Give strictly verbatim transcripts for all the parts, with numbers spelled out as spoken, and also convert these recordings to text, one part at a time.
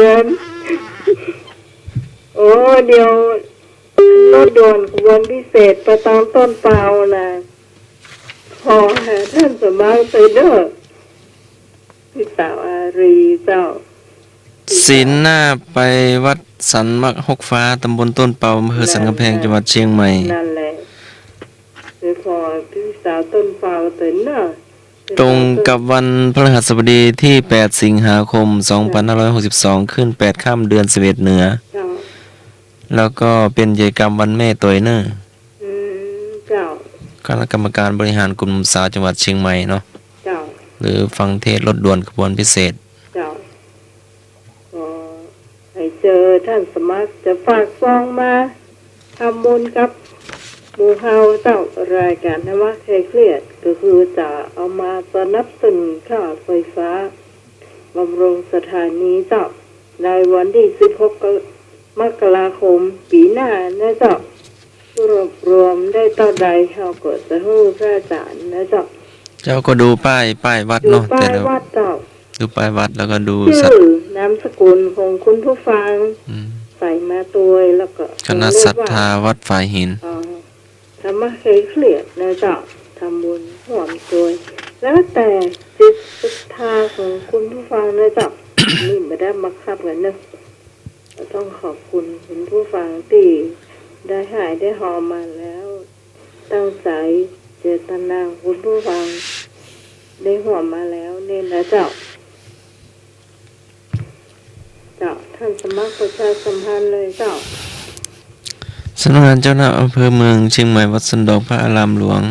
เดิน โอ้ เดี๋ยว รถด่วนขบวนพิเศษไปตางต้นเปาน่ะ ขอหาต้านสมัครไปเด้อ พี่สาวอารีเจ้า ศีลหน้าไปวัดสันมะฮกฟ้า ตำบลต้นเปา อำเภอสันกำแพง จังหวัดเชียงใหม่ นั่นแหละ ไปผ่อพี่สาวต้นเปาเถินเนาะ ตรงกับวันพฤหัสบดีที่แปดสิงหาคมสองพันห้าร้อยหกสิบสอง ขึ้นแปดค่ำเดือนสิบเอ็ดเหนือ เจ้า แล้วก็เป๋นกิจกรรมวันแม่ตวยเน่อ อืม เจ้า คณะกรรมการบริหารกลุ่มหนุ่มสาวจังหวัดเชียงใหม่เนาะ เจ้า หรือฟังเทศน์รถด่วนขบวนพิเศษ เจ้า ก็ให้เจอต้านสมัคร จะฝากซองมา ทำบุญกับหมู่เฮาเจ้า รายก๋านธรรมะคลายเครียด ก็คือจะเอามาสนับสนุนค่าไฟฟ้า บำรุงสถานีเจ้า ในวันตี้สิบหก กร-, มกราคมปี๋หน้านะเจ้า รวบรวมได้เต้าใด เฮาก็จะหื้อพระอาจ๋ารย์นะเจ้า เจ้าก็ดูป้าย ป้ายวัดเนาะ ดูป้าย แต่ละ วัดเจ้า ดูป้ายวัด แล้วก็ดู จื้อ สัตว์ นามสกุลของคุณผู้ฟัง อืม ใส่มาตวย แล้วก็ คณะศรัทธาวัดฝายหิน อ๋อ ธรรมะคลายเครียดนะเจ้า ทำบุญฮ่วมตวย แล้วแต่จิตศรัทธาของคุณผู้ฟังนะเจ้า นี่บ่ได้บังคับกั๋นเนาะ ก็ต้องขอบคุณคุณผู้ฟังตี้ได้ฮ่ายได้ฮอมาแล้ว ตั้งใจ๋เจตนาของคุณผู้ฟังได้ฮ่วมมาแล้วนี่นะเจ้า เจ้า ต้านสมัครประชาสัมพันธ์เลยเจ้า สำนักงานเจ้าคณะอำเภอเมืองเชียงใหม่ วัดสันดอกพระอารามหลวง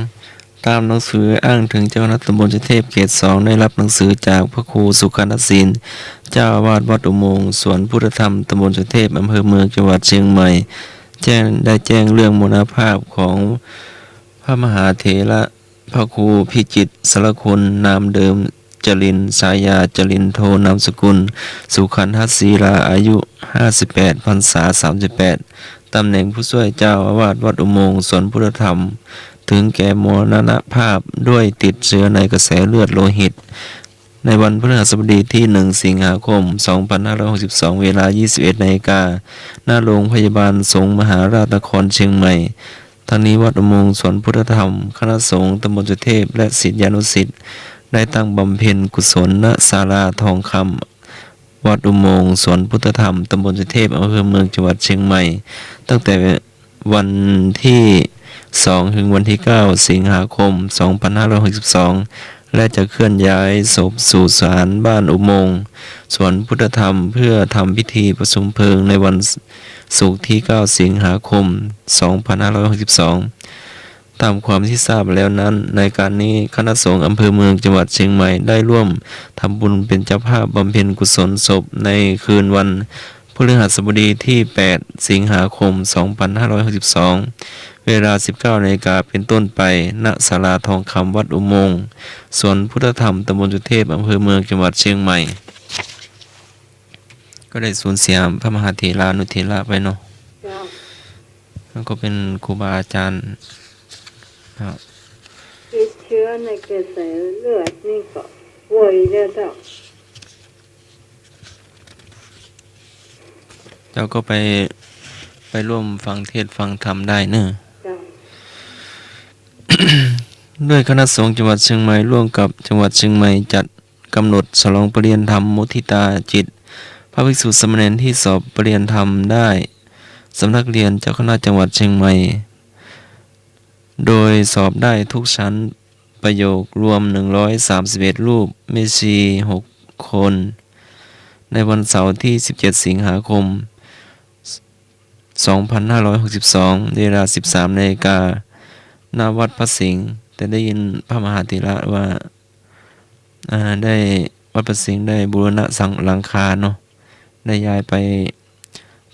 ต๋ามหนังสืออ้างเถิงเจ้าคณะตำบลสุเทพเขตสอง ได้ฮับหนังสือจากพระครูสุขันทศิลป์ เจ้าอาวาสวัดอุโมงค์สวนพุทธธรรมตำบลสุเทพ อำเภอเมือง จังหวัดเชียงใหม่ แจ้ง ได้แจ้งเรื่องมรณภาพของพระมหาเถระ พระครูพิจิตรสารคุณ นามเดิมจรินทร์ ฉายาจรินทร์โท นามสกุลสุขันทศิลา อายุห้าสิบแปด พรรษาสามสิบแปด ต๋ำแหน่งผู้จ้วยเจ้าอาวาสวัดอุโมงค์สวนพุทธธรรม เถิงแก่มรณภาพด้วยติดเจื้อในกระแสเลือดโลหิต ในวันพฤหัสบดีตี้หนึ่งสิงหาคมสองพันห้าร้อยหกสิบสอง เวลายี่สิบเอ็ดนาฬิกา ณ โรงพยาบาลสงฆ์มหาราชนครเชียงใหม่ ทั้งนี้วัดอุโมงค์สวนพุทธธรรม คณะสงฆ์ตำบลสุเทพ และศิษยานุศิษย์ ได้ตั้งบำเพ็ญกุศล ณ ศาลาทองคำ วัดอุโมงค์สวนพุทธธรรม ตำบลสุเทพ อำเภอเมือง จังหวัดเชียงใหม่ ตั้งแต่วันตี้สอง ถึงวันตี้เก้า สิงหาคม สองพันห้าร้อยหกสิบสอง และจะเคลื่อนย้ายศพสู่ศาลบ้านอุโมงค์สวนพุทธธรรม เพื่อทำพิธีประชุมเพลิงในวัน ศุกร์ตี้เก้าสิงหาคมสองพันห้าร้อยหกสิบสอง ต๋ามความตี้ทราบแล้วนั้น ในการนี้คณะสงฆ์อำเภอเมืองจังหวัดเชียงใหม่ได้ร่วมทำบุญเป็นเจ้าภาพบำเพ็ญกุศลศพในคืนวันพฤหัสบดีตี้แปดสิงหาคมสองพันห้าร้อยหกสิบสอง เวลาสิบเก้านาฬิกาเป็นต้นไป ณ ศาลาทองคำวัดอุโมงค์สวนพุทธธรรมตำบลสุเทพ อำเภอเมืองจังหวัดเชียงใหม่ ก็ได้สูญเสียพระมหาเถรานุเถระไปเนาะ เจ้า แล้วก็เป็นครูบาอาจารย์ครับ ติดเชื้อในกระแสเลือดนี่ก็ป่วยเนี่ยเจ้า เจ้าก็ไป ไปร่วมฟังเทศน์ฟังธรรมได้เนอะ เจ้า ด้วยคณะสงฆ์จังหวัดเชียงใหม่ร่วมกับจังหวัดเชียงใหม่จัด กำหนดฉลองประเรียนธรรมมุทิตาจิต พระภิกษุสามเณรที่สอบประเรียนธรรมได้ สำนักเรียนเจ้าคณะจังหวัดเชียงใหม่ โดยสอบได้ทุกชั้นประโยครวม หนึ่งร้อยสามสิบเอ็ด รูป แม่ชี หก คน ในวันเสาร์ที่ สิบเจ็ด สิงหาคม สองพันห้าร้อยหกสิบสอง เวลา สิบสามนาฬิกา ณ วัดพระสิงห์ แต่ได้ยินพระมหาเถระว่า อ่า ได้ วัดพระสิงห์ได้บูรณะสัง-, หลังคาเนาะ ได้ย้ายไป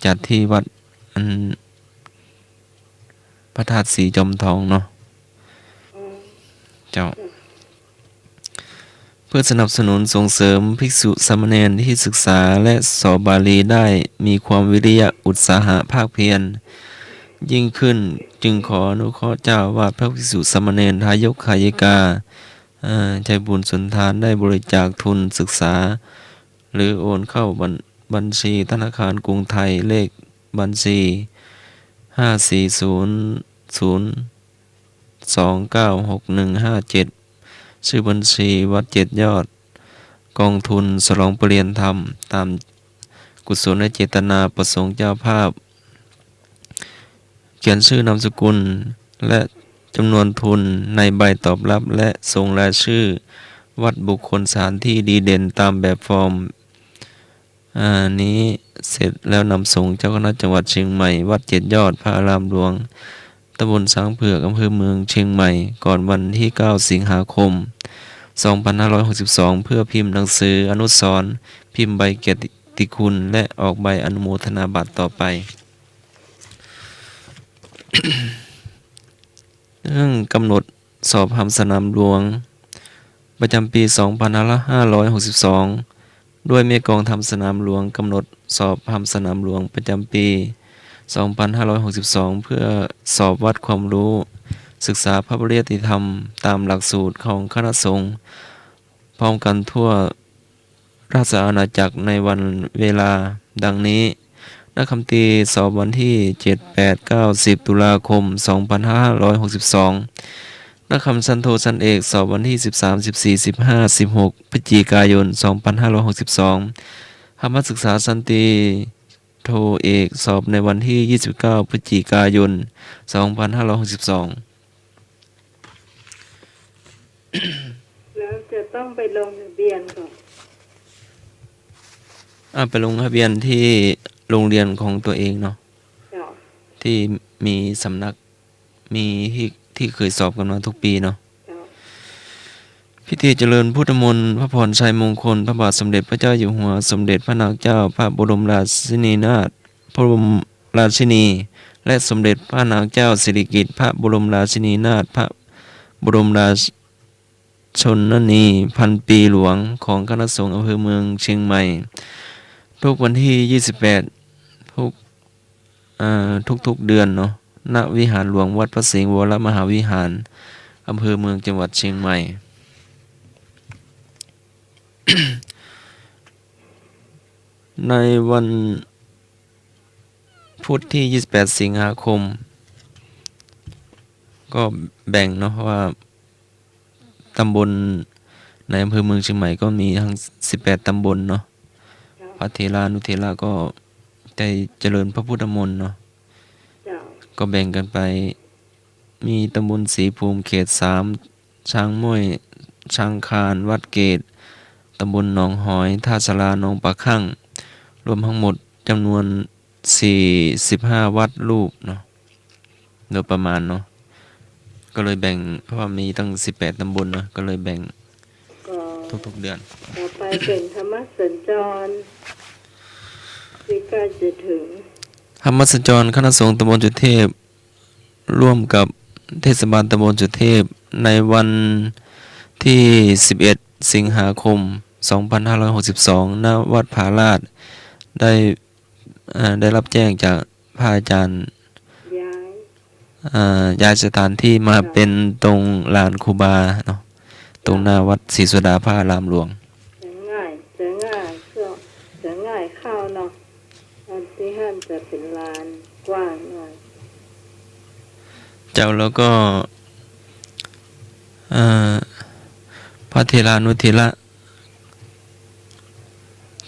จัดที่วัด อัน พระธาตุศรีจอมทองเนาะ เจ้า เพื่อสนับสนุนส่งเสริมภิกษุสามเณรที่ศึกษาและสอบบาลีได้มีความวิริยะอุตสาหะภาคเพียรยิ่งขึ้น จึงขออนุเคราะห์เจ้าอาวาส พระภิกษุสามเณร ทายกทายิกา เอ่อ ใจบุญสุนทานได้บริจาคทุนศึกษา หรือโอนเข้าบัญ บัญชีธนาคารกรุงไทย เลขบัญชี ห้าสี่ศูนย์ศูนย์สองเก้าหกหนึ่งห้าเจ็ด ชื่อบัญชีวัดเจ็ดยอด กองทุนฉลองประเรียนธรรม ตามกุศลเจตนาประสงค์เจ้าภาพ เขียนชื่อนามสกุล และจำนวนทุนในใบตอบรับ และส่งรายชื่อวัตถุบุคคล สถานที่ดีเด่นตามแบบฟอร์ม อ่า นี้เสร็จแล้วนำส่งเจ้าคณะจังหวัดเชียงใหม่ วัดเจ็ดยอด พระอารามหลวง ตำบลช้างเผือก อำเภอเมืองเชียงใหม่ ก่อนวันที่เก้าสิงหาคมสองพันห้าร้อยหกสิบสอง เพื่อพิมพ์หนังสืออนุสรณ์ พิมพ์ใบเกียรติคุณ และออกใบอนุโมทนาบัตรต่อไป เรื่องกำหนดสอบธรรมสนามหลวงประจำปีสองพันห้าร้อยหกสิบสอง ด้วยแม่กลองธรรมสนามหลวง กำหนดสอบธรรมสนามหลวงประจำปีสองพันห้าร้อยหกสิบสอง เพื่อสอบวัดความรู้ ศึกษาพระปริยัติธรรมตามหลักสูตรของคณะสงฆ์ พร้อมกันทั่วราชอาณาจักรในวันเวลาดังนี้ นักธรรมตรีสอบวันที่เจ็ด แปด เก้า สิบ ตุลาคมสองพันห้าร้อยหกสิบสอง นักธรรมชั้นโทชั้นเอกสอบวันที่สิบสาม สิบสี่ สิบห้า สิบหก พฤศจิกายนสองพันห้าร้อยหกสิบสอง ธรรมศึกษาชั้นตรีโทเอกสอบในวันที่ยี่สิบเก้า พฤศจิกายนสองพันห้าร้อยหกสิบสอง แล้วจะต้องไปลงทะเบียนก่อน อ่า ไปลงทะเบียนที่โรงเรียนของตัวเองเนาะ เจ้า ที่มีสำนัก มีที่ ที่เคยสอบกันมาทุกปีเนาะ เจ้า พิธีเจริญพุทธมนต์ พระพรชัยมงคล พระบาทสมเด็จพระเจ้าอยู่หัว สมเด็จพระนางเจ้าพระบรมราชินีนาถ พระบรมราชินี และสมเด็จพระนางเจ้าสิริกิติ์ พระบรมราชินีนาถ พระบรมราชชนนีพันปีหลวง ของคณะสงฆ์อำเภอเมืองเชียงใหม่ ทุกวันที่ยี่สิบแปด ทุก อ่า ทุกๆ เดือนเนาะ ณ วิหารหลวงวัดพระสิงห์วรมหาวิหาร อำเภอเมือง จังหวัดเชียงใหม่ ในวันพุธที่ยี่สิบแปด สิงหาคม ก็แบ่งเนาะว่า ตำบลในอำเภอเมืองเชียงใหม่ก็มีทั้งสิบแปดตำบลเนาะ เจ้า พระเถรานุเถระก็ได้เจริญพระพุทธมนต์เนาะ เจ้า ก็แบ่งกันไป มีตำบลศรีภูมิเขตสาม ช้างม้วย ช้างคาน วัดเกต ตำบลหนองหอย ท่าสารา หนองปลาคั่ง รวมทั้งหมดจำนวน สี่สิบห้าวัดรูปเนาะ โดยประมาณเนาะ ก็เลยแบ่ง เพราะว่ามีตั้งสิบแปดตำบลเนาะ ก็เลยแบ่ง ก็ ทุกๆ เดือน ต่อไปเป๋นธรรมสัญจร ที่ใก้จะเถิง ธรรมสัญจรคณะสงฆ์ตำบลสุเทพ ร่วมกับเทศบาลตำบลสุเทพ ในวันที่สิบเอ็ด สิงหาคม สองพันห้าร้อยหกสิบสอง ณ วัดผาลาด ได้ เอ่อ ได้รับแจ้งจากพระอาจารย์ ย้าย เอ่อ ย้ายสถานที่มา ค่ะ เป๋นตรงลานครูบาเนาะ ตรงหน้าวัดศรีสุดาพระอารามหลวง จะง่าย จะง่าย จะง่ายเข้าเนาะ อันตี้หั้นจะเป๋นลานกว้างหน่อย เจ้า แล้วก็ เอ่อ พระเถรานุเถระ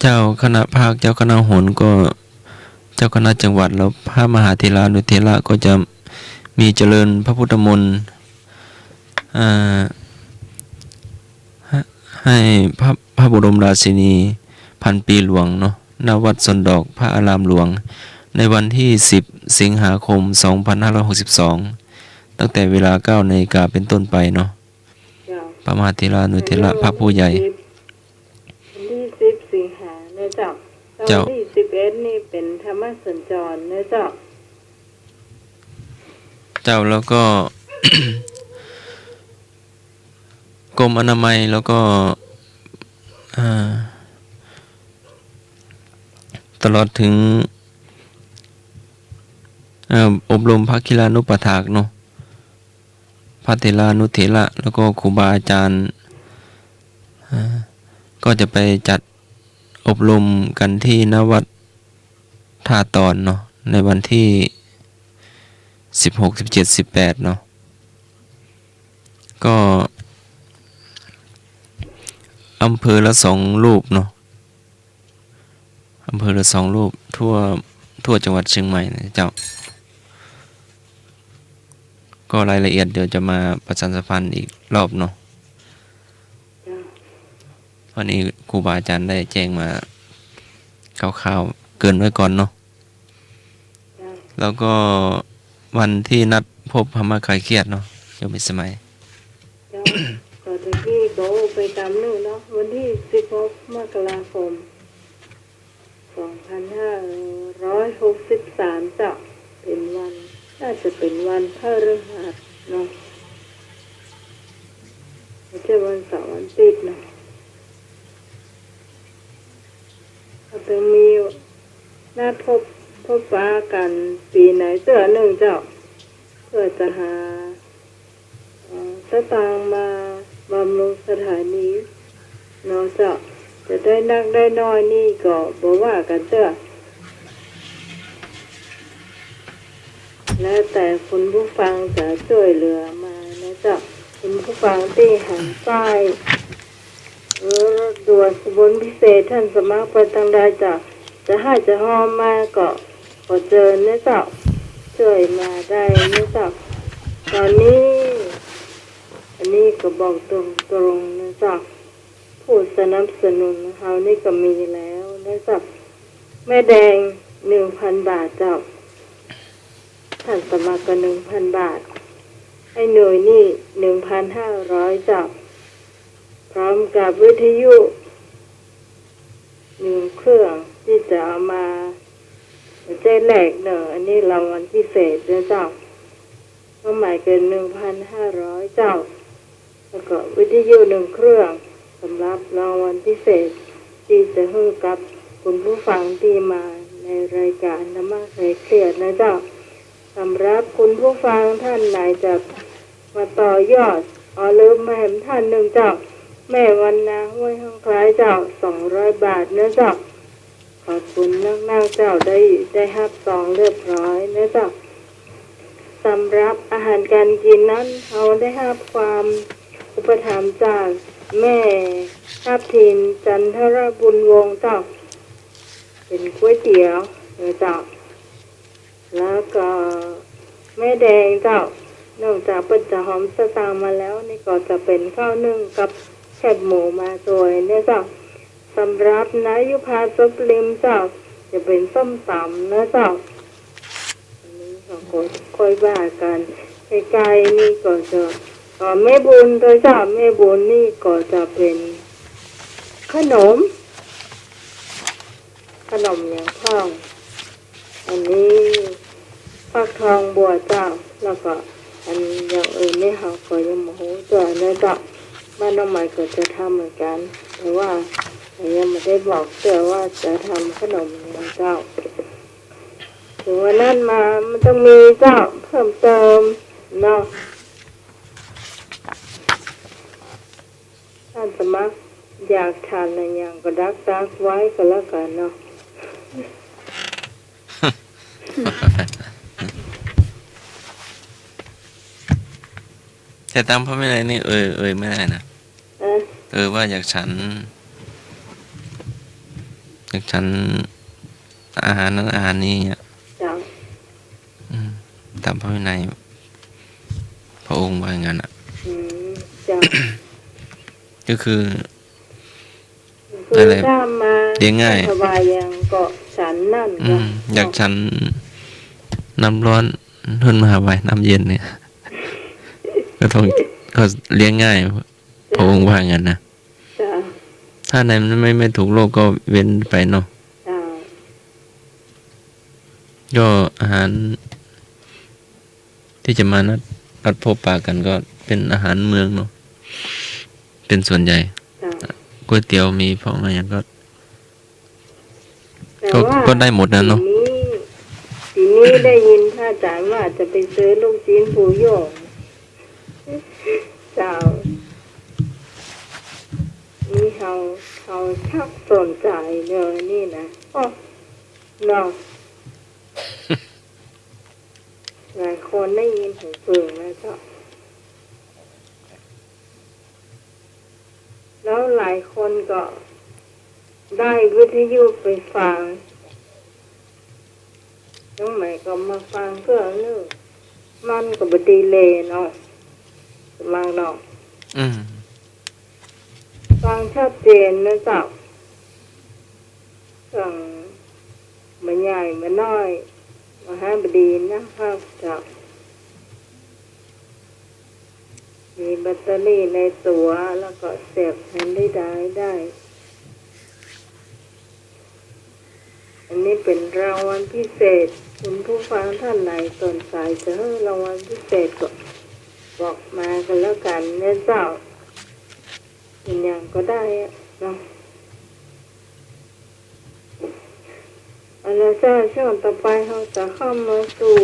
เจ้าคณะภาค เจ้าคณะหนก็ เจ้าคณะจังหวัด แล้วพระมหาเถรานุเถระก็จะมีเจริญพระพุทธมนต์ อ่า ให้ ให้พระ พระบรมราชินีพันปีหลวงเนาะ ณ วัดสนดอกพระอารามหลวง ในวันที่สิบ สิงหาคม สองพันห้าร้อยหกสิบสอง ตั้งแต่เวลาเก้านาฬิกาเป๋นต้นไปเนาะ เจ้า พระมหาเถรานุเถระพระผู้ใหญ่ วันที่สิบ วันที่สิบสิงหาเนี่ยเจ้า เจ้า วันที่สิบเอ็ดนี่เป๋นธรรมสัญจรเนี่ยเจ้า เจ้า แล้วก็ กรมอนามัย แล้วก็ อ่า ตลอดถึง เอ่อ อบรมพระคิลานุปัฏฐากเนาะ พระเถรานุเถระ แล้วก็ครูบาอาจารย์ อ่า ก็จะไปจัด อบรมกันตี้ ณ วัดท่าตอนเนาะ ในวันตี้ สิบหก สิบเจ็ด สิบแปด เนาะ ก็อำเภอละสองรูปเนาะ อำเภอละสองรูป ทั่ว ทั่วจังหวัดเชียงใหม่นะเจ้า ก็รายละเอียดเดี๋ยวจะมาประชาสัมพันธ์อีกรอบเนาะ เจ้า วันนี้ครูบาอาจารย์ได้แจ้งมาคร่าวๆ เกริ่นไว้ก่อนเนาะ เจ้า แล้วก็วันตี้นัดพบธรรมะคลายเครียดเนาะ โยมพิสมัย เจ้า ก็ตะกี้ก็ไปต๋ามนึ่งเนาะ วันตี้สิบหก มกราคม สองพันห้าร้อยหกสิบสาม เจ้า เป๋นวัน น่าจะเป๋นวันพฤหัสเนาะ บ่ใจ้วันเสาร์วันอาทิตย์เนาะ ก็จะมีนัดพบ พบปะกั๋นปี๋ไหนเตื้อนึ่งเจ้า เปื้อจะหา เอ่อ สตางค์มาบำรุงสถานีเนาะเจ้า จะได้นักได้น้อยนี่ก็บ่ว่ากั๋นเตื้อ แล้วแต่คุณผู้ฟังจะจ้วยเหลือมานะเจ้า คุณผู้ฟังตี้หันใต้ เออ ด่วนอุบลพิเศษ ท่านสมัครไปตางใดเจ้า จะฮ้ายจะฮอมมาก็ขอเจิญนะเจ้า จ้วยมาได้นะเจ้า ต๋อนนี้ อันนี้ก็บอกตรงๆ นะเจ้า ผู้สนับสนุนเฮานี่ก็มีแล้วนะเจ้า แม่แดง หนึ่งพัน บาทเจ้า ท่านสมัครก็ หนึ่งพัน บาท ไอ้หนุ่ยนี่ หนึ่งพันห้าร้อย เจ้า พร้อมกับวิทยุ หนึ่งเครื่องตี้จะเอามาใจ๊แลกเนาะ อันนี้รางวัลพิเศษเนาะเจ้า ความหมายก็ หนึ่งพันห้าร้อย เจ้า แล้วก็วิทยุหนึ่งเครื่อง สำหรับรางวัลพิเศษตี้จะหื้อกับคุณผู้ฟังตี้มาในรายการธรรมะคลายเครียดนะเจ้า สำหรับคุณผู้ฟังท่านไหนจะมาต่อยอด อ๋อ ลืมบ่แหมท่านนึ่งเจ้า แม่วรรณา ห้วยห้องคล้ายเจ้า สองร้อย บาทเนาะเจ้า ขอบคุณนักๆ เจ้า ได้ ได้ฮับซองเรียบร้อยเนาะเจ้า สำหรับอาหารก๋านกิ๋นนั้น เฮาได้ฮับความอุปถัมภ์จากแม่ทับทิม จันทรบุญวงศ์เจ้า เป๋นก๋วยเตี๋ยวเนาะเจ้า แล้วก็แม่แดงเจ้า นอกจากเปิ้นจะฮอมสตางค์มาแล้ว นี่ก็จะเป๋นข้าวนึ่งกับแคบหมูมาตวยเนาะเจ้า สำหรับน้ายุพา ซบริมเจ้า จะเป๋นส้มต๋ำเนาะเจ้า อันนี้เฮาก็ค่อยว่ากั๋น ใก้ๆ นี่ก็จะ เอ่อ แม่บุญตวยเจ้า แม่บุญนี่ก็จะเป๋นขนม ขนมหยังพ่อง อันนี้ฟักทองบัวเจ้า แล้วก็อันอย่างอื่นนี่เฮาก็ยังบ่ฮู้เตื้อเนาะเจ้า บ้านน้องใหม่ก็จะทำเหมือนกั๋น แต่ว่ายังบ่ได้บอกเตื้อว่าจะทำขนมหยังเจ้า ถึงวันนั้นมามันต้องมีเจ้า เพิ่มเติมเนาะ ท่านสมัครอยากฉันอะหยังก็ดักๆ ไว้ก็แล้วกั๋นเนาะ แต่ต๋ามพระวินัยนี่ เอ่ย เอ่ยไม่ได้นะ เออ เออ ว่าอยากฉัน อยากฉันอาหารนั้นอาหารนี้อะ เจ้า อืม ต๋ามพระวินัย พระองค์ว่าอย่างนั้นอะ อืม เจ้า ก็คือ คือ อะไร ถ้ามา เลี้ยงง่าย ถวายหยังก็ฉันนั้น อืม เนาะ อยากฉันน้ำร้อน เปิ้นมาถวายน้ำเย็นเนี่ย ก็ต้อง ก็เลี้ยงง่าย เจ้า พระองค์ว่าอย่างนั้นนะ เจ้า ถ้าในมันไม่ ไม่ถูกโลกก็เว้นไปเนาะ เจ้า ก็อาหาร ตี้จะมานัด นัดพบปะกั๋นก็เป๋นอาหารเมืองเนาะ เป๋นส่วนใหญ่ เจ้า ก๋วยเตี๋ยวมีพ่องอะหยังก็ แต่ ก็ ว่า ก็ได้หมดนะเนาะ ปี๋นี้ ปี๋นี้ได้ยินพระอาจารย์ว่าจะไปซื้อลูกชิ้นปูหย่ง เจ้า นี่ เขา เขาชักสนใจ๋เลยนี่นะ โอ้ เนาะ หลายคนได้ยินหูผึ่งนะเจ้า แล้วหลายคนก็ได้วิทยุไปฟัง ตรงไหนก็มาฟังเครื่องนึ่ง มันก็บ่ดีเลยเนาะ มังเนาะ อืม ฟังชัดเจนนะเจ้า ฟังบ่ใหญ่บ่น้อย มหาบดีนะครับเจ้า มีแบตเตอรี่ในตั๋ว แล้วก็เสียบแผ่นดิสก์ได้ อันนี้เป๋นรางวัลพิเศษ คุณผู้ฟังท่านไหนสนใจ๋จะหื้อรางวัลพิเศษก็บอกมากันแล้วกั๋นนะเจ้า เป๋นหยังก็ได้อะเนาะ เอาละเจ้า ช่วงต่อไปเฮาจะเข้ามาสู่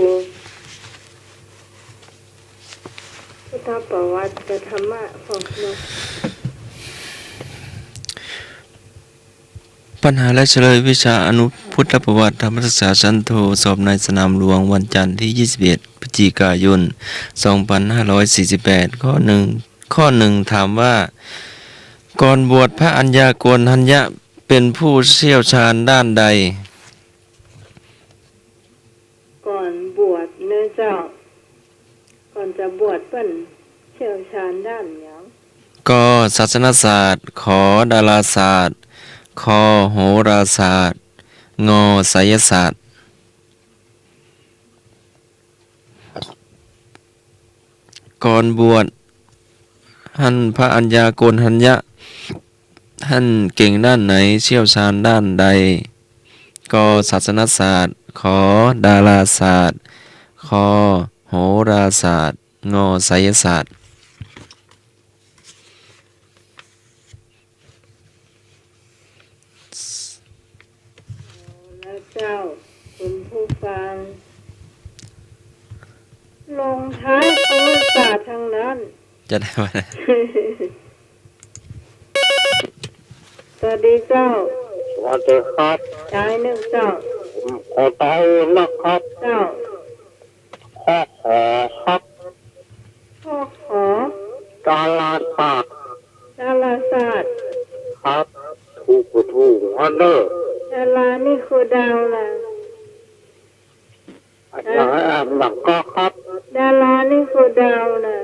พุทธประวัติกับธรรมะของเฮา ปัญหาและเฉลยวิชาอนุพุทธประวัติธรรมศึกษาชั้นโท สอบในสนามหลวง วันจันทร์ที่ยี่สิบเอ็ดพฤศจิกายน สองพันห้าร้อยสี่สิบแปด ข้อหนึ่ง ข้อหนึ่ง ถามว่า ก่อนบวชพระอัญญาโกณฑัญญะเป๋นผู้เชี่ยวชาญด้านใด ก่อนบวชเนอะเจ้า ก่อนจะบวชเปิ้นเชี่ยวชาญด้านหยัง ก ศาสนศาสตร์ ข ดาราศาสตร์ ค โหราศาสตร์ ง ไสยศาสตร์ ก่อนบวช หั้นพระอัญญาโกณฑัญญะ หั้นเก่งด้านไหน เชี่ยวชาญด้านใด ก ศาสนศาสตร์ ข ดาราศาสตร์ ค โหราศาสตร์ ง ไสยศาสตร์ เอาละเจ้า คุณผู้ฟัง ลงท้ายคำว่าศาสตร์ทั้งนั้น จะได้ว่า สวัสดีเจ้า สวัสดีครับ สายหนึ่งเจ้า ผมขอตอบนะครับ เจ้า ข้อ ข ครับ ข้อ ข ดาราศาสตร์ ดาราศาสตร์ ครับ ถูกบ่ถูกอันเนอะ ดารานี่คือดาวนะ อาจารย์ อ่ะ หลังก็ครับ ดารานี่คือดาวนะ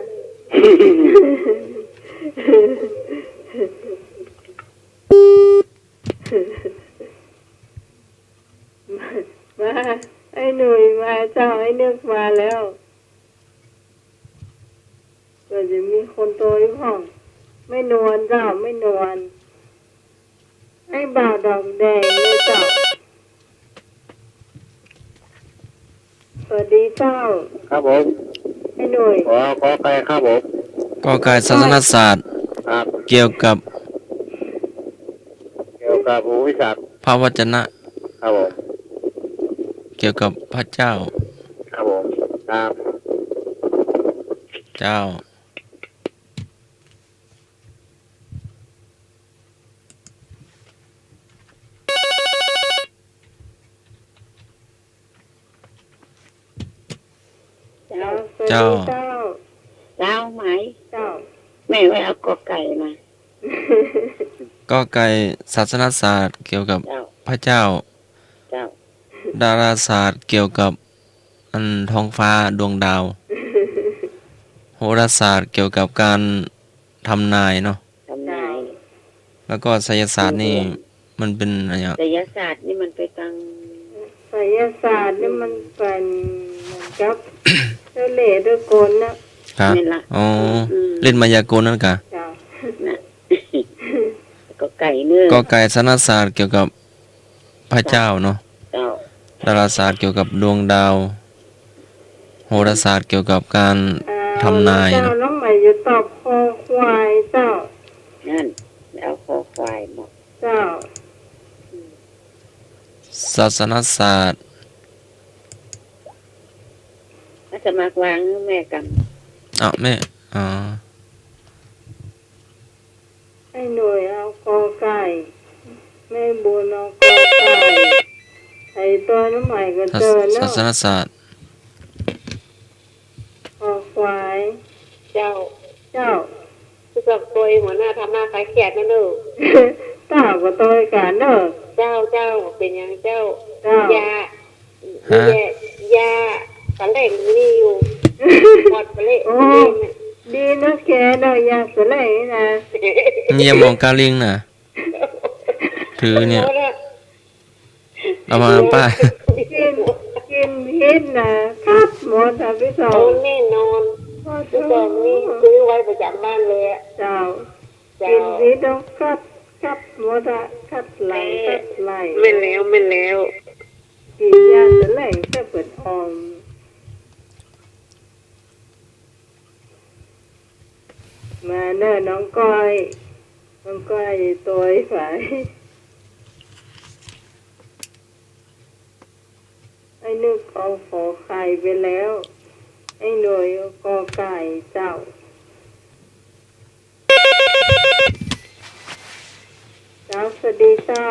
มา ไอ้หนุ่ยมาเจ้า ไอ้นึกมาแล้ว ก็จะมีคนโตอยู่ห้อง แม่นวลเจ้า แม่นวล ไอ้บ่าวดอกแดงเนี่ยเจ้า สวัสดีเจ้า ครับผม ไอ้หนุ่ย ขอ ขอไข่ครับผม ก ไก่ ศาสนศาสตร์ ครับ เกี่ยวกับ เกี่ยวกับภูมิศาสตร์ พระวจนะ ครับผม เกี่ยวกับพระเจ้า ครับผม ครับ เจ้า เจ้า เจ้า สวัสดีเจ้า เจ้าไหม เจ้า แม่ว่าเอากอไก่มา ก ไก่ ศาสนศาสตร์เกี่ยวกับ เจ้า พระเจ้า เจ้า ดาราศาสตร์เกี่ยวกับ อันท้องฟ้าดวงดาว โหราศาสตร์เกี่ยวกับการทำนายเนาะ ทำนาย แล้วก็ไสยศาสตร์นี่ อืม มันเป็นอะไรอะ ไสยศาสตร์นี่มันไปตาง ไสยศาสตร์นี่มันเป๋นเหมือนกับเจ้าเล่ห์เจ้ากลนะ ครับ นั่นล่ะ อ๋อ อืม เล่นมายากลนั่นกะ จ้ะ น่ะ กอไก่เนอะ กอไก่ ศาสนศาสตร์เกี่ยวกับ พระเจ้าเนาะ เจ้า ดาราศาสตร์เกี่ยวกับดวงดาว โหราศาสตร์เกี่ยวกับการ อ่า ทำนายเนาะ แล้วเจ้า น้องใหม่จะตอบคอควายเจ้า นั่น เอาคอควายมา เจ้า ศาสนศาสตร์ อาสมัครวางแม่กำ อ้าว แม่ อ๋อ อ้ายหน่วยเอากอไก่ แม่บุญเอากอไก่ ไอ้ตัวน้องใหม่ก็เจอแล้ว ศาสนศาสตร์ คอควาย เจ้า เจ้า คือกับโตยหัวหน้าธรรมะคลายเครียดนะเนอะ เจ้าก็โตยกันเนอะ เจ้า เจ้า เป๋นหยังเจ้า เจ้า ยา ฮะ ยา ยาสะแหล่งมีอยู่ หมดไปเลย โอ้ ดีนะแกเนอะ ยาสะแหล่งนี่นะ เนี่ยหมองกาลิงน่ะ ถือเนี่ย หมดอะ เอามาป้า กิ๋น กิ๋นพิษนะ คัดหมดอะพี่สอง โอ้ แน่นอน โอ้โห พี่สองนี่ซื้อไว้ประจ๋ำบ้านเลยอะ เจ้า เจ้า กิ๋นพิษต้องคัด คัดหมดอะ คัดไหล เอ๊ะ คัดไหล แม่นแล้ว แม่นแล้ว กิ๋นยาสะแหล่งแซ่บเปิดอ่อม มาเน่อน้องก้อย น้องก้อยโตยไป ไอ้นึกเอาขอไข่ไปแล้ว ไอ้หน่วยเอากอไก่เจ้า เจ้า สวัสดีเจ้า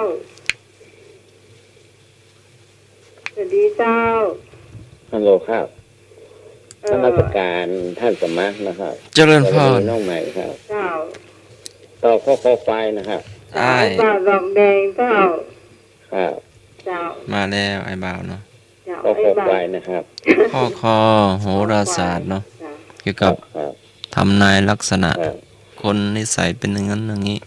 สวัสดีเจ้า ฮัลโหลครับ เอ่อ นมัสการท่านสมัครนะครับ เจริญพร สวัสดีน้องใหม่ครับ เจ้า ต่อข้อ ข้อควายนะครับ อ้าย บ่าวดอกแดงเจ้า ครับ เจ้า มาแล้วอ้ายบ่าวเนาะ เจ้า ข้อ อ้ายบ่าว ข้อควายนะครับ ข้อคอโหราศาสตร์เนาะ เจ้า เกี่ยวกับ ครับ ทำนายลักษณะ ครับ คนนิสัยเป็นอย่างนั้นอย่างนี้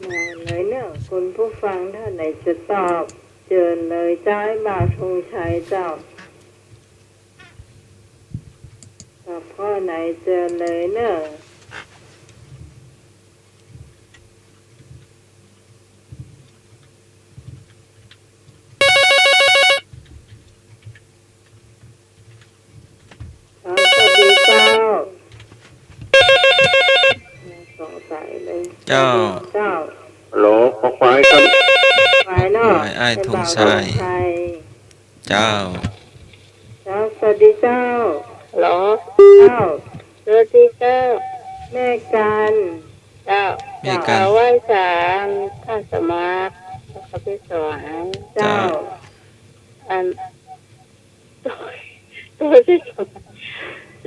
มาเลยเน่อ คุณผู้ฟังท่านไหนจะตอบ เจิญเลยเจ้า อ้ายบ่าวธงชัยเจ้า ตอบข้อไหนเจิญเลยเน่อ ครับ สวัสดีเจ้า สองสายเลย เจ้า เจ้า ฮัลโหล ขอควายครับ ควายเนาะ ควายอ้ายธงชัย อ้ายบ่าวธงชัย เจ้า เจ้า สวัสดีเจ้า ฮัลโหล เจ้า สวัสดีเจ้า แม่กัน เจ้า แม่กัน เอ่อ ไหว้สาท่านสมัคร แล้วก็พี่สวรรค์ เจ้า เจ้า อัน โตย โตยพี่สวรรค์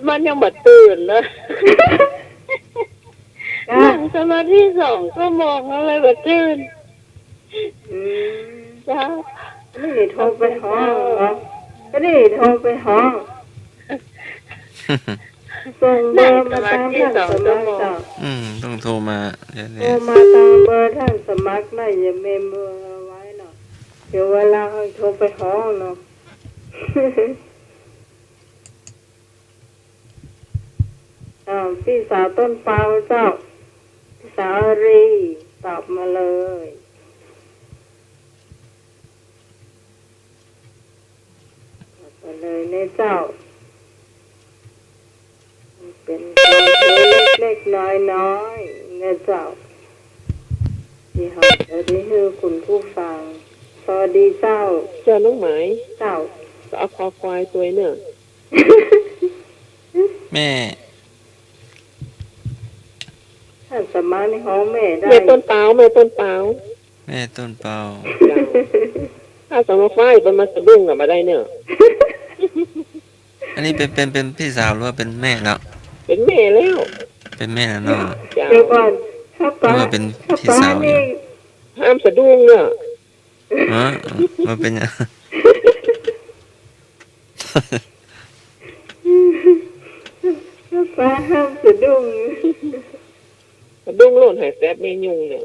มันยังบ่ตื่นนะ จ้ะ นั่งสมาธิสองชั่วโมงแล้วเลยบ่ตื่น อืม เจ้า ก็นี่โทรไปฮ้องเนาะ ก็นี่โทรไปฮ้อง ส่งเบอร์มาตางท่านสมัครเจ้า อืม ต้องโทรมาเดี๋ยวนี้ โทรมาตางเบอร์ท่านสมัครนะ อย่าเมมเบอร์เอาไว้เนาะ เดี๋ยวเวลาเขาโทรไปฮ้องเนาะ อ่า พี่สาวต้นเปาเจ้า พี่สาวอารี ตอบมาเลย ตอบมาเลยนะเจ้า เป๋นความรู้เล็กๆ น้อยๆ นะเจ้า ตี้เฮาจะได้หื้อคุณผู้ฟัง สวัสดีเจ้า เจ้าน้องไหม เจ้า เอาคอควายตวยเน่อ แม่ ท่านสมัครนี่ฮ้องแม่ได้ แม่ต้นเปา แม่ต้นเปา แม่ต้นเปา เจ้า ถ้าสมมติว่าเปิ้นมาสะดุ้งก็บ่ได้เน่อ อันนี้เป๋น เป๋น เป๋นพี่สาวหรือว่าเป๋นแม่แล้ว เป๋นแม่แล้ว เป๋นแม่แล้วเนาะ เจ้า เดี๋ยวก่อน ถ้าป๊า หรือว่าเป๋นพี่สาวอยู่ ถ้าป๊านี่ ห้ามสะดุ้งเน่อ ฮะ มันเป๋นหยัง ถ้าป๊าห้ามสะดุ้ง สะดุ้งโลดหายแซบไม่ยุ่งเนี่ย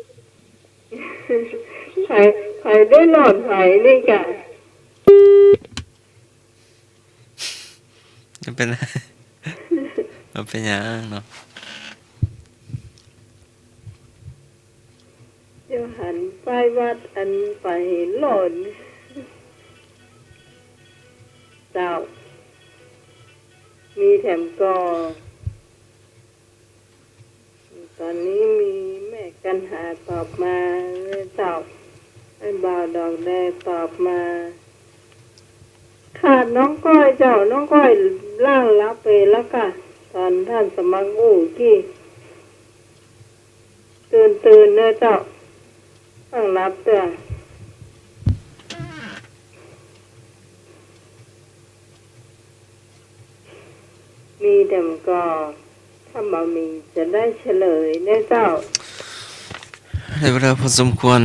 ใคร ใครได้หลอดไหมนี่กะ มันเป๋น มันเป๋นหยังเนาะ เดี๋ยวหันป้ายวัดอันไปหลอน เจ้า มีแถมก่อ ตอนนี้มีแม่ กันหาตอบมาเจ้า ไอ้บ่าวดอกแดตอบมา ขาดน้องก้อยเจ้า น้องก้อยล่างลับไปแล้วก่ะ ต๋อนท่านสมัครอู้กี้ ตื่นๆ เน่อเจ้า ล่างลับเตื้อ มีแต่มันก็ ถ้าบ่มีจะได้เฉลยเน่อเจ้า ใช้เวลาพอสมควร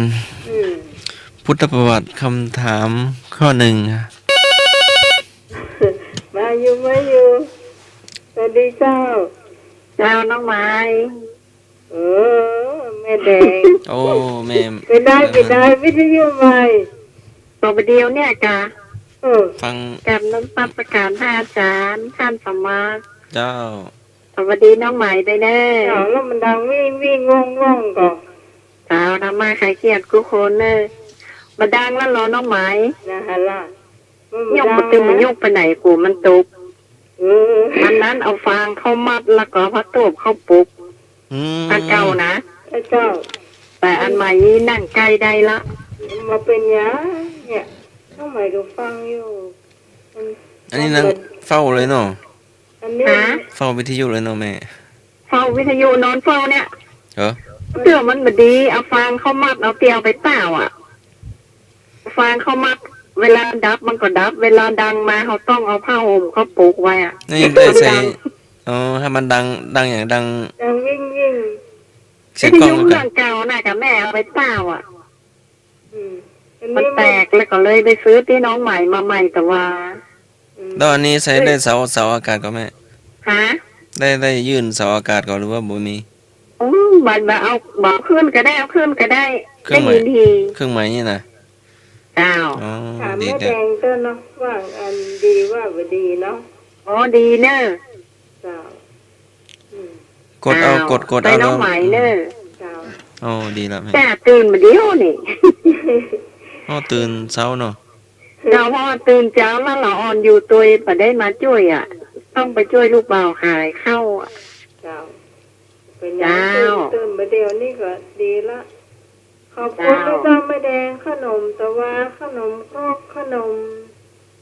อืม พุทธประวัติคำถามข้อหนึ่ง มาอยู่ มาอยู่ สวัสดีเจ้า เจ้าน้องไหม เออ แม่แดง โอ้ แม่ ไปได้ เออ ไปได้ วิทยุใหม่ ต่อไปเดียวเนี่ยกะ เออ ฟัง กราบนมัสการพระอาจารย์ ท่านสมมา เจ้า สวัสดีน้องไหมไปเน่อ เจ้า แล้วมันดังวิ่งวิ่งว่องว่องก่อ เจ้า ธรรมะคลายเครียดกู้คนเน่อ บ่ดังแล้วเหรอน้องไหม นะฮะล่ะ มันบ่ดังนะ ยกบ่ตึง มันยกไปไหน กลัวมันตก เออ อันนั้นเอาฟางเข้ามัดแล้วก็ผ้าโต๊บเข้าปก อืม อันเก่านะ เจ้า แต่อันใหม่นี้นั่งใก้ได้ละ มันบ่เป๋นหยังเนี่ย น้องไหมก็ฟังอยู่ มัน อันนี้นั่งเฝ้าเลยเนาะ อันนี้ ฮะ เฝ้าวิทยุเลยเนาะแม่ เฝ้าวิทยุ นอนเฝ้าเนี่ย เหรอ เตื้อมันบ่ดี เอาฟางเข้ามัด เอาเตียวไปเปล่าอะ ฟางเข้ามัด เวลาดับมันก็ดับ เวลาดังมาเฮาต้องเอาผ้าห่มเข้าปกไว้อะ นี่ได้ใส่ มันดัง อ๋อ ให้มันดัง ดังอย่างดัง ดังวิ่งวิ่ง เสียงกล้อง วิทยุเครื่องเก่าน่ะ กะแม่เอาไปเปล่าอะ อืม อันนี้มัน มันแตกแล้วก็เลยไปซื้อตี้น้องใหม่มาใหม่ แต่ว่า อืม แล้วอันนี้ใส่ได้เสา เสาอากาศก่อแม่ ฮะ ได้ ได้ยื่นเสาอากาศก่อหรือว่าบ่มี อืม บ่ บ่เอา บ่เอาขึ้นก็ได้ เอาขึ้นก็ได้ เครื่องใหม่ ได้ยินดี เครื่องใหม่นี่นะ เจ้า อ๋อ ถาม ดี แม่แดงเจ้าเนาะ ว่าอันดีว่าบ่ดีเนาะ อ๋อ ดีเน่อ เจ้า อืม กดเอา เจ้า กด กดเอา ใส่น้องไหมเน่อ เจ้า อ๋อ ดีละแม่ จ้า ตื่นมาเดี๋ยวนี่ อ๋อ ตื่นเช้าเนาะ เจ้า เพราะว่าตื่นเช้าแล้วละอ่อนอยู่ตวย บ่ได้มาจ้วยอะ ต้องไปจ้วยลูกบ่าวขายข้าวอะ เจ้า เป๋นหยัง เจ้า ตื่น ตื่นมาเดี๋ยวนี้ก็ดีละ ขอบคุณนะเจ้าแม่แดง ขนมตะวา ขนมครก ขนม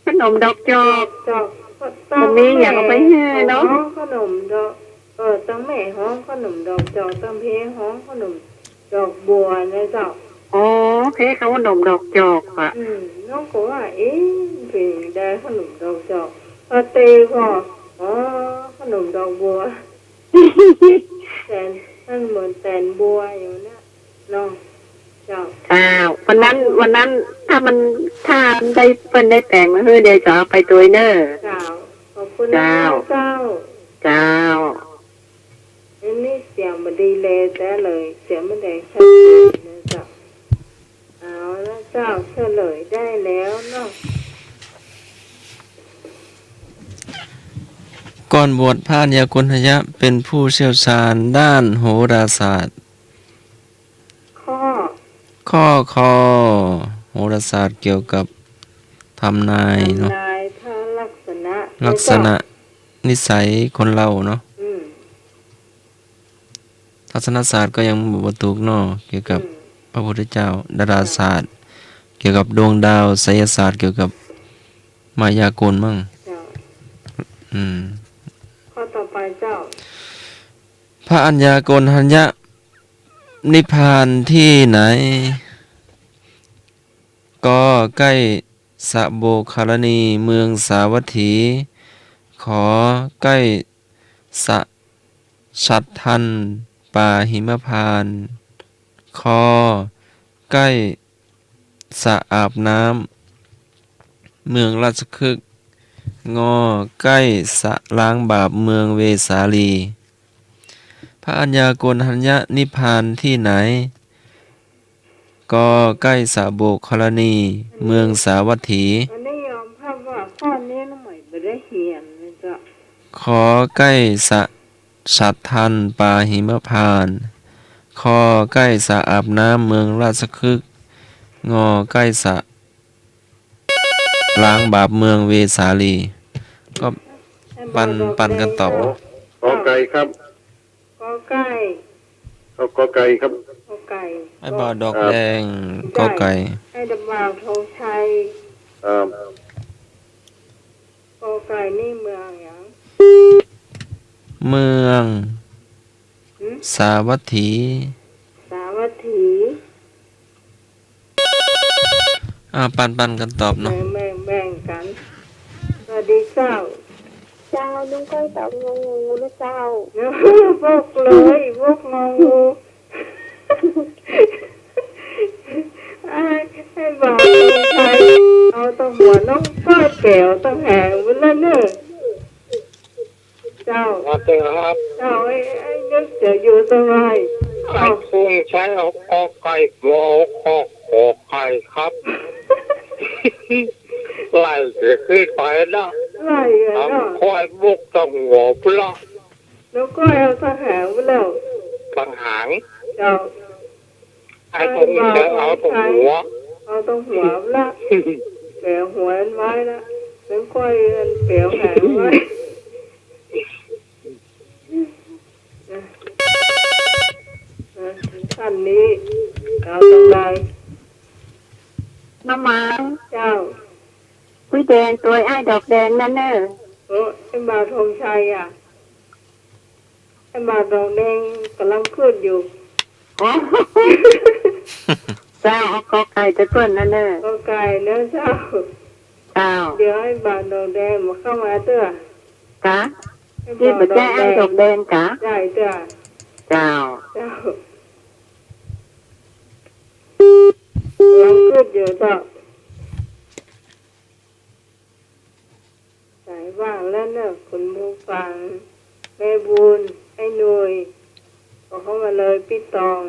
ขนมดอกจอก ดอกจอก บ่มีหยังเอาไปหื้อเนาะ ขนมดอก เออ ตังแม่ฮ้องขนมดอกจอก ตังเพฮ้องขนมดอกบัวนะเจ้า อ๋อ เพเขาขนมดอกจอกอะ อืม น้องก็ว่า เอ๊ะ เป๋นได้ขนมดอกจอก พอเตพอ อ๋อ ขนมดอกบัว แตน มันเหมือนแตนบัวอยู่นะ เนาะ เจ้า เจ้า วันนั้น วันนั้น ถ้ามัน ถ้าได้ เปิ้นได้แป๋งมาหื้อ เดี๋ยวจะเอาไปตวยเน่อ เจ้า ขอบคุณนะ เจ้า เจ้า เจ้า อันนี้เสียงบ่ดีเลย แต่เลย เสียงบ่แดงชัดเจนนะเจ้า เอาละเจ้า เฉลยได้แล้วเนาะ ก่อนบวช พระอัญญาโกณฑัญญะเป็นผู้เชี่ยวชาญด้านโหราศาสตร์ ข้อ ข้อ คอ โหราศาสตร์เกี่ยวกับทำนายเนาะ ทำนายถ้าลักษณะ ลักษณะ นิสัยคนเฮาเนาะ อืม ทัศนศาสตร์ก็ยังบ่ถูกเนาะ เกี่ยวกับ อืม พระพุทธเจ้า ดาราศาสตร์ เกี่ยวกับดวงดาว ไสยศาสตร์ เกี่ยวกับมายากลมั้ง เจ้า อืม ข้อต่อไปเจ้า พระอัญญาโกณฑัญญะ นิพพานที่ไหน ก ใกล้สะโบกขารณี เมืองสาวัตถี ข ใกล้สะฉัตรทัณฑ์ ป่าหิมพานต์ ค ใกล้สระอาบน้ำ เมืองราชคฤห์ ง ใกล้สระล้างบาป เมืองเวสาลี พระอัญญาโกณฑัญญะนิพพานที่ไหน ก ใกล้สะโบกขารณี เมืองสาวัตถี อันนี้ยอมรับว่าข้อนี้น้องใหม่บ่ได้เฮียนนะเจ้า ข ใกล้สระฉัตรทัณฑ์ ป่าหิมพานต์ ค ใกล้สระอาบน้ำ เมืองราชคฤห์ ง ใกล้สระ ล้างบาป เมืองเวสาลี ก็ปัน ปันกันตอบ ก ก ไก่ครับ ก ไก่ เอา ก ไก่ครับ กอไก่ ไอ้บ่าวดอกแดง กอไก่ ไอ้บ่าวธงชัย ครับ กอไก่นี่เมืองหยัง เมือง หืม สาวัตถี สาวัตถี อ่า ปันๆ กั๋นตอบเนาะ แบ่งๆ กั๋น สวัสดีเจ้า เจ้า น้องก้อยตอบงองูนะเจ้า ปกเลย ปกงองู ไอ้ ไอ้บ่าวธงชัย เอาตางหัวน้องก้อยแป๋วตางแหงไปแล้วเน่อ เจ้า สวัสดีครับ เจ้า ไอ้ ไอ้นึกจะอยู่ตรงไหน ไอ้ธงชัยเอากอไก่ บ่เอาขอ ขอไข่ครับ ไล่เสียขึ้นไปนะ ไล่อะเนาะ ทำควายบุกตางหัวพุ้นละ แล้วก็เอาตางหางไปแล้ว ตางหาง เจ้า ไอ้ธงชัยเอาตางหัว เอาตางหัวไปละ แป๋วหัวมันไว้ละ แล้วก็เอาแป๋วหางไว้ นะ นะ ท่านนี้ เอาตางใด น้ำมัน เจ้า ปุ้ยแดงตวยอ้ายดอกแดงนั่นเน่อ เออ ไอ้บ่าวธงชัยอะ ไอ้บ่าวดอกแดงก่ำลังกึ๊ดอยู่ อ๋อ เจ้า เอากอไก่ตวยเปิ้นนั่นเน่อ กอไก่เน่อเจ้า เจ้า เดี๋ยวไอ้บ่าวดอกแดงบ่เข้ามาเตื้อ กะ ไอ้บ่าวดอกแดง ตี้บ่ใจ้อ้ายดอกแดงกะ ใจ้เตื้อ เจ้า เจ้า ก่ำลังกึ๊ดอยู่เจ้า สายว่างแล้วเน่อ คุณผู้ฟัง แม่บุญ ไอ้หนุ่ย บอกเข้ามาเลย ปี้ตอง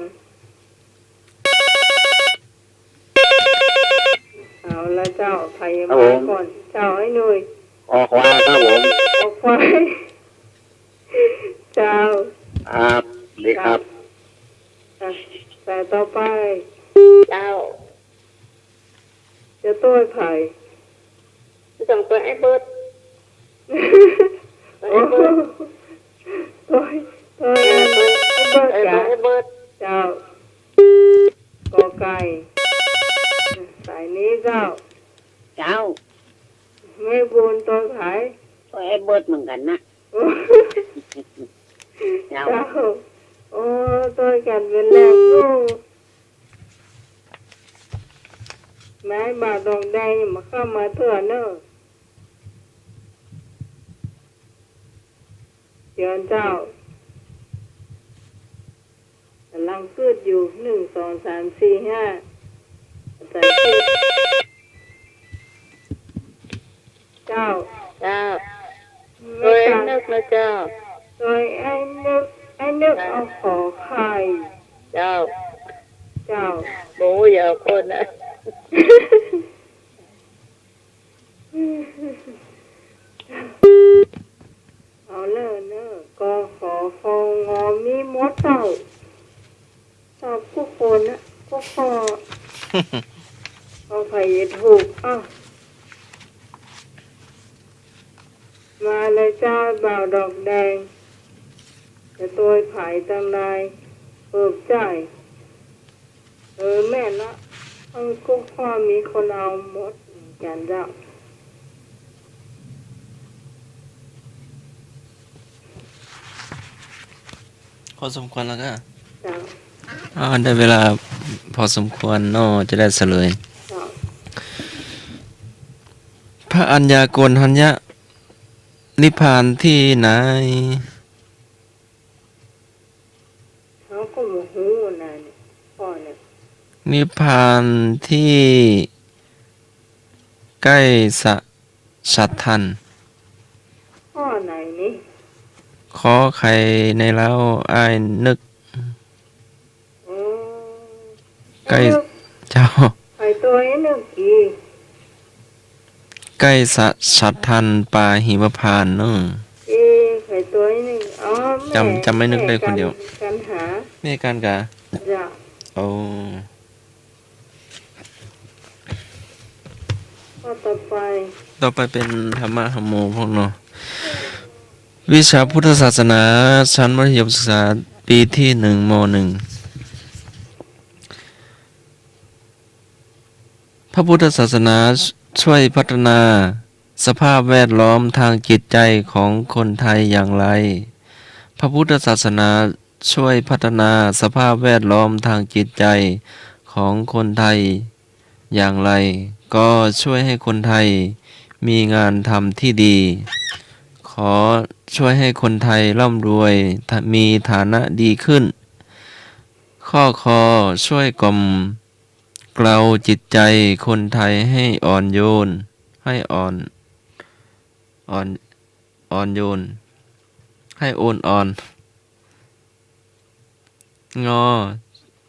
เอาละเจ้า ใผยังบ่ก่อน ครับผม เจ้า ไอ้หนุ่ย คอควายครับผม คอควาย เจ้า ครับ ดีครับ อ่ะ สายต่อไป เจ้า จะโต้ใผ ต้องโต้ไอ้เบิด โอ้ โต้ โต้ โต้ไอ้เบิด ไอ้เบิด เออ กะ โต้ไอ้เบิด เจ้า กอไก่ สายนี้เจ้า เจ้า แม่บุญโต้ใผ โต้ไอ้เบิดเหมือนกั๋นนะ เจ้า เจ้า โอ้ โต้กั๋นเป๋นแหล่งอยู่ นายบ่าวดอกแดงบ่เข้ามาเตื้อเน่อ เจียนเจ้า ก่ำลังกึ๊ดอยู่ นึ่ง สอง สาม สี่ ห้า อาจ๋ารย์กึ๊ด เจ้า เจ้า โต้ไอ้นึกนะเจ้า โต้ไอ้นึก ไอ้นึก เจ้า เอาขอไข่ เจ้า เจ้า หมูอย่าคนนะ เอาเลยเน่อ กอ ขอ คอ งอ มีหมดเจ้า ตอบกู้คนนะ กู้ข้อ เอาใผถูก อ้าว มาเลยเจ้า บ่าวดอกแดง จะโต้ใผตางใด เปิดใจ เออ แม่นละ เออ กู้ข้อมีคนเอาหมดเหมือนกั๋นเจ้า พอสมควรแล้วก็ เจ้า อ่า ได้เวลาพอสมควรเนาะ จะได้เฉลย เจ้า พระอัญญาโกณฑัญญะ นิพพานตี้ไหน เฮาก็บ่ฮู้นะเนี่ย ข้อเนี่ย นิพพานตี้ใก้สะ สัตทัน ข้อไหนนี่ ขอไข่ในเล้าอ้ายนึก อ๋อ ใก้ ไอ้นึก เจ้า ไผโต้ไอ้นึกกี้ ใก้สะ สัตทันปาหิมพานต์เนาะ เอ๊ะ ไผโต้ไอ้นึก อ๋อ แม่ จ๋ำ จ๋ำไอ้นึกได้คนเดียว แม่กั๋น กั๋นหา แม่กั๋นกา เจ้า โอ้ ข้อต่อไป ต่อไปเป๋นธรรมะธัมโมพ่องเนาะ วิชาพุทธศาสนา ชั้นมัธยมศึกษา ปีตี้หนึ่ง ม.หนึ่ง พระพุทธศาสนาช่วยพัฒนาสภาพแวดล้อมทางจิตใจของคนไทยอย่างไร พระพุทธศาสนาช่วยพัฒนาสภาพแวดล้อมทางจิตใจของคนไทยอย่างไร ก็ช่วยให้คนไทยมีงานทำที่ดี ขอช่วยให้คนไทยร่ำรวย มีฐานะดีขึ้น ข้อคอ ช่วยกล่อมเกลาจิตใจคนไทยให้อ่อนโยน ให้อ่อน อ่อน อ่อนโยน ให้โอนอ่อน งอ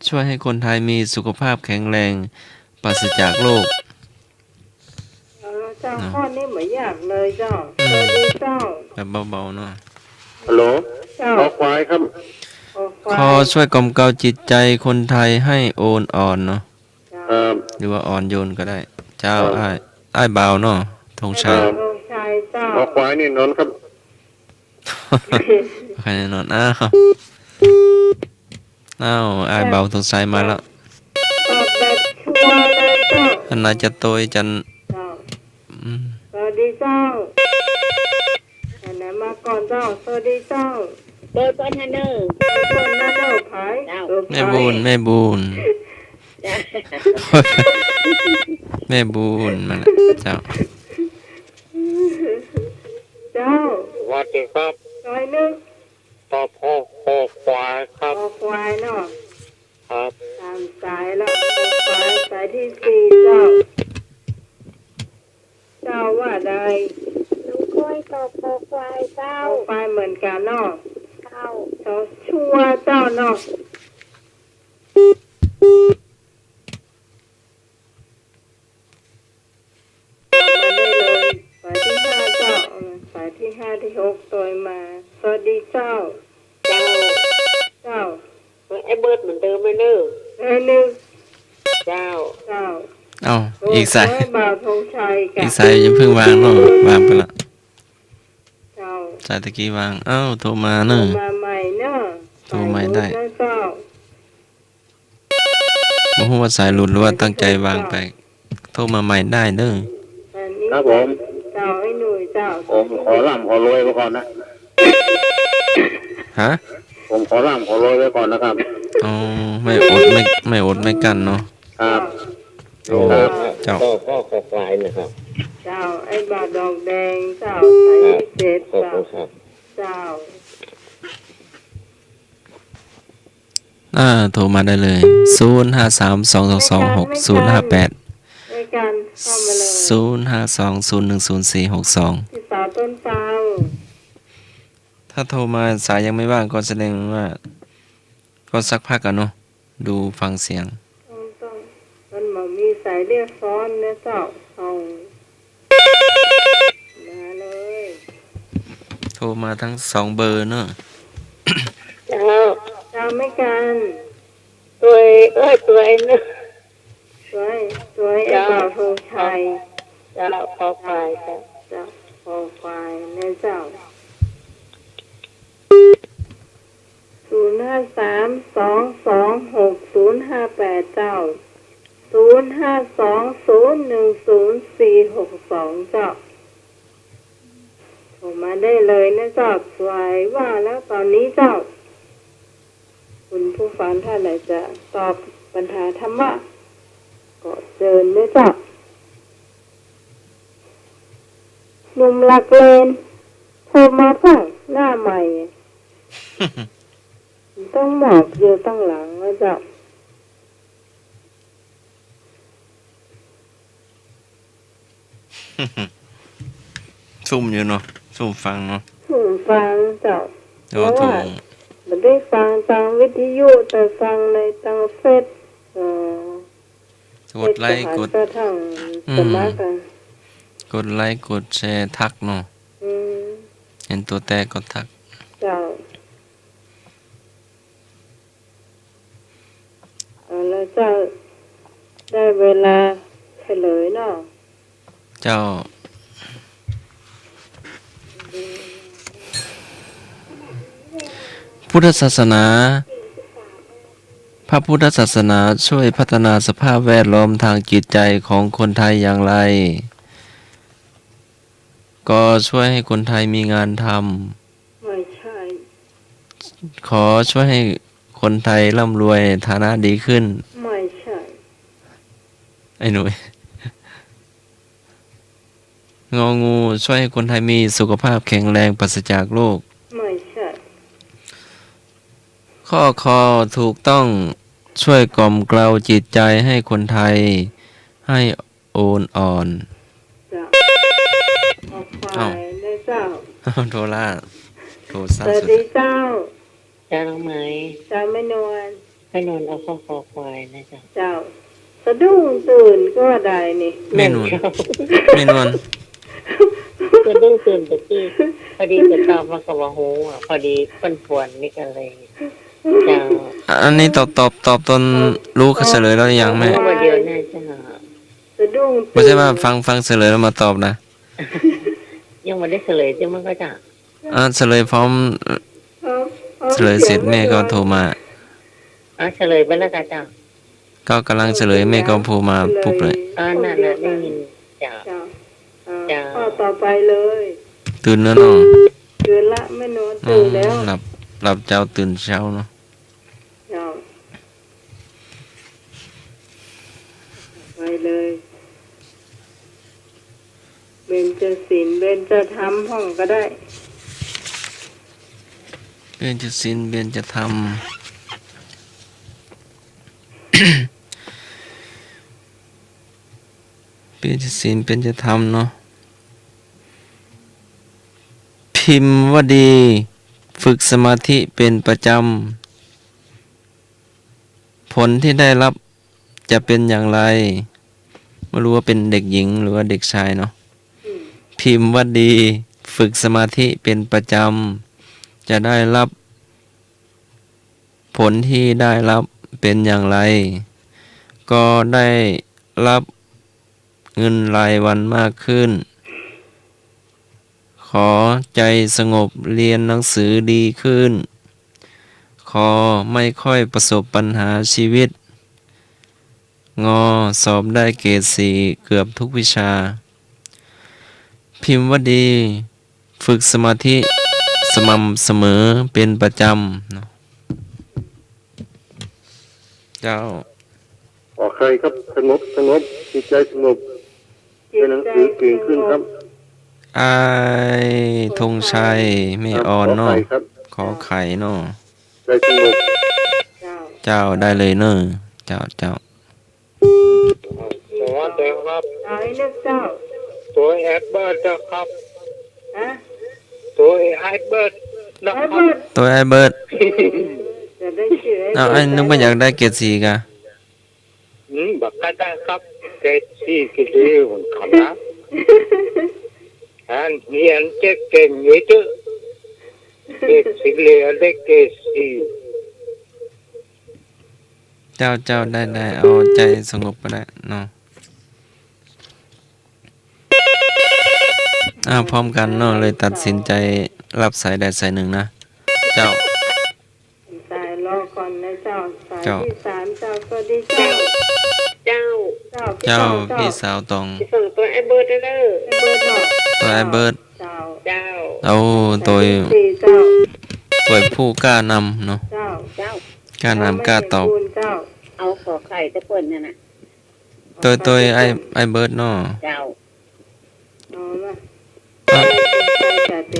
ช่วยให้คนไทยมีสุขภาพแข็งแรง ปราศจากโรค เอาละเจ้า นะ ข้อนี้บ่ยากเลยเจ้า อืม สวัสดีเจ้า แบบเบาๆ เนาะ ฮัลโหล เจ้า คอควายครับ คอควาย คอ ช่วยกล่อมเกลาจิตใจคนไทยให้โอนอ่อนเนาะ เจ้า ครับ หรือว่าอ่อนโยนก็ได้ เจ้า ครับ อ้าย อ้ายบ่าวเนาะ ธงชัย อ้ายบ่าวธงชัยเจ้า คอควายนี่นอนครับ ใครนอน อ้าว อ้าว อ้ายบ่าวธงชัยมาแล้ว ตอบแบบชัวร์เลยเจ้า อันน่าจะโตยจัน เจ้า อืม สวัสดีเจ้า อันไหนมาก่อนเจ้า สวัสดีเจ้า เบอร์ก่อนฮะเนอ เบอร์ก่อนฮะเนอ ไผ เจ้า เออ ไผ แม่บุญ แม่บุญ เจ้า แม่บุญมาแล้ว เจ้า เจ้า สวัสดีครับ ซอยหนึ่ง ตอบคอ คอควายครับ คอควายเนาะ ครับ สามสายแล้ว คอควาย สายที่สี่เจ้า เจ้าว่าใด น้องก้อยตอบคอควายเจ้า คอควายเหมือนกันเนาะ เจ้า เจ้าชัวร์เจ้าเนาะ มาได้เลย สายที่ห้าเจ้า เอามา สายที่ห้า ที่หก โตยมา สวัสดีเจ้า เจ้า เจ้า ไอ้เบิร์ดเหมือนเดิมไหมเนอะ เออ หนึ่ง เจ้า เจ้า เอ้า โอ้ อีกสาย เออ บ่าวธงชัยกะ อีกสายยังเพิ่งวางเนาะ วางไปละ เจ้า สายตะกี้วาง เอ้า โทรมาเนอะ โทรมาใหม่เนอะ โทรใหม่ได้ สายหลุดนะเจ้า บ่ฮู้ว่าสายหลุดหรือว่าตั้งใจวางไป โทรมาใหม่ได้เด้อ อันนี้ ครับผม เจ้าไอ้หนุ่ยเจ้า ผมขอร่ำขอรวยไว้ก่อนนะ ฮะ ผมขอร่ำขอรวยไว้ก่อนนะครับ อ๋อ ไม่อดไม่ ไม่อดไม่กลั้นเนาะ ครับ โอ้ ครับ เจ้า ก็ ก็คอควายนะครับ เจ้า ไอ้บ่าวดอกแดงเจ้า สายที่เจ็ด ครับ ขอบคุณครับ เจ้า อ่า โทรมาได้เลย ศูนย์ห้าสาม สองสองสอง หกศูนย์ห้าแปด ไม่กัน ไม่กัน เข้ามาเลย ศูนย์ห้าสอง ศูนย์หนึ่งศูนย์สี่หกสอง พี่สาวต้นเปา ถ้าโทรมาสายยังไม่ว่างก็แสดงว่า ก็สักพักอะเนาะ ดูฟังเสียง ต้อง ต้อง มันบ่มีสายเรียกซ้อนนะเจ้า เอา มาเลย โทรมาทั้งสองเบอร์เนอะ เจ้า เจ้าไม่กัน ตัวเอ้ย ตัวไอ้เนอะ ตัวไอ้ ตัวไอ้ เจ้า บ่าวธงชัย เจ้า คอควาย เจ้า เจ้า คอควายนะเจ้า ศูนย์ห้าสาม สองสองหก ศูนย์ห้าแปด เจ้า ศูนย์ห้าสอง ศูนย์หนึ่งศูนย์สี่หกสอง เจ้า โทรมาได้เลยนะเจ้า สวยว่าแล้วตอนนี้เจ้า คุณผู้ฟังท่านไหนจะตอบปัญหาธรรมะ ก็เชิญนะเจ้า หนุ่มหลักเลน โทรมาฟังหน้าใหม่ ต้องหมอบอยู่ตั้งหลังนะเจ้า ซุ่มอยู่เนาะ ซุ่มฟังเนาะ ซุ่มฟังเจ้า โอ้ เพราะว่า โถ่ บ่ได้ฟังตางวิทยุ แต่ฟังในตางเฟซ เอ่อ กดไลค์ เฟซ กด ก็ทาง อืม สมัครอะ กดไลค์ กดแชร์ ทักเนาะ อืม เห็นตั๋วแต๊ก็ทัก เจ้า เอาละเจ้า ได้เวลาเฉลยเนาะ เจ้า พุทธศาสนา พระพุทธศาสนาช่วยพัฒนาสภาพแวดล้อมทางจิตใจของคนไทยอย่างไร ก็ช่วยให้คนไทยมีงานทำ ไม่ใช่ ขอช่วยให้คนไทยร่ำรวยฐานะดีขึ้น ไม่ใช่ ไอ้หนุ่ย งองู ช่วยให้คนไทยมีสุขภาพแข็งแรงปราศจากโรค ไม่ใช่ ข้อ คอ ถูกต้อง ช่วยกล่อมเกลาจิตใจให้คนไทย ให้โอนอ่อน เจ้า ออกไป อ้าว นะเจ้า โทรละ โทรศัพท์ สวัสดีเจ้า เจ้าน้องไหม เจ้าแม่นวล แม่นวลเอาข้อคอควายนะเจ้า เจ้า สะดุ้งตื่นก็ได้นี่ แม่นวล แม่นวล สะดุ้งตื่นตะกี้ พอดีจะตอบมันก็บ่ฮู้อะ พอดีเปิ้นผวนนี่ก็เลย เจ้า อันนี้ตอบ ตอบ ตอบตอนรู้เฉลยแล้วหรือยังแม่ เมื่อเดียวเนี่ยเจ้า สะดุ้งตื่น บ่ใจ้ว่าฟัง ฟังเฉลยแล้วมาตอบนะ ยังบ่ได้เฉลยเจ้า มันก็จะ อ่า เฉลยพร้อม พร้อม พร้อม เฉลยเสร็จ เสียง แม่ก็โทรมา อ่า เฉลยไปแล้วกะเจ้า ก็กำลังเฉลย แม่ก็โทรมาปุ๊บเลย อ่า นั่นน่ะ ได้ยิน เจ้า เจ้า อ่า เจ้า ข้อต่อไปเลย ตื่นแล้วเนาะ ตื่นละ แม่นวลตื่นแล้ว อืม หลับ หลับเจ้าตื่นเช้าเนาะ เจ้า ไปเลย เบญจศีล เบญจธรรมพ่องก็ได้ เบญจศีล เบญจธรรม เบญจศีล เบญจธรรมเนาะ พิมพ์ว่าดี ฝึกสมาธิเป็นประจำ ผลที่ได้รับจะเป็นอย่างไร ไม่รู้ว่าเป็นเด็กหญิงหรือว่าเด็กชายเนาะ อืม พิมพ์ว่าดี ฝึกสมาธิเป็นประจำ จะได้รับ ผลที่ได้รับเป็นอย่างไร ก็ได้รับเงินรายวันมากขึ้น ขอ ใจสงบ เรียนหนังสือดีขึ้น คอ ไม่ค่อยประสบปัญหาชีวิต งอ สอบได้เกรดสี่เกือบทุกวิชา พิมพ์ว่าดี ฝึกสมาธิสม่ำเสมอเป็นประจำเนาะ เจ้า ขอไข่ครับ สงบ สงบ จิตใจสงบ จิตใจสงบ เรียนหนังสือเก่งขึ้นครับ อ้ายธงชัย แม่ออนเนาะ ครับ ขอไข่ครับ ขอไข่เนาะ ใจสงบ เจ้า เจ้า ได้เลยเนาะ เจ้า เจ้า สวัสดีครับ เอาไอ้เลือกเจ้า ตัวแอดเบิร์ดนะครับ ฮะ ตัวแอดเบิร์ดนะครับ แอดเบิร์ด ตัวแอดเบิร์ด จะได้ชื่อแอดเบิร์ด อ้าว ไอ้นึกว่าอยากได้เกรดสี่กะ อืม บ่กล้าได้ครับ เกรดสี่ก็ดีเหมือนกันนะ อันเรียนเก่งๆ อยู่เจ้า เกรดสี่ เรียนได้เกรดสี่ เจ้า เจ้า ได้ ได้ เอาใจสงบก็ได้เนาะ อ้าว พร้อมกันเนาะ เลยตัดสินใจรับสายใดสายหนึ่งนะ เจ้า สายรอก่อนนะเจ้า สาย เจ้า ที่สามเจ้า สวัสดีเจ้า เจ้า เจ้า เจ้า พี่สาวตอง ส่งตัวไอ้เบิร์ดเด้อ ไอ้เบิร์ดเนาะ ตัวไอ้เบิร์ด เจ้า เจ้า โอ้ ตัว สายที่สี่เจ้า ตัวผู้กล้านำเนาะ เจ้า เจ้า กล้านำกล้าตอบ เจ้า เอาขอไข่ตะเปิ้นนั่นน่ะ ตัว ตัวไอ้ ไอ้เบิร์ดเนาะ เจ้า เอาละ เอ้า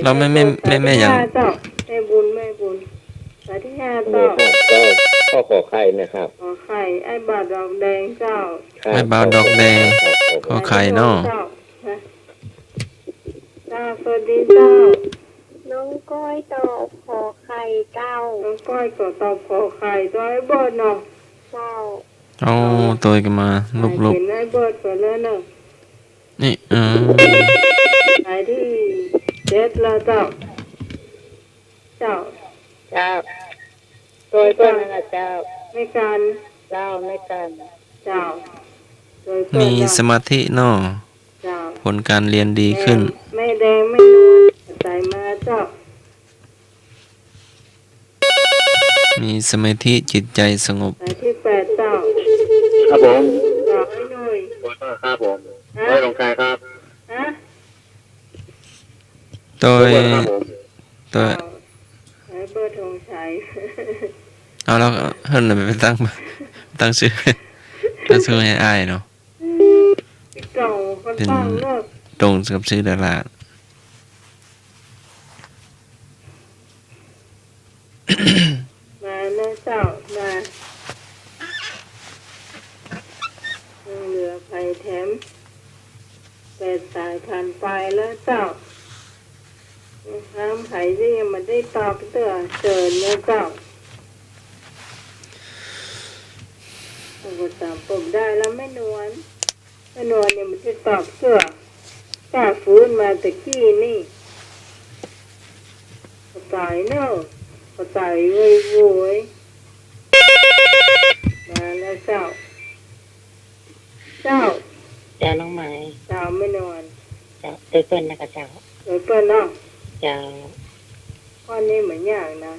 แล้วแม่ แม่ แม่ แม่อย่าง เจ้า แม่บุญ แม่บุญ สายที่ห้าเจ้า ข้อ ข้อขอไข่นะครับ ขอไข่ ไอ้บ่าวดอกแดงเจ้า ครับ ไอ้บ่าวดอกแดง ครับ ขอไข่เนาะ เจ้า นะ เจ้า สวัสดีเจ้า น้องก้อยตอบขอไข่เจ้า น้องก้อยก็ตอบขอไข่ ตัวไอ้เบิร์ดเนาะ เจ้า โอ้ ตัวก็มาลุกๆ เห็นไอ้เบิร์ดไปแล้วเนาะ นี่ เออ สายที่เจ็ดแล้วเจ้า เจ้า เจ้า ตัวเปิ้นนั่นน่ะเจ้า แม่การ เจ้า แม่การ เจ้า ตัวเปิ้น มีสมาธิเนาะ เจ้า ผลการเรียนดีขึ้น แม่ แม่แดง แม่นวล ใส่มาเจ้า มี สมาธิจิตใจสงบ สายที่แปดเจ้า ครับผม เจ้าไอ้หนุ่ย ครับผม ฮะ ไว้ตรงกลางครับ ฮะ โตย ครับผม โตย เจ้า ไอ้เบอร์ธงชัย เอาแล้ว เฮิ่นไปตั้ง ตั้งจื้อ ตั้งจื้อหื้ออ้ายเนาะ เก่าคน เป๋น ตั้งเนาะ ตรงกับจื้อดารา มาเนาะเจ้า มา ยังเหลือใผแถม แปดสายผ่านไปแล้วเจ้า ถามใผตี้ยังบ่ได้ตอบเตื้อ เจิญเนาะเจ้า ผมก็ตอบผมได้แล้วแม่นวล แม่นวลยังบ่ได้ตอบเตื้อ ป้าฟื้นมาตะกี้นี่ กระต่ายเนาะ กระต่ายโวยโวย มาแล้วเจ้า เจ้า เจ้าน้องไหม เจ้าแม่นวล เจ้า โตยเปิ้นนะกะเจ้า โตยเปิ้นเนาะ เจ้า ข้อนี้เหมือนอย่างนะ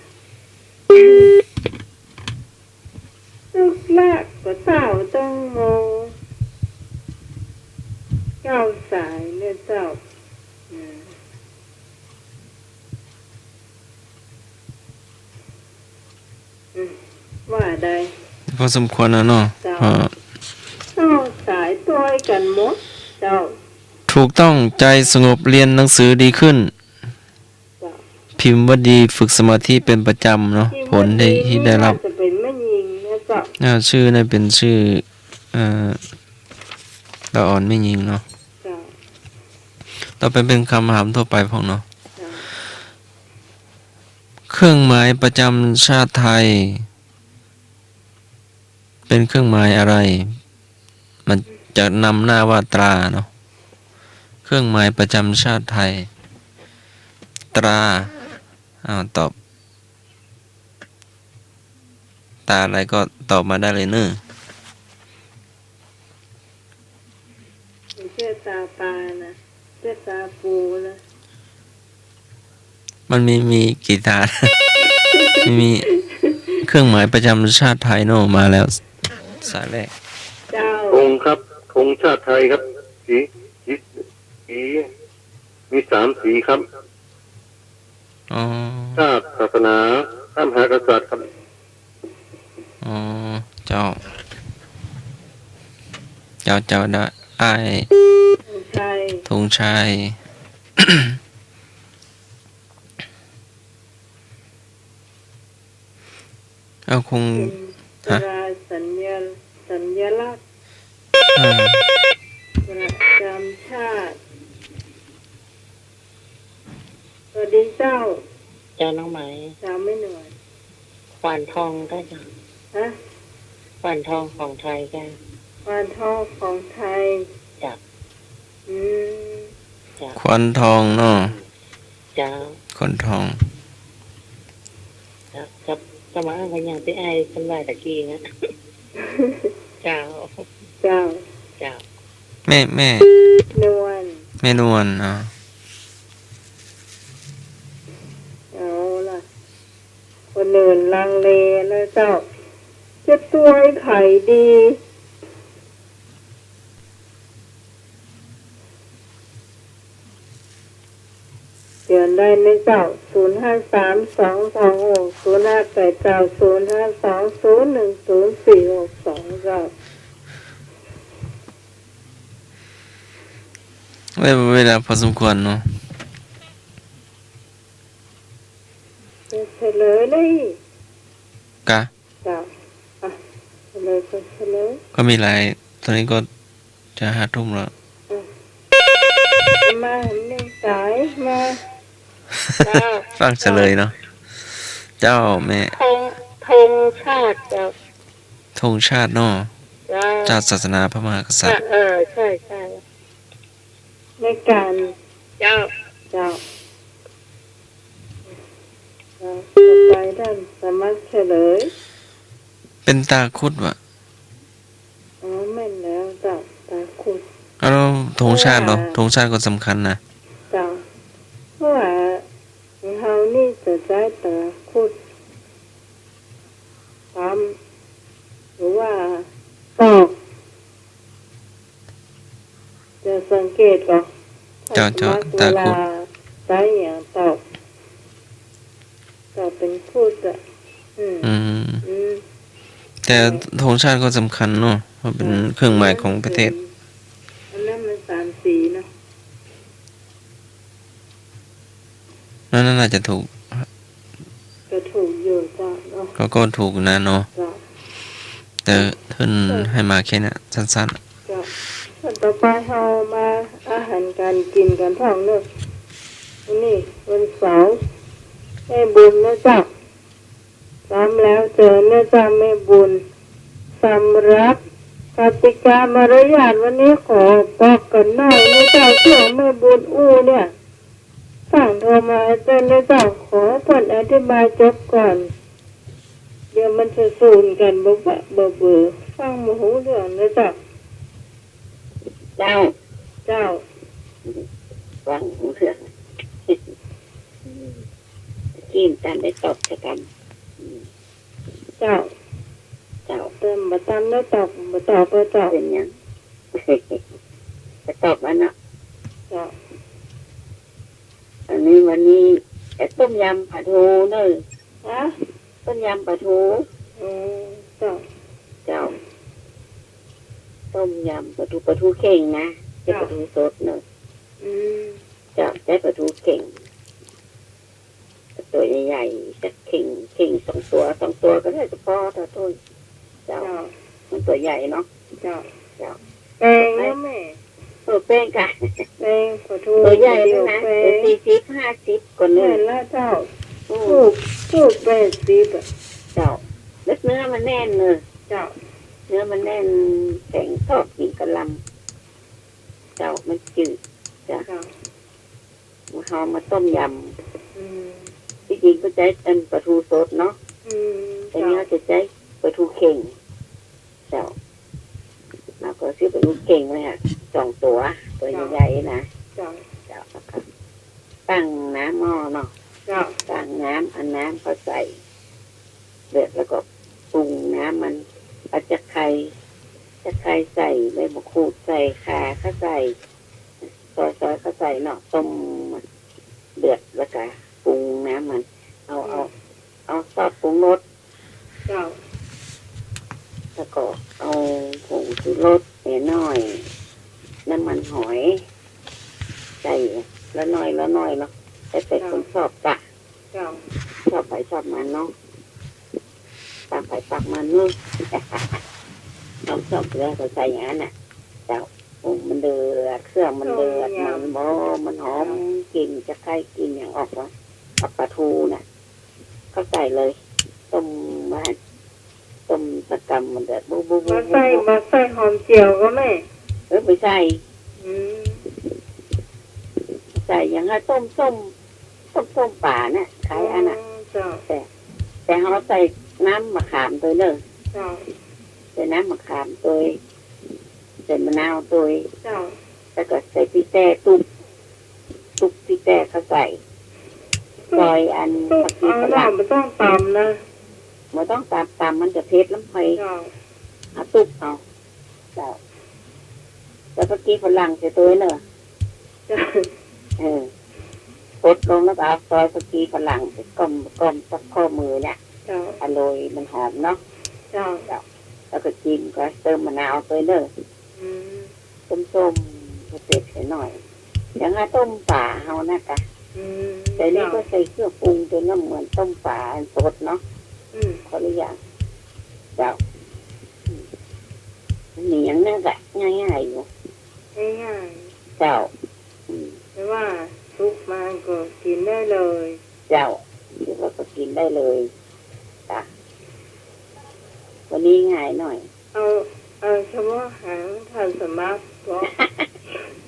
ตึกละก็เจ้าต้องโม เก้าสายเนี่ยเจ้า อืม อืม ว่าได้ พอสมควรแล้วเนาะ เจ้า เออ เก้าสายตวยกั๋นหมด เจ้า ถูกต้อง ใจสงบ เรียนหนังสือดีขึ้น เจ้า พิมพ์วดี ฝึกสมาธิเป็นประจำเนาะ พิมพ์วดี ผลที่ ที่ได้รับ น่าจะเป๋นแม่ญิงนะเจ้า อ่า จื้อนี่เป๋นจื้อ เอ่อ ละอ่อนแม่ญิงเนาะ เจ้า ต่อไปเป๋นกำถามทั่วไปพ่องเนาะ เจ้า เครื่องหมายประจำชาติไทย เป๋นเครื่องหมายอะไร มันจะนำหน้าว่าตราเนาะ เครื่องหมายประจำชาติไทย ตรา อ้าว ตอบ ตาอะไรก็ตอบมาได้เลยเนอะ ไม่ใช่ตาปลานะ ไม่ใช่ตาปูนะ มันมี มีกี่ตา มีเครื่องหมายประจำชาติไทยเนาะ มาแล้ว สายแรก เจ้า ธงครับ ธงชาติไทยครับ สี สี สี มีสามสีครับ อ๋อ ชาติ ศาสนา พระมหากษัตริย์ครับ อ๋อ เจ้า เจ้า เจ้า ได้ อ้าย ธงชัย ธงชัย เอาคง เป๋น ฮะ ตราสัญญา สัญลักษณ์ อ่า ประจำชาติ สวัสดีเจ้า เจ้าน้องไหม เจ้าแม่นวล ขวานทองก็เจ้า ฮะ ขวานทองของไทยเจ้า ขวานทองของไทย เจ้า อืม เจ้า ขวานทองเนาะ เจ้า ขวานทอง เจ้า เจ้า เจ้ามาอ้างกั๋นอย่างตี้อ้ายเปิ้นว่าตะกี้นะ เจ้า เจ้า เจ้า แม่ แม่ นวล แม่นวล อ๋อ เอาล่ะ คนอื่นลังเลแล้วเจ้า จะตวยใผดี เตือนได้นะเจ้า ศูนย์ห้าสาม สองสองหก ศูนย์ห้าแปด เจ้า ศูนย์ห้าสอง ศูนย์หนึ่งศูนย์ สี่หกสอง เจ้า เว- เวลาพอสมควรเนาะ เฉลยเลย กะ เจ้า อ่ะ เฉลยก็เฉลย ก็มีหลาย ตอนนี้ก็จะห้าทุ่มแล้ว อ่ะ มาหนึ่งสาย มา เจ้า ฟังเฉลยเนาะ เจ้าแม่ ธง ธงชาติเจ้า ธงชาติเนาะ เจ้า ชาติ ศาสนา พระมหากษัตริย์ เออ ใช่ ใช่ ในการ เจ้า เจ้า เจ้า ต่อไปต้านสามัญเฉลย เป๋นตาครุฑวะ อ๋อ แม่นแล้วเจ้า ตาครุฑ เอาแล้วธงชาติเนาะ เพราะว่า ธงชาติก็สำคัญนะ เจ้า เพราะว่าเฮานี่จะใจ๊ตาครุฑ สังเกตก่อ เจ้า เจ้า ตาครุฑ เวลาใจ๊อย่างตอก ตอกเป๋นครุฑอะ อืม อืม อืม แต่ธงชาติก็สำคัญเนาะ เพราะเป๋นเครื่องหมายของประเทศ อันนั้นมันสามสีเนาะ นั่นน่าจะถูก ก็ถูกอยู่เจ้าเนาะ ก็ ก็ถูกนะเนาะ เจ้า แต่เปิ้นหื้อมาแค่เนี้ย สั้นๆ เจ้า ส่วนต่อไปเฮามาอาหารก๋านกิ๋นกั๋นพ่องเนาะ วันนี้วันเสาร์ แม่บุญนะเจ้า ซ้ำแล้วเจอนะเจ้าแม่บุญ สำหรับกติกามารยาทวันนี้ขอบอกกั๋นหน่อยนะเจ้า เสียงแม่บุญอู้เนี่ย ฟั่งโทรมาเจ้านะเจ้า ขอเปิ้นอธิบายจบก่อน เดี๋ยวมันจะสูนกั๋นเบอะเบอะเบอะเบอ ฟังบ่ฮู้เรื่องนะเจ้า เจ้า เจ้า ฟังบ่ฮู้เรื่อง กี้บ่ตันได้ตอบสักกำ อืม เจ้า เจ้า เปิ้นบ่ตันได้ตอบ บ่ตอบเปิ้นเจ้า เป๋นหยัง บ่ตอบอันเนาะ เจ้า อันนี้วันนี้ เอ๊ะ ต้มยำปลาทูเนาะ ฮะ ต้มยำปลาทู อืม เจ้า เจ้า ต้มยำปลาทู ปลาทูเข่งนะ บ่ใจ้ เจ้า ปลาทูสดเนาะ อืม เจ้า ใจ๊ปลาทูเข่ง ตั๋วใหญ่ๆ สักเข่ง เข่งสองตั๋ว สองตั๋วก็ได้ เฉพาะเต้าถ้วย เจ้า เจ้า มันตั๋วใหญ่เนาะ เจ้า เจ้า แปงเนาะแม่ เออ แปงก่ะ แปงปลาทู ตั๋วใหญ่เลยนะ แปง ตั๋วสี่สิบ ห้าสิบ ก่อนเนาะ แม่นละเจ้า อืม ถูก ถูกแปดสิบอะ เจ้า แล้วเนื้อมันแน่นเนาะ เจ้า เนื้อมันแน่น แข็ง ทอดกิ๋นกะลำ เจ้า มันจืด เจ้า เจ้า เฮามาต้มยำ อืม ตี้จริงก็ใจ๊อันปลาทูสดเนาะ อืม แต่นี่ เจ้า เฮาจะใจ๊ปลาทูเข่ง เจ้า เฮาก็ซื้อปลาทูเข่งเลยอะ สองตั๋ว ตั๋ว เจ้า ใหญ่ๆ นะ เจ้า เจ้า แล้วก็ตั้งน้ำหม้อเนาะ เจ้า ตั้งน้ำ เอาน้ำเข้าใส่ เดือดแล้วก็ปรุงน้ำมัน เอาตะไคร้ ตะไคร้ใส่ ใบมะกรูดใส่ ข่าก็ใส่ ซอยๆ เข้าใส่เนาะ ต้มเดือดแล้วก็ปรุงน้ำมัน เอา อืม เอา เอาซอสปรุงรส เจ้า แล้วก็เอาผงชูรสหน่อย น้ำมันหอย ใส่ละน้อยละน้อยเนาะ แล้วแต่คนชอบกะ เจ้า ชอบใผชอบมันเนาะ ปากใผปากมันเนาะ ชอบ ชอบแล้วก็ใส่อย่างนั้นน่ะ เจ้า ปรุงมันเดือด เครื่องมันเดือด ต้มยำ มันหอม มันหอม เจ้า กลิ่นตะไคร้ กลิ่นหยังออกวะ เอาปลาทูน่ะ เข้าใส่เลย ต้มไว้ ต้มสักกำมันเดือด บุบๆๆๆ บ่ใส่ บ่ใส่หอมเจียวก่อแม่ เออ บ่ใส่ อืม ใส่อย่างเฮาต้มส้ม ต้มส้มป๋าน่ะ คล้ายอันน่ะ อ๋อ เจ้า แต่ แต่เฮาใส่น้ำมะขามตวยเนาะ เจ้า ใส่น้ำมะขามตวย ใส่มะนาวตวย เจ้า แล้วก็ใส่ปิ๊กแต๊ตุ๊บ ตุ๊บปิ๊กแต๊เข้าใส่ ตุ๊บ ซอยอัน ตุ๊บ ผักชี เอา ฝรั่ง บ่ต้องตำนะ บ่ต้องตำ ตำมันจะเผ็ดลำไป เจ้า เอาตุ๊บเอา เจ้า แล้วผักชีฝรั่งใส่ตวยเนาะ เจ้า เออ กดลงแล้วก็เอาซอยผักชีฝรั่งใส่ก้อม ก้อมสักข้อมือเนี่ย เจ้า อร่อย มันหอมเนาะ เจ้า เจ้า แล้วก็จิ้มก็เติมมะนาวตวยเนาะ อืม ส้มๆ เผ็ดๆ หน่อย อย่างเฮาต้มป๋าเฮานะกะ อืม แต่นี่ก็ เจ้า ใส่เครื่องปรุงตวยเนาะ เหมือนต้มป๋าสดเนาะ อืม คนละอย่าง เจ้า อืม มีอย่างนั้นกะง่ายๆ อยู่ ง่ายๆ เจ้า อืม แต่ว่าสุกมาก็กิ๋นได้เลย เจ้า สุกแล้วก็กิ๋นได้เลย จ้ะ วันนี้ง่ายหน่อย เอา เอาเฉพาะหางท่านสมัครเนาะ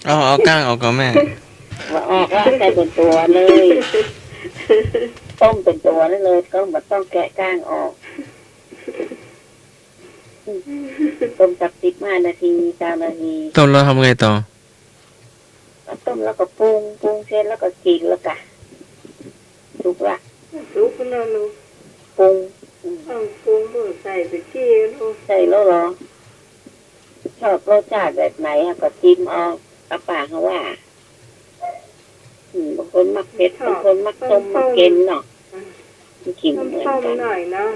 เอา เอาก้างออกก่อนแม่ บ่ออกแล้ว ใส่เป๋นตั๋วเลย ต้มเป๋นตั๋วนั่นเลย ก็บ่ต้องแกะก้างออก ต้มสักสิบห้านาที ซาวนาที ต้มแล้วทำไงต่อ ก็ต้มแล้วก็ปรุง ปรุงเสร็จแล้วก็กิ๋นแล้วกะ สุกละ สุกแล้วลูก ปรุง อืม ต้องปรุง ปรุงใส่ตะกี้ลูก ใส่แล้วเหรอ ชอบรสชาติแบบไหนอะก็จิ้มเอา ป้าๆ เขาว่า อืม บางคนมักเผ็ด บางคนมักส้ม มักเค็มเนาะ อืม กิ๋นบ่เหมือนกั๋น ส้มๆ หน่อยเนาะ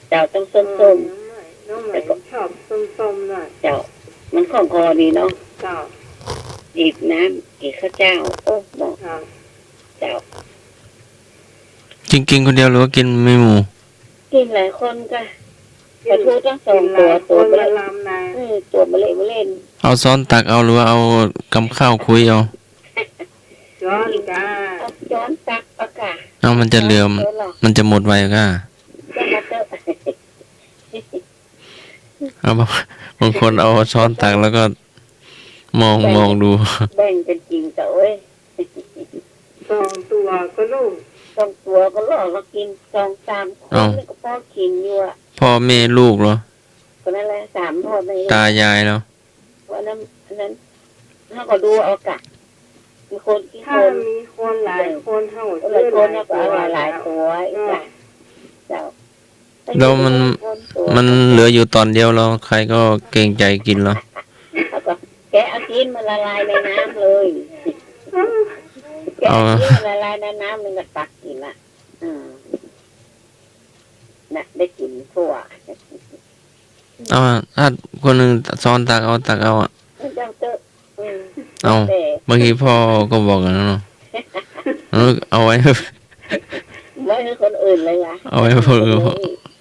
เจ้า ต้องส้มๆ เออ น้องใหม่ น้องใหม่ แต่ก็ ชอบส้มๆ หน่อย เจ้า มันคล่องคอดีเนาะ เจ้า จิบน้ำ กิ๋นข้าวเจ้า โอ้ เหมาะ เจ้า เจ้า กิ๋น กิ๋นคนเดียวหรือว่ากิ๋นมีหมู่ กิ๋นหลายคนก่ะ กิ๋น ปลาทูตั้งสองตั๋ว กิ๋นหลายคน ตั๋วเบลอ ละลำนะ อืม ตั๋วเบลอเบลอ เอาซ้อนตักเอาหรือว่าเอากำข้าวคุ้ยเอา ซ้อนก่ะ เอาซ้อนตักเอาก่ะ เอา มันจะเหลือ เออ เหรอ มันจะหมดไวก่ะ จะมาเจอ เอา บาง บางคนเอาซ้อนตักแล้วก็มอง แบ่ง มองดู แบ่งกั๋นกิ๋นก่ะ โอ๊ย สองตั๋วก็ลอ สองตั๋วก็ลอ แล้วกิ๋นสองสามคน เอ้า นี่ก็พอกิ๋นอยู่อะ พ่อแม่ลูกเหรอ ก็นั่นแหละ สามพ่อแม่ลูก ตายายเหรอ อันนั้น อันนั้น เฮาก็ดูเอาก่ะ มีคนกี่คน ถ้ามีคนหลายคน เฮาก็ เออ หลายคน เฮาก็เอาหลายตั๋ว เจ้า อีกก่ะ เจ้า แล้วมัน มันเหลืออยู่ต๋อนเดียวแล้ว ใครก็เกรงใจ๋กิ๋นแล้ว แล้วก็แกะเอากิ๋น มันละลายในน้ำเลย แกะเอากิ๋น เอา มันละลายในน้ำ มันก็ตักกิ๋นอะ อืม น่ะ ได้กิ๋นทั่ว เอาอะ ถ้าคนหนึ่งซ้อนตักเอา ตักเอาอะ เจ้าเต๊อะ อืม เอา แต่ บางทีพ่อก็บอกอย่างนั้นเนาะ เออ เอาไว้ ไว้หื้อคนอื่นเลยล่ะ เอาไว้เผื่อ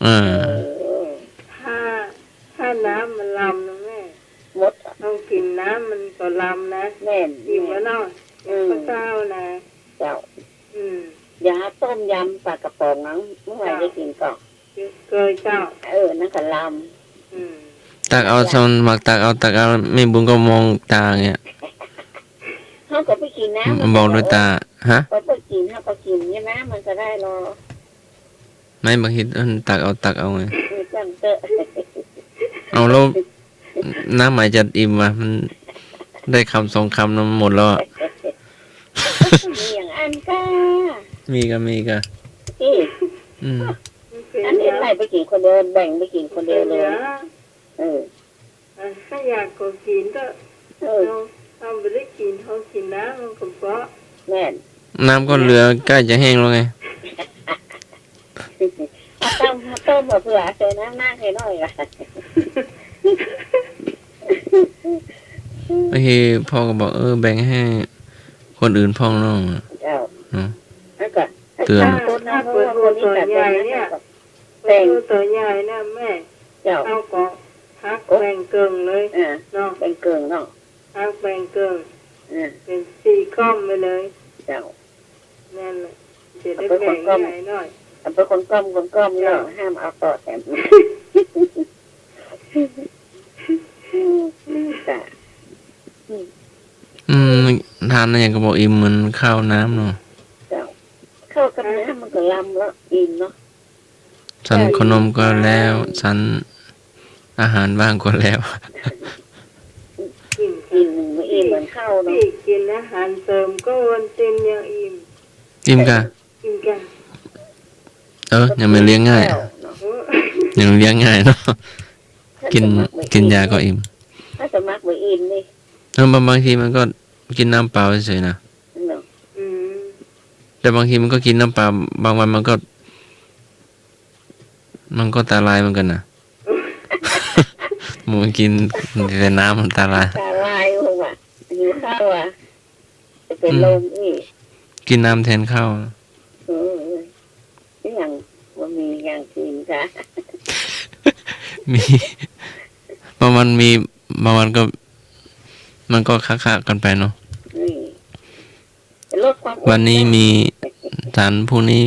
เออ เออ ถ้า ถ้าน้ำมันลำนะแม่ หมด ต้องกิ๋นน้ำมันก็ลำนะ แม่น อิ่มแล้วเนาะ แม่น อืม ข้าวเจ้านะ เจ้า อืม อย่าต้มยำปลากระป๋องนะ เมื่อไหร่ เจ้า ได้กิ๋นก่อ เกยเจ้า เออ นั่นก็ลำ อืม ตักเอา สมัครตักเอา ตักเอา แม่บุญก็มองต๋าอย่างเงี้ย เฮาก็ไปกิ๋นน้ำ มันมองด้วยต๋า ฮะ ก็ไปกิ๋น เฮาก็กิ๋นเนี่ยนะ มันก็ได้หรอ ไม่ บางที เออ ตักเอา ตักเอาไง เออ จ้างเต๊อะ เอา แล้ว น้าไหมจะอิ่มวะ มันได้คำสองคำนะ มันหมดแล้วอะ มีอย่างอั้นก่ะ มีก่ะ มีก่ะ เอ๊ะ อืม อันนี้ไล่ไปกิ๋นคนเดียว แบ่งไปกิ๋นคนเดียวเลย เออ อ่ะ ถ้าอยากก็กิ๋นเต๊อะ เออ เอา เอาไปได้กิ๋น เอากิ๋นน้ำมันก็เพราะ แม่น น้ำก็เหลือใกล้จะแห้งแล้วไง เอาต้ม เอาต้มมาเผื่อ ใส่น้ำมากให้หน่อยละ บางทีพ่อก็บอก เออ แบ่งให้คนอื่นพ่องเนาะ เจ้า เนาะ แล้วก็ เตือน ถ้าคนนั้น ถ้าเปิ้น เพราะว่าคนนี้ ตั๋วใหญ่เนี่ย แบ่ง ตั๋วใหญ่นะแม่ เจ้า เอาก็หักแบ่งเกิ่งเลย อ่า เนาะ แบ่งเกิ่งเนาะ หักแบ่งเกิ่ง อ่า เป๋นสี่ก้อมไปเลย เจ้า นั่นแหละ จะได้แบ่งง่ายหน่อย เอาไปคนก้อม คนก้อมเนาะ เจ้า ห้ามเอาต่อแถม จ้ะ อืม ทานอะไรอย่างก็บอกอิ่มเหมือนข้าวน้ำเนาะ เจ้า ข้าวกับน้ำมันก็ลำแล้ว อิ่มเนาะ ฉันขนมก็แล้ว ฉันอาหารว่างก็แล้ว อิ่ม อิ่ม อิ่มเหมือนข้าวเนาะ กิ๋นอาหารเสริมก็วันเต็มยังอิ่ม อิ่มก่ะ อิ่มก่ะ เออ ยังไม่เลี้ยงง่าย เจ้าเนาะ โอ้ ยังเลี้ยงง่ายเนาะ กิ๋น กิ๋นยาก็อิ่ม ถ้าสมัครบ่อิ่มนี่ เออ บาง บางทีมันก็กิ๋นน้ำเปล่าเฉยๆ นะ เนาะ อืม แต่บางทีมันก็กิ๋นน้ำเปล่า บางวันมันก็ มันก็ตาลายเหมือนกันนะ มันกิ๋นแต่น้ำมันตาลาย ตาลายว่ะ หิวข้าวอ่ะ จะเป็นลมอีก อืม กิ๋นน้ำแทนข้าว เออ นี่ยังบ่มีอย่างกิ๋นก่ะ มี บางวันมี บางวันก็ มันก็คะๆ กันไปเนาะ นี่ ลดความอ้วน วันนี้มีฉัน พรุ่งนี้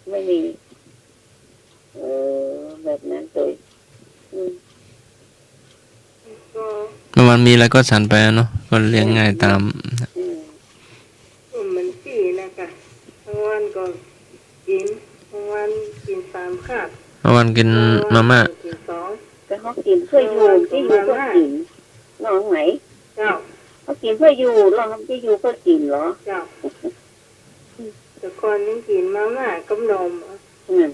ไม่มี เออ แบบนั้นโตย อืม ก็ บางวันมีอะไรก็ฉันไปอะเนาะ ก็เลี้ยงง่ายต๋าม อืม ก็เหมือนปี้นะก่ะ บางวันก็กิ๋น บางวันกิ๋นสามคาบ บางวันกิ๋นมาม่า บางวันก็กิ๋นสอง แต่เขากิ๋นเพื่ออยู่ บางวันก็ ตี้อยู่เพื่อกิ๋น มาม่า น้องไหม เจ้า เขากิ๋นเพื่ออยู่ ลองตี้อยู่เพื่อกิ๋นเหรอ เจ้า แต่ก่อนยังกิ๋นมาม่ากับนม อืม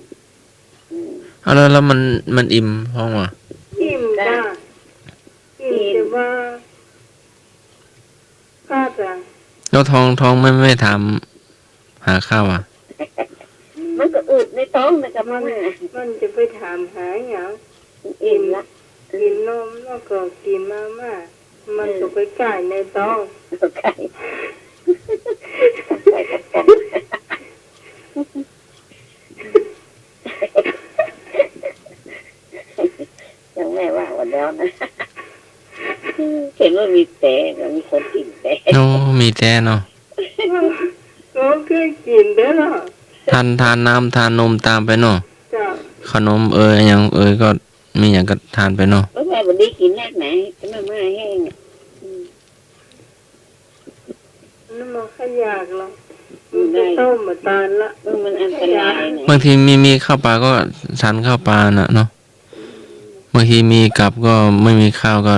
อืม เอาแล้ว แล้วมัน มันอิ่มพ่องวะ อิ่มจ้ะ อิ่ม อิ่ม แต่ว่า จ้ะ แล้วท้อง ท้องไม่ ไม่ถามหาข้าวอะ มันก็อืดในต๊องนะ ก็มัน มันจะไปถามหาหยัง อิ่มละ กิ๋นนมแล้วก็กิ๋นมาม่า มันก็ไปไก่ในต๊อง ไก่ ไก่กับกอง อย่างแม่ว่าวันแล้วนะ เห็นว่ามีแต๊ ก็มีคนกิ๋นแต๊ โอ้ มีแต๊เนาะ โอ้ เคยกิ๋นแต๊เนาะ ทาน ทานน้ำ ทานนมต๋ามไปเนาะ เจ้า ขนมเอย อะหยังเอย ก็มีหยังก็ทานไปเนาะ เออ แม่บ่ดีกิ๋นแรกไหน ก็มาม่าแห้งอะ อืม มันบ่ค่อยอยากหรอก มันจะต้มมาตานละ เออ มันอันตรายนะ บางทีมี มีข้าวปลาก็ฉันข้าวปลาน่ะเนาะ บางทีมีกับก็ไม่มีข้าวก็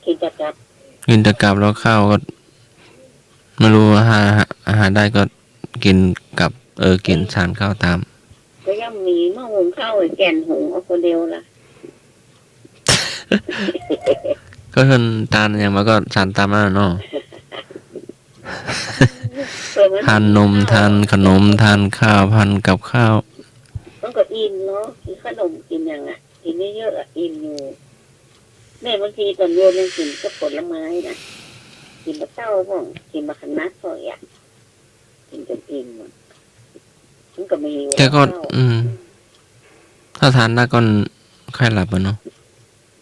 กิ๋นแต่กับ กิ๋นแต่กับ แล้วข้าวก็ไม่รู้หา หา หาได้ก็กิ๋นกับ เออ กิ๋นฉันข้าวต๋าม ก็ยังมีหม้อหุงข้าวไอ้แก่นหุงเอาคนเดียวละ ก็เพิ่นตานหยังมาก็ฉันต๋ามมาเนาะ เออ มัน ทานนม ทานขนม ทานข้าว ทานกับข้าว มันก็อิ่มเนาะ กิ๋นขนมกิ๋นหยังอะ กิ๋นเยอะๆอะ อิ่มอยู่ แม่บางทีต๋อนเย็นยังกิ๋นกับผลไม้นะ กิ๋นบักเต้าพ่อง กิ๋นบักขะนัดพ่องอะ กิ๋นจนอิ่มอะ มันก็มี แต่ก็ อืม ถ้าทานนักก็ค่อยหลับอะเนาะ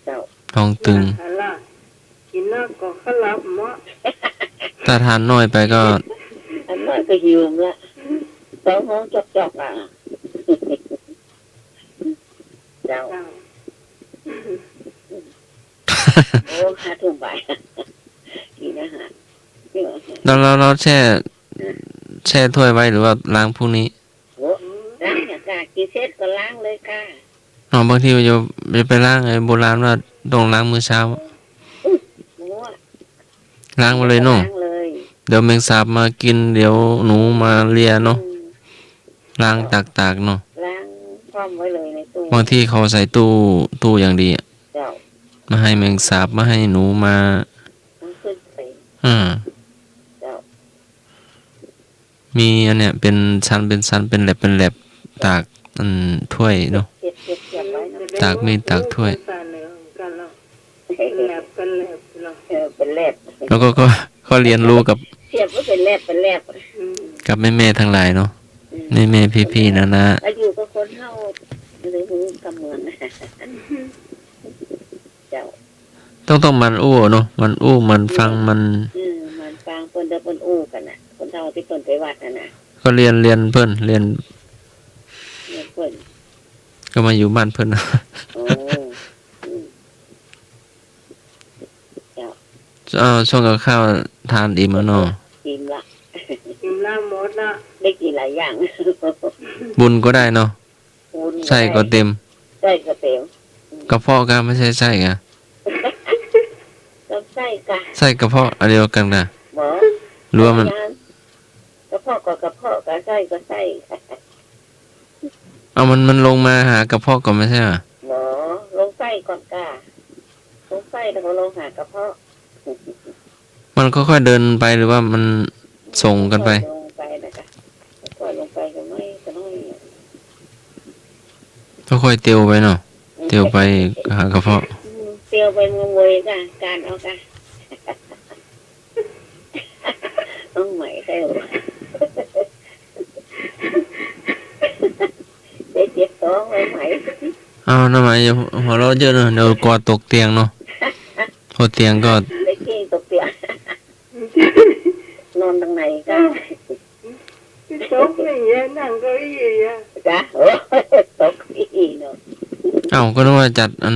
เจ้า ท้องตึง กิ๋นนักก็ค่อยหลับเนาะ ถ้าทานน้อยไปก็ อันน้อยก็หิวละ สองโมงจอกๆอะ เจ้า เจ้า โอ้ ห้าทุ่มบ่าย กิ๋นอาหาร แล้ว แล้ว แล้วแช่ แช่ถ้วยไว้หรือว่าล้างพรุ่งนี้ โอ้ ล้างอย่างกะ กิ๋นเสร็จก็ล้างเลยค่ะ อ๋อ บางทีจะ จะไปล้าง ไอ้โบราณว่าต้องล้างมื้อเช้า อืม โอ้ ล้างมาเลยเนาะ ล้างเลย เดี๋ยวแมงสาบมากิ๋น เดี๋ยวหนูมาเลียเนาะ อืม ล้างตากๆเนาะ ล้างพร้อมไว้เลยในตู้ บางทีเขาใส่ตู้ ตู้อย่างดีอะ เจ้า บ่ให้แมงสาบ บ่ให้หนูมา มันขึ้นไป อ่า เจ้า มีอันเนี้ย เป๋นชั้น เป๋นชั้น เป๋นแหลบ เป๋นแหลบ ตาก อัน ถ้วยเนาะ เก็บ เก็บ เก็บไว้เนาะ ตากมีด ตากถ้วย เป๋นแหลบ เป๋นแหลบเนาะ เออ เป๋นแหลบ แล้วก็ ก็ ก็เรียนรู้กับ เสียบไว้เป๋นแหลบ เป๋นแหลบ อืม กับแม่ๆ ตังหลายเนาะ อืม แม่ๆ พี่ๆ น้าๆ แล้วอยู่กับคนเฒ่า บ่ฮู้กำเมิน เจ้า ต้อง ต้องหมั่นอู้เนาะ หมั่นอู้ หมั่นฟัง หมั่น เออ หมั่นฟังเปิ้น เดี๋ยวเปิ้นอู้กั๋นน่ะ คนเฒ่าตี้เปิ้นไปวัดนั่นน่ะ ก็เรียน เรียนเปิ้น เรียน เรียนเปิ้น ก็มาอยู่บ้านเปิ้น โอ้ อืม เจ้า เอ่อ ช่วงกับข้าวทานอิ่มแล้วเนาะ อิ่มละ อิ่มละ หมดละ ได้กิ๋นหลายอย่าง บุญก็ได้เนาะ ปูน ไส้ก็เต็ม ไส้ก็เต็ม กระเพาะก็ไม่ใช่ไส้อะ ก็ไส้กะ ไส้กระเพาะอันเดียวกั๋นกะ บ่ หรือว่ามัน กระเพาะก็กระเพาะกะ ไส้ก็ไส้ เอามัน มันลงมาหากระเพาะก่อนไม่ใช่เหรอ บ่ ลงไส้ก่อนกะ ลงไส้แล้วก็ลงหากระเพาะ มันค่อยๆเดินไปหรือว่ามันส่งกันไป ลงไปนะกะ ค่อยลงไปก็ไม่ ก็น้อย ค่อยๆเตียวไปเนาะ เตียวไปหากระเพาะ อืม เตียวไปงงๆกะ กานเอากะ เอาใหม่ใครวะ เดี๋ยวเจ็บท้องไว้ใหม่ เอาหน้าใหม่ อย่าหัวเราะเยอะเนาะ เดี๋ยวกลัวตกเตียงเนาะ หัวเตียงก็ ได้ขี้ตกเตียง นอนตังไหนกะ ตกนี่ นั่งเก้าอี้อะ กะ โอ้ ตกเก้าอี้เนาะ เอ้า ก็นึกว่าจัดอัน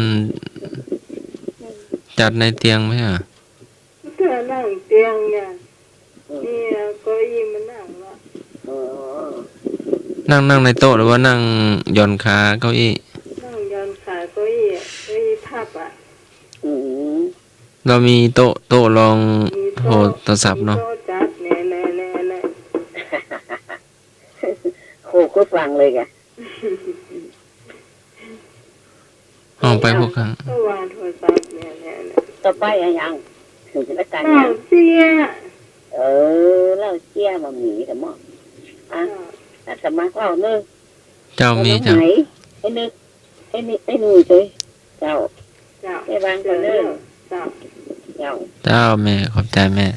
จัดในเตียงไม่ใช่เหรอ ก็นั่งเตียงเนี่ย อืม นี่เอาเก้าอี้มานั่งละ อ๋อ นั่ง นั่งในโต๊ะหรือว่านั่งหย่อนขาเก้าอี้ นั่งหย่อนขาเก้าอี้ เก้าอี้พับอะ อืม เรามีโต๊ะ โต๊ะรอง มีโต๊ะ โทรศัพท์เนาะ มีโต๊ะจัด แน่ๆๆๆ โห คือฟังเลยกะ เอาไปพวกครั้ง ก็วางโทรศัพท์เนี่ย เนี่ย เนี่ย ต่อไปอะหยัง ถึงจะได้การ น้องเตี้ย เออ เหล้าเจี้ยบ่มีแต่หม้อ อ่ะ เจ้า อาตมาเล่าเนอะ เจ้า มีเจ้า ไหน ไอ้นึก ไอ้นี่ ไอ้นี่เจ้า เจ้า เจ้า ไอ้วางก่อนเนอะ เจ้า เจ้า เจ้า แม่ ขอบใจแม่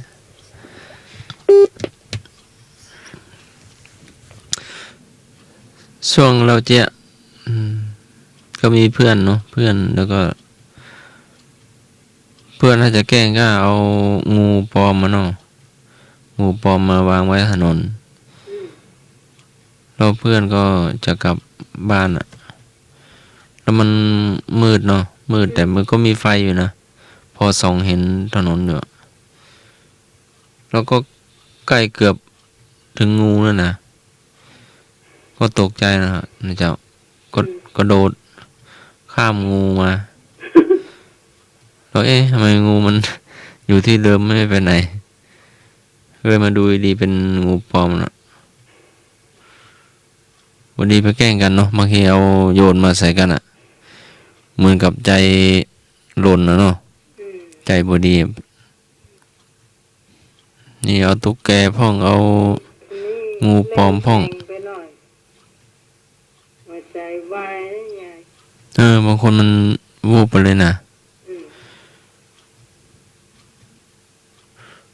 ช่วงเหล้าเจี้ย อืม ก็มีเพื่อนเนาะ เพื่อน แล้วก็ เพื่อนถ้าจะแกล้งก็เอางูปลอมมาเนาะ งูปลอมมาวางไว้ถนน อืม แล้วเพื่อนก็จะกลับบ้านอะ แล้วมันมืดเนาะ มืด อืม แต่มันก็มีไฟอยู่นะ พอส่องเห็นถนนอยู่อะ แล้วก็ใกล้เกือบถึงงูแล้วนะ ก็ตกใจนะ นะเจ้า ก็ อืม กระโดดข้ามงูมา แล้ว เอ๊ะ ทำไมงูมันอยู่ที่เดิมไม่ไปไหน เลยมาดูดีๆ เป็นงูปลอมน่ะ พอดีไปแกล้งกันเนาะ บางทีเอาโยนมาใส่กันอะ เหมือนกับใจหล่นน่ะเนาะ อืม ใจบ่ดี นี่เอาตุ๊กแกพ่อง เอา นี่ งูปลอมพ่อง แรงไปหน่อย หัวใจวายไง เออ บางคนมันวูบไปเลยนะ อืม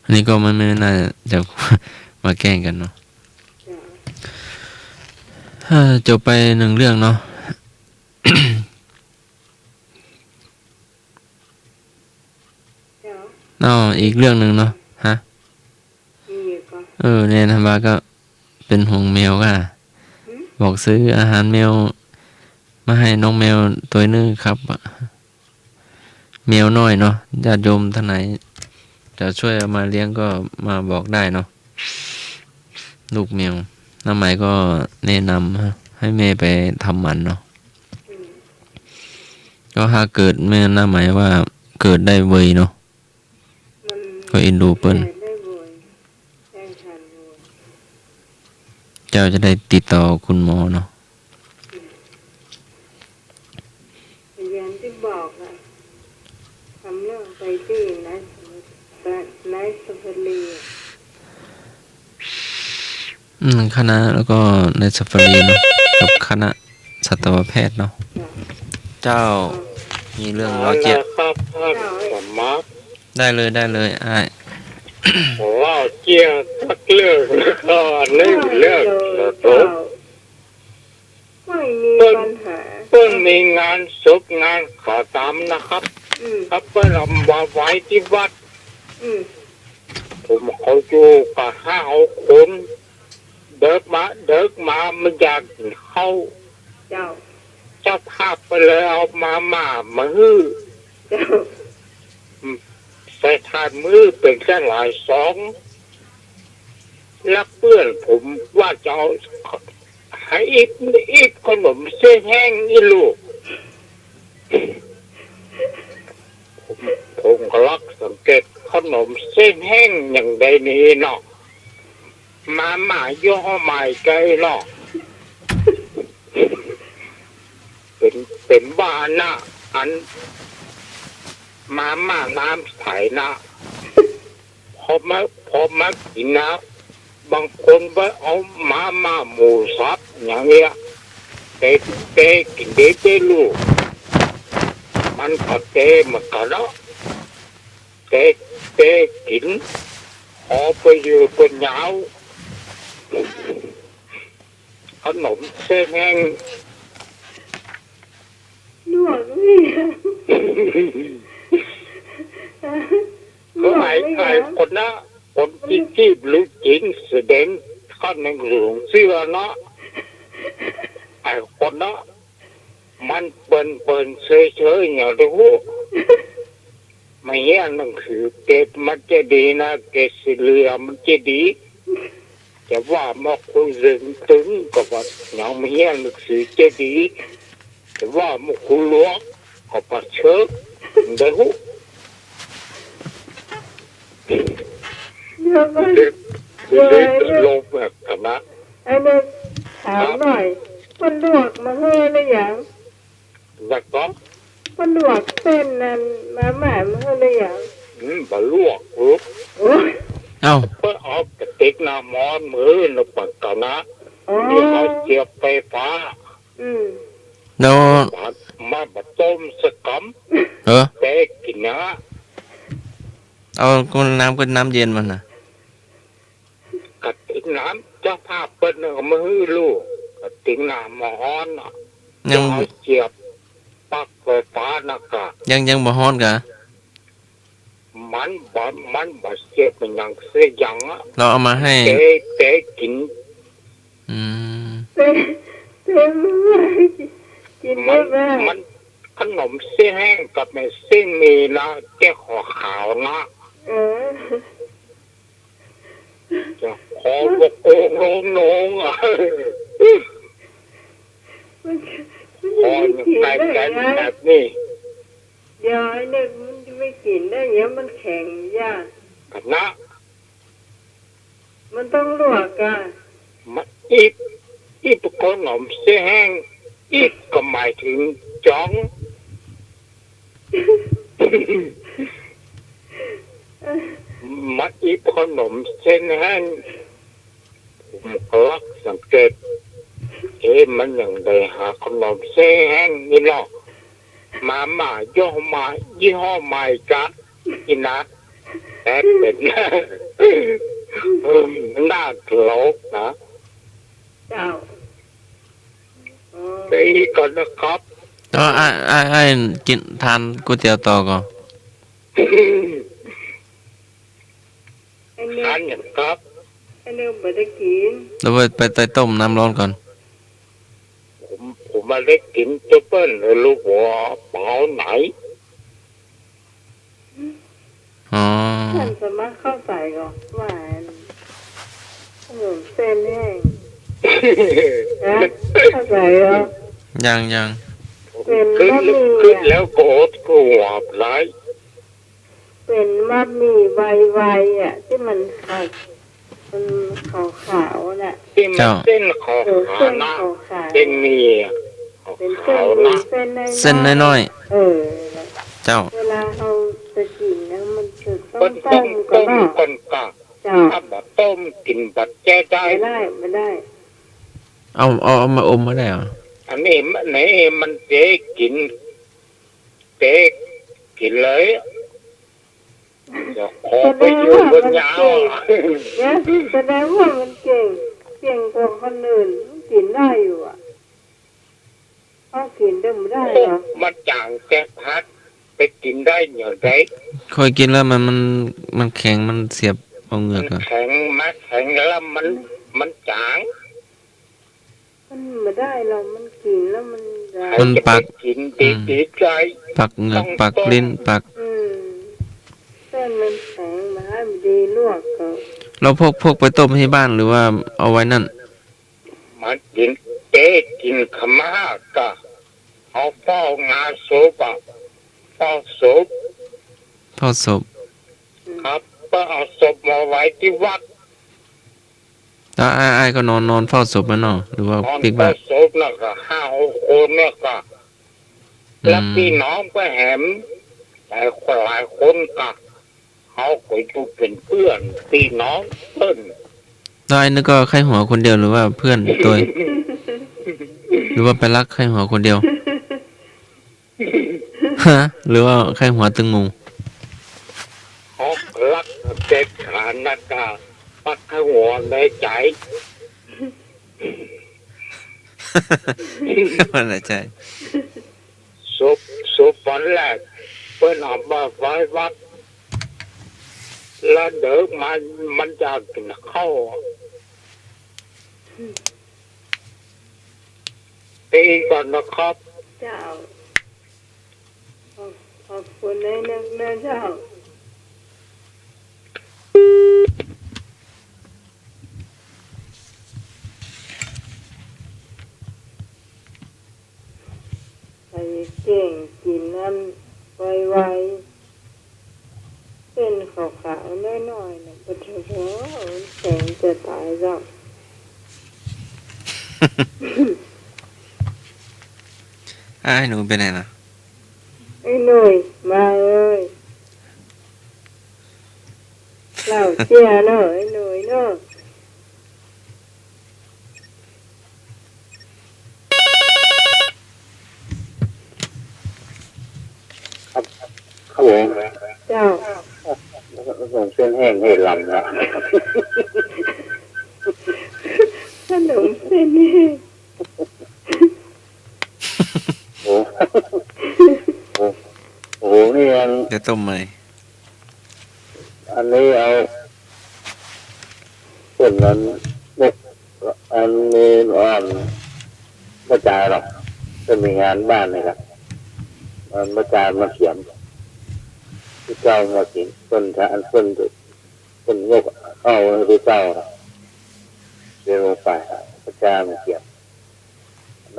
อันนี้ก็ไม่ ไม่น่าจะมาแกล้งกันเนาะ จ้ะ เออ จบไปหนึ่งเรื่องเนาะ เดี๋ยว อ้าว อีกเรื่องหนึ่งเนาะ ฮะ มีอีกเหรอ เออ เนี่ย ธันวาก็เป็นห่วงแมวก็ หืม บอกซื้ออาหารแมวมาให้น้องแมวตวยนึ่งครับ แมวน้อยเนาะ ญาติโยมท่านไหนจะช่วยเอามาเลี้ยงก็มาบอกได้เนาะ ลูกแมว น้าไหมก็แนะนำให้แม่ไปทำหมันเนาะ อืม ก็ถ้าเกิด แม่น้าไหมว่าเกิดได้เวยเนาะ มัน ก็เอ็นดูเปิ้น ได้บ่อย ได้ทานบ่อย เจ้าจะได้ติดต่อคุณหมอเนาะ อย่างที่บอกอะ ทำเรื่องไปที่ไนท์ ไนท์ซาฟารีอะ อืม คณะ แล้วก็ไนท์ซาฟารีเนาะ กับคณะสัตวแพทย์เนาะ จ้ะ เจ้า มีเรื่องเล่าเจียะ เอาละครับ ท่านสมัคร ได้เลย ได้เลย อ้าย เล่าเจียะสักเรื่อง แล้วก็นึ่งเรื่อง เจ้า ไม่มี เปิ้น ปัญหา เปิ้นมีงานศพงานขาตามนะครับ อืม ครับ เปิ้นเอามาไว้ที่วัด อืม ผมเขาอยู่กับห้าหกคน เดิกมา เดิกมามันอยากกิ๋นข้าว เจ้า เจ้าภาพก็เลยเอามาม่ามาหื้อ เจ้า อืม ใส่ถ่านมื้อเป๋นจั้งหลายซอง แล้วเปื้อนผมว่าจะเอา ให้อิบ อิบขนมเส้นแห้งอี้ลูก ผม ผมก็ลักสังเกตขนมเส้นแห้งอย่างใดนี้เนาะ มาม่ายี่ห้อใหม่ไกลเนาะ เป๋น เป๋นบ้านะ อัน มาม่าน้ำใสนะ พอมา พอมากิ๋นนะ บางคนไปเอามาม่าหมูสับอย่างเนี้ย เตะ เตะกิ๋นเตะ เตะลูก มันก็เตะเหมือนกั๋นเนาะ เตะ เตะกิ๋น พอไปยืนบนยาว ขนมเส้นแห้ง ลวกเนี่ย ก็ไอ้ ลวกเนี่ย ไอ้คนนะ คนตี้ ตี้บ่ฮู้จริงแสดงข้อหนึ่งหลงเจื้อเนาะ ไอ้คนนะ มันเปิ่นๆ เฉยๆ อย่างเดียว มาเฮียนหนังสือเกรดมันจะดีนะ เกรดเฉลี่ยมันจะดี จะว่ามาคุยเรื่องตึงก็ว่ายังมาเฮียนหนังสือจะดี จะว่ามาคุยหลวงก็ว่าเชิงเดียว เดี๋ยวก่อน เด็ก เดี๋ยว เดี๋ยว เดี๋ยว ลงแบบกันนะ อันนี้ถามหน่อย เปิ้นลวกมาหื้อหรือยัง แล้วก็ เปิ้นลวกเส้นนั้นมาม่ามาหื้อหรือยัง อืม บ่ลวก โอ้ โอ้ย เอ้า เปิ้นเอากระติกน้ำฮ้อนมาหื้อเปิ้นก่อนะ อ๋อ เดี๋ยวเอาเสียบไฟฟ้า อืม แล้ว มา มาบ่ต้มสักกำ เออ แปะกิ๋นนะ เอาก็น้ำก็น้ำเย็นมันน่ะ กระติกน้ำเจ้าภาพเปิ้นน่ะก็มาหื้อลูก กระติกน้ำฮ้อนน่ะ ยัง เอาเสียบปลั๊กไฟฟ้าน่ะกะ ยัง ยังบ่ฮ้อนกะ มันบ่ มันบ่เสียบมันยังเสียยังอะ เราเอามาให้ แปะ แปะกิ๋น อืม แปะ แปะมันกิ๋นได้บ่ มัน มันขนมเส้นแห้งกับแม่เส้นหมี่นะ แก้วขาวๆ นะ เออ จะขอบอกโอ้โหน้องๆ อะ มัน มันจะไม่กิ๋นได้ไง ขออยู่ใกล้ๆ แบบนี้ เดี๋ยวไอ้เนี่ยมันจะไม่กิ๋นได้ไง มันแข็งย่า กะนะ มันต้องลวกอะ มาอิบ อิบขนมเส้นแห้ง อิบก็หมายถึงจ๊อง มาอิบขนมเส้นแห้ง ผมก็ลักสังเกต เอ๊ะ มันอย่างใดหาขนมเส้นแห้งนี่เนาะ มาม่ายี่ห้อใหม่ ยี่ห้อใหม่กะ กิ๋นนะ แต่เป๋น เออ น่าตลกนะ เจ้า อ๋อ ไปก่อนนะครับ ก็อ้าย อ้าย อ้ายกิ๋น ทานก๋วยเตี๋ยวต่อก่อน ไอ้เนี่ย ทานอย่างครับ ไอ้เนี่ยบ่ได้กิ๋น เดี๋ยวไป ไป ไปต้มน้ำร้อนก่อน ผม ผมมาได้กิ๋นเจ้าเปิ้นเลย ลูกว่าเป๋าไหน อ๋อ ท่านสามารถเข้าใจ๋ก่อว่าอันขนมเส้นแห้ง นะ เข้าใจ๋ก่อ ยัง ยัง เป๋นบะหมี่อะ กึ๊ดแล้ว กึ๊ดแล้วก็อดก็หวาบไหล เป๋นบะหมี่ไวๆ อะ ตี้มันขาว มันขาวๆ น่ะ ตี้มัน เจ้า เส้นขาวๆ เออ เส้นขาวๆ เส้นหมี่อะ เป๋นเส้นหมี่ ขาวๆ นะ เส้นน้อยๆ เส้นน้อยๆ เออ เจ้า เวลาเฮาจะกิ๋นนะ มันจะต้อง เปิ้น ต้มก่อนเนาะ ต้มก่อนกะ เจ้า ถ้าบ่ต้มกิ๋นบ่แจ้ได้ บ่ได้ บ่ได้ เอา เอา เอามาอมก็ได้เหรอ อันนี้มัน นี่มันเจ๊กิ๋น เจ๊กิ๋นเลย เดี๋ยวขอไปอยู่บนยาว แสดงว่ามันเก่ง เนี่ย แสดงว่ามันเก่ง เก่งกว่าคนอื่น มันกิ๋นได้อยู่อะ เฮากิ๋นได้บ่ได้เหรอ มันจ๋างแจ๊พัด ไปกิ๋นได้อย่างใด ข้อยกิ๋นแล้วมัน มัน มันแข็ง มันเสียบเอาเหงือกอะ มันแข็ง มันแข็งแล้วมัน มันจ๋าง มันบ่ได้หรอก มันกิ๋นแล้วมันจะ มันปัก ใครจะไปกิ๋น อืม ดีๆ ใจ ปักเหงือก ต้อง ปักลิ้น ปัก อืม เส้นมันแข็ง บ่หื้อมันดีลวกก็ แล้วพวก พวกไปต้มที่บ้านหรือว่าเอาไว้นั่น มากิ๋นเจ๊กิ๋นขม่ากะ เอาเฝ้างานศพอะ เฝ้าศพ เฝ้าศพ ครับ ก็เอาศพมาไว้ตี้วัด แล้วอ้าย อ้ายก็นอน นอนเฝ้าศพนั่นเนาะ หรือว่านอนปิ๊กบ้าน เฝ้าศพน่ะก็ห้าหกคนเนี่ยก็ อืม แล้วปี้น้องก็แหม หลายคน หลายคนก็ เขาก็อยู่เป๋นเปื้อนปี้น้องเปิ้น แล้วอ้ายนึกว่าใค่หัวคนเดียวหรือว่าเปื้อนตวย หรือว่าไปลักใค่หัวคนเดียว ฮะ หรือว่าใค่หัวตึงหมู่ ฮอกลักเจ็ดขานักกา ปักใค่หัวในใจ๋ ในใจ๋ ศพ ศพวันแรก เปิ้นเอามาไว้วัด แล้วเดิกมา มันอยากกิ๋นข้าว ไปก่อนนะครับ เจ้า ขอบ ขอบคุณนะ นะ นะเจ้า ใค่เก่งกิ๋นอันไวๆ เส้นขาวๆ น้อยๆ น่ะ ปะโถ แข็งจะต๋ายเจ้า อ้ายหนูไปไหนล่ะ ไอ้หนุ่ย มาเอ้ย เล่า เสียเนาะ ไอ้หนุ่ยเนาะ ครับ ครับผม เจ้า ขนมเส้นแห้งเฮลำนะ ขนมเส้นแห้ง โอ้ โอ้ โอ้โห นี่มัน เดี๋ยวต้มใหม่ อันนี้เอา เปิ้นนั้น นก อันนี้อ่อน ป้อจายหรอก เปิ้นมีงานบ้านนี่ครับ มันป้อจายมาเขียน ผู้เจ้ามาเขียน เปิ้น อันเปิ้น เปิ้นยกเอาให้ผู้เจ้า เดินลงไป ป้อจายมาเขียน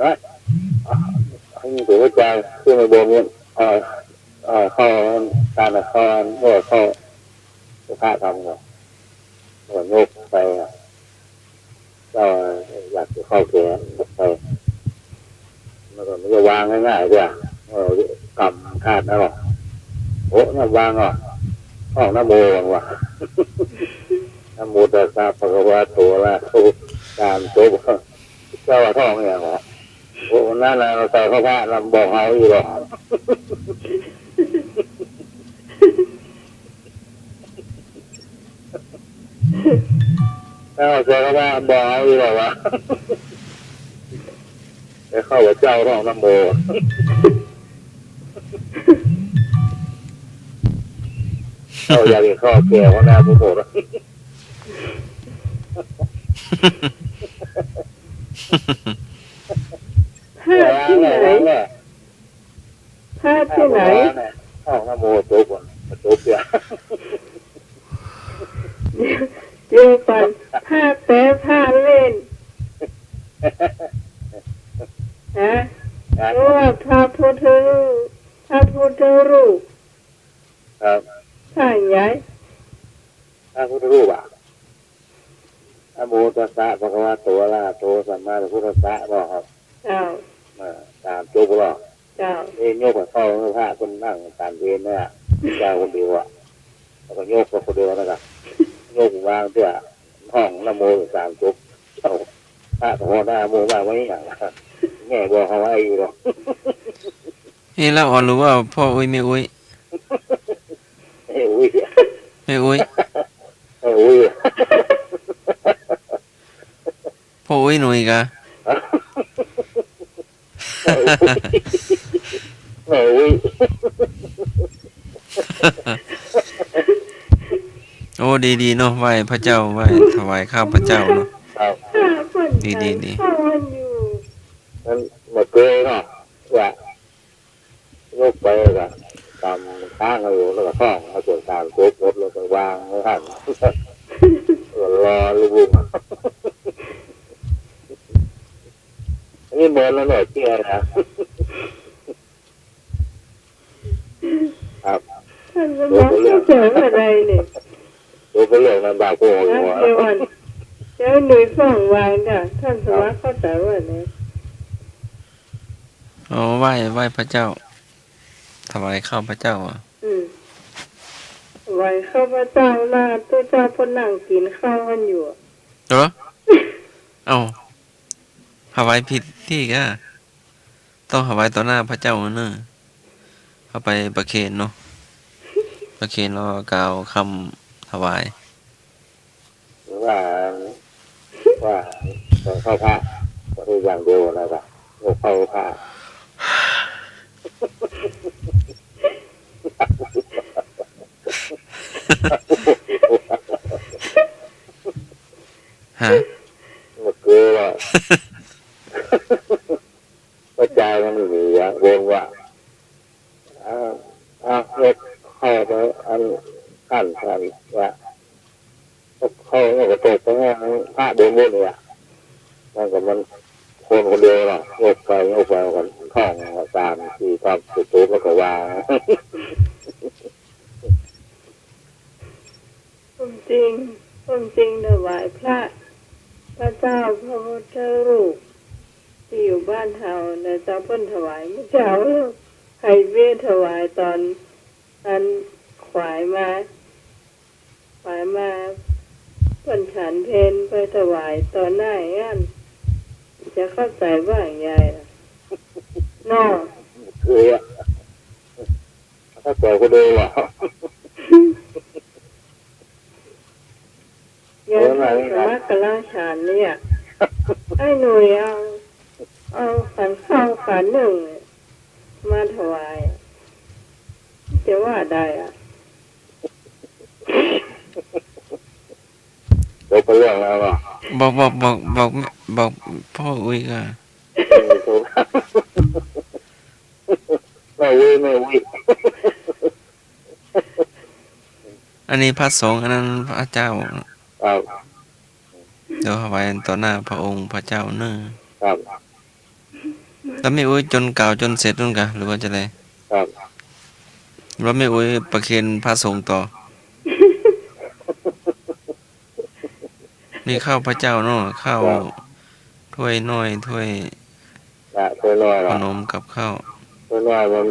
น้อย ให้ผู้เจ้าขึ้นมาบนเนี่ย เอ่อ เอ่อ เข้า การเข้า เมื่อเข้า พระทำก่อน แล้วก็ยกไป เจ้าอยากจะเข้าแขน ยกไป มันก็ไม่ได้วางง่ายๆ เด้อ เออ กำธาตุนั่นหรอก โอ้ นั่นวางอ่ะ ท่องนะโมวางว่ะ นะโมตัสสะ ภะคะวะโต อะระหะโต สามจบ เจ้าว่าท่องเนี่ยเหรอ โอ้ นั่นน่ะ เราใส่พระธาตุ เราบอกเอาอยู่หรอก เราใส่พระธาตุ บอกเอาอยู่หรอกวะ แต่ข้าพเจ้าท่องนะโม เจ้าอยากจะเข้าแขนหัวหน้าผู้หมวด พระที่ไหน พระที่ไหน ท่องนะโมจบก่อน จบเสีย เดี๋ยวก่อน พระแต๊ พระเล่น ฮะ ครับ เพราะว่าพระพุทธรูป พระพุทธรูป ครับ พระใหญ่ พระพุทธรูปอะ นะโมตัสสะ ภะคะวะโต อะระหะโต สัมมาสัมพุทธัสสะ เนาะครับ เจ้า อ่า สามจบแล้ว เจ้า เอ้ย ยกให้เข้า พระเปิ้นนั่งฉันเพลเนี่ย เจ้าคนเดียวอะ แล้วก็ยกไปคนเดียวนั่นน่ะ ยกวางเตื้อ ท่องนะโมสามจบ เจ้า พระก็หัวหน้าโมว่าไว้อย่าง แม่บอกเขาไว้อยู่หรอก นี่ละอ่อนหรือว่าพ่ออุ๊ยแม่อุ๊ย แม่อุ๊ย แม่อุ๊ย แม่อุ๊ย พ่ออุ๊ยหนุ่ยกะ แม่อุ๊ย แม่อุ๊ย โอ้ ดีๆ เนาะ ไหว้พระเจ้า ไหว้ถวายข้าวพระเจ้าเนาะ ครับ ดีๆ ดี ข้าวมันอยู่ นั่นมาเกยเนาะ ว่า ยกไปแล้วก็กำค้างเอาอยู่ แล้วก็ท่องเอาจนสามจบหมด แล้วก็วางไว้หั่น ก็รอลูกๆ อันนี้เมินแล้วเนี่ย เชื่อนะ ครับ ท่านสมองเข้าใจว่าอะไรเนี่ย ดูเป็นเรื่องลำบากพวกหัว เดี๋ยวก่อน เดี๋ยวหนุ่ยฟังวางจ้ะ ท่านสมองเข้าใจว่าอะไร อ๋อ ไหว้ ไหว้พระเจ้า ถวายข้าวพระเจ้าอ่ะ อืม ถวายข้าวพระเจ้า แล้วตุ๊เจ้าเปิ้นนั่งกิ๋นข้าวกันอยู่ เหรอ เอ้า ถวายผิดตี้กะ ต้องถวายต่อหน้าพระเจ้าเนอะ เข้าไปประเคนเนาะ ประเคนแล้วกล่าวคำถวาย หรือว่า ว่าขอเข้าพระ ขอทุกอย่างเดียวนะจ๊ะ ขอเข้าพระ ฮะ เมื่อกี้ว่า พระอาจารย์มันมีอะ วงว่า อ่า อ่า ยกเข้าไปอันขั้น ขั้นว่า ยกเข้า ยกกระจกไปให้พระเดินบนเนี่ย มันก็มันคนคนเดียวเนาะ ยกไป ยกไป มันก็ท่องสามสี่คำ จบแล้วก็วาง ความจริง ความจริงถวายพระ พระเจ้าพระพุทธรูป ตี้อยู่บ้านเฮานะเจ้า เปิ้นถวายเมื่อเช้า ไฮเวย์ถวายต๋อนอันขวายมา ไปมา เปิ้นฉันเพลไปถวายต่อหน้าอย่างนั้น จะเข้าใจ๋ว่าอย่างใดล่ะ เนาะ คืออะ เข้าใจ๋คนเดียวอะ โยม เออ สมัครกับราชาเนี่ย ไอ้หนุ่ยเอา เอาขันข้าวขันนึ่งมาถวาย จะว่าใดอะ เดี๋ยวไปเรื่องแล้วเนาะ บอก บอก บอก บอก บอกป้ออุ๊ยก่า เออ โทร แม่อุ๊ย แม่อุ๊ย อันนี้พระสงฆ์ อันนั้นพระเจ้า ครับ เดี๋ยวถวายต่อหน้าพระองค์พระเจ้าเน่อ ครับ แล้วแม่อุ๊ยจ๋นกล่าวจ๋นเสร็จนู่นกา หรือว่าจะไง ครับ แล้วแม่อุ๊ยประเคนพระสงฆ์ต่อ นี่ข้าวพระเจ้าเนาะ ข้าว ครับ ถ้วยน้อย ถ้วย นะ ถ้วยน้อย ขนมกับข้าว ถ้วยน้อยมัน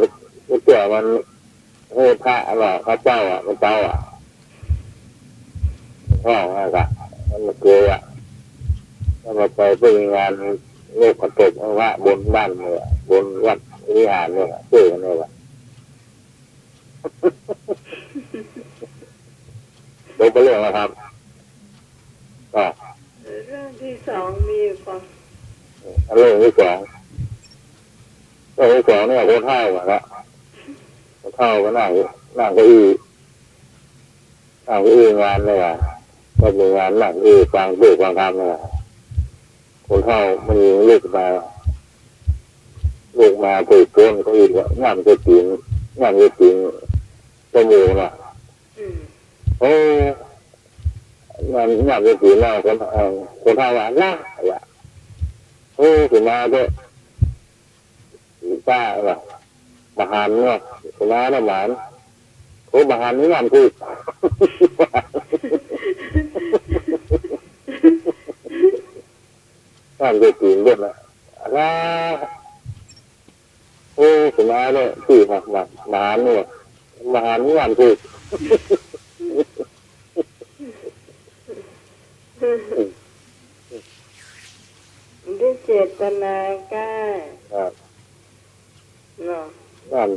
ก๋วยเตี๋ยวมัน ให้พระอะ พระเจ้าอะ พระเจ้าอะ ห้องนั่นกะ มันมาเกยอะ แล้วมาไปเปิ้นงานโลกกระตบพระบนบ้านเนี่ย บนวัดวิหารเนี่ย เจอกันเนี่ย เดี๋ยวไปเรื่องแล้วครับ ก็ เรื่องที่สองมีอยู่ก่อน เรื่องที่สอง เรื่องที่สองเนี่ย คนเฒ่าอะนะ คนเฒ่าก็นั่ง นั่งเก้าอี้ นั่งเก้าอี้งานเนี่ย ก็มีงานนั่งเก้าอี้ฟังเทศน์ฟังธรรมเนี่ย คนเฒ่ามันลุกมา ลุกมาเปิดโปงเก้าอี้ ย่ำใส่ตี๋น ย่ำใส่ตี๋น เจ้าหมู่น่ะ อืม โอ้ มันย่ำใส่ตี๋นแล้ว คน เอ่อ คนเฒ่าว่า "ละ" ว่า "โอ้ สิมาเต๊อะ ป้า" ว่า "บ่หันเนาะ สิมาเต๊อะ บ่หัน โอ้ บ่หันนี่ย่ำถูก" ย่ำใส่ตี๋นเบิดน่ะ "ละ" โอ้ สิมาเต๊อะ ตี้มา มา มาหาเนี่ย มาหาเนี่ย อันถูก ได้เจตนาก้า ครับ เนาะ นั่น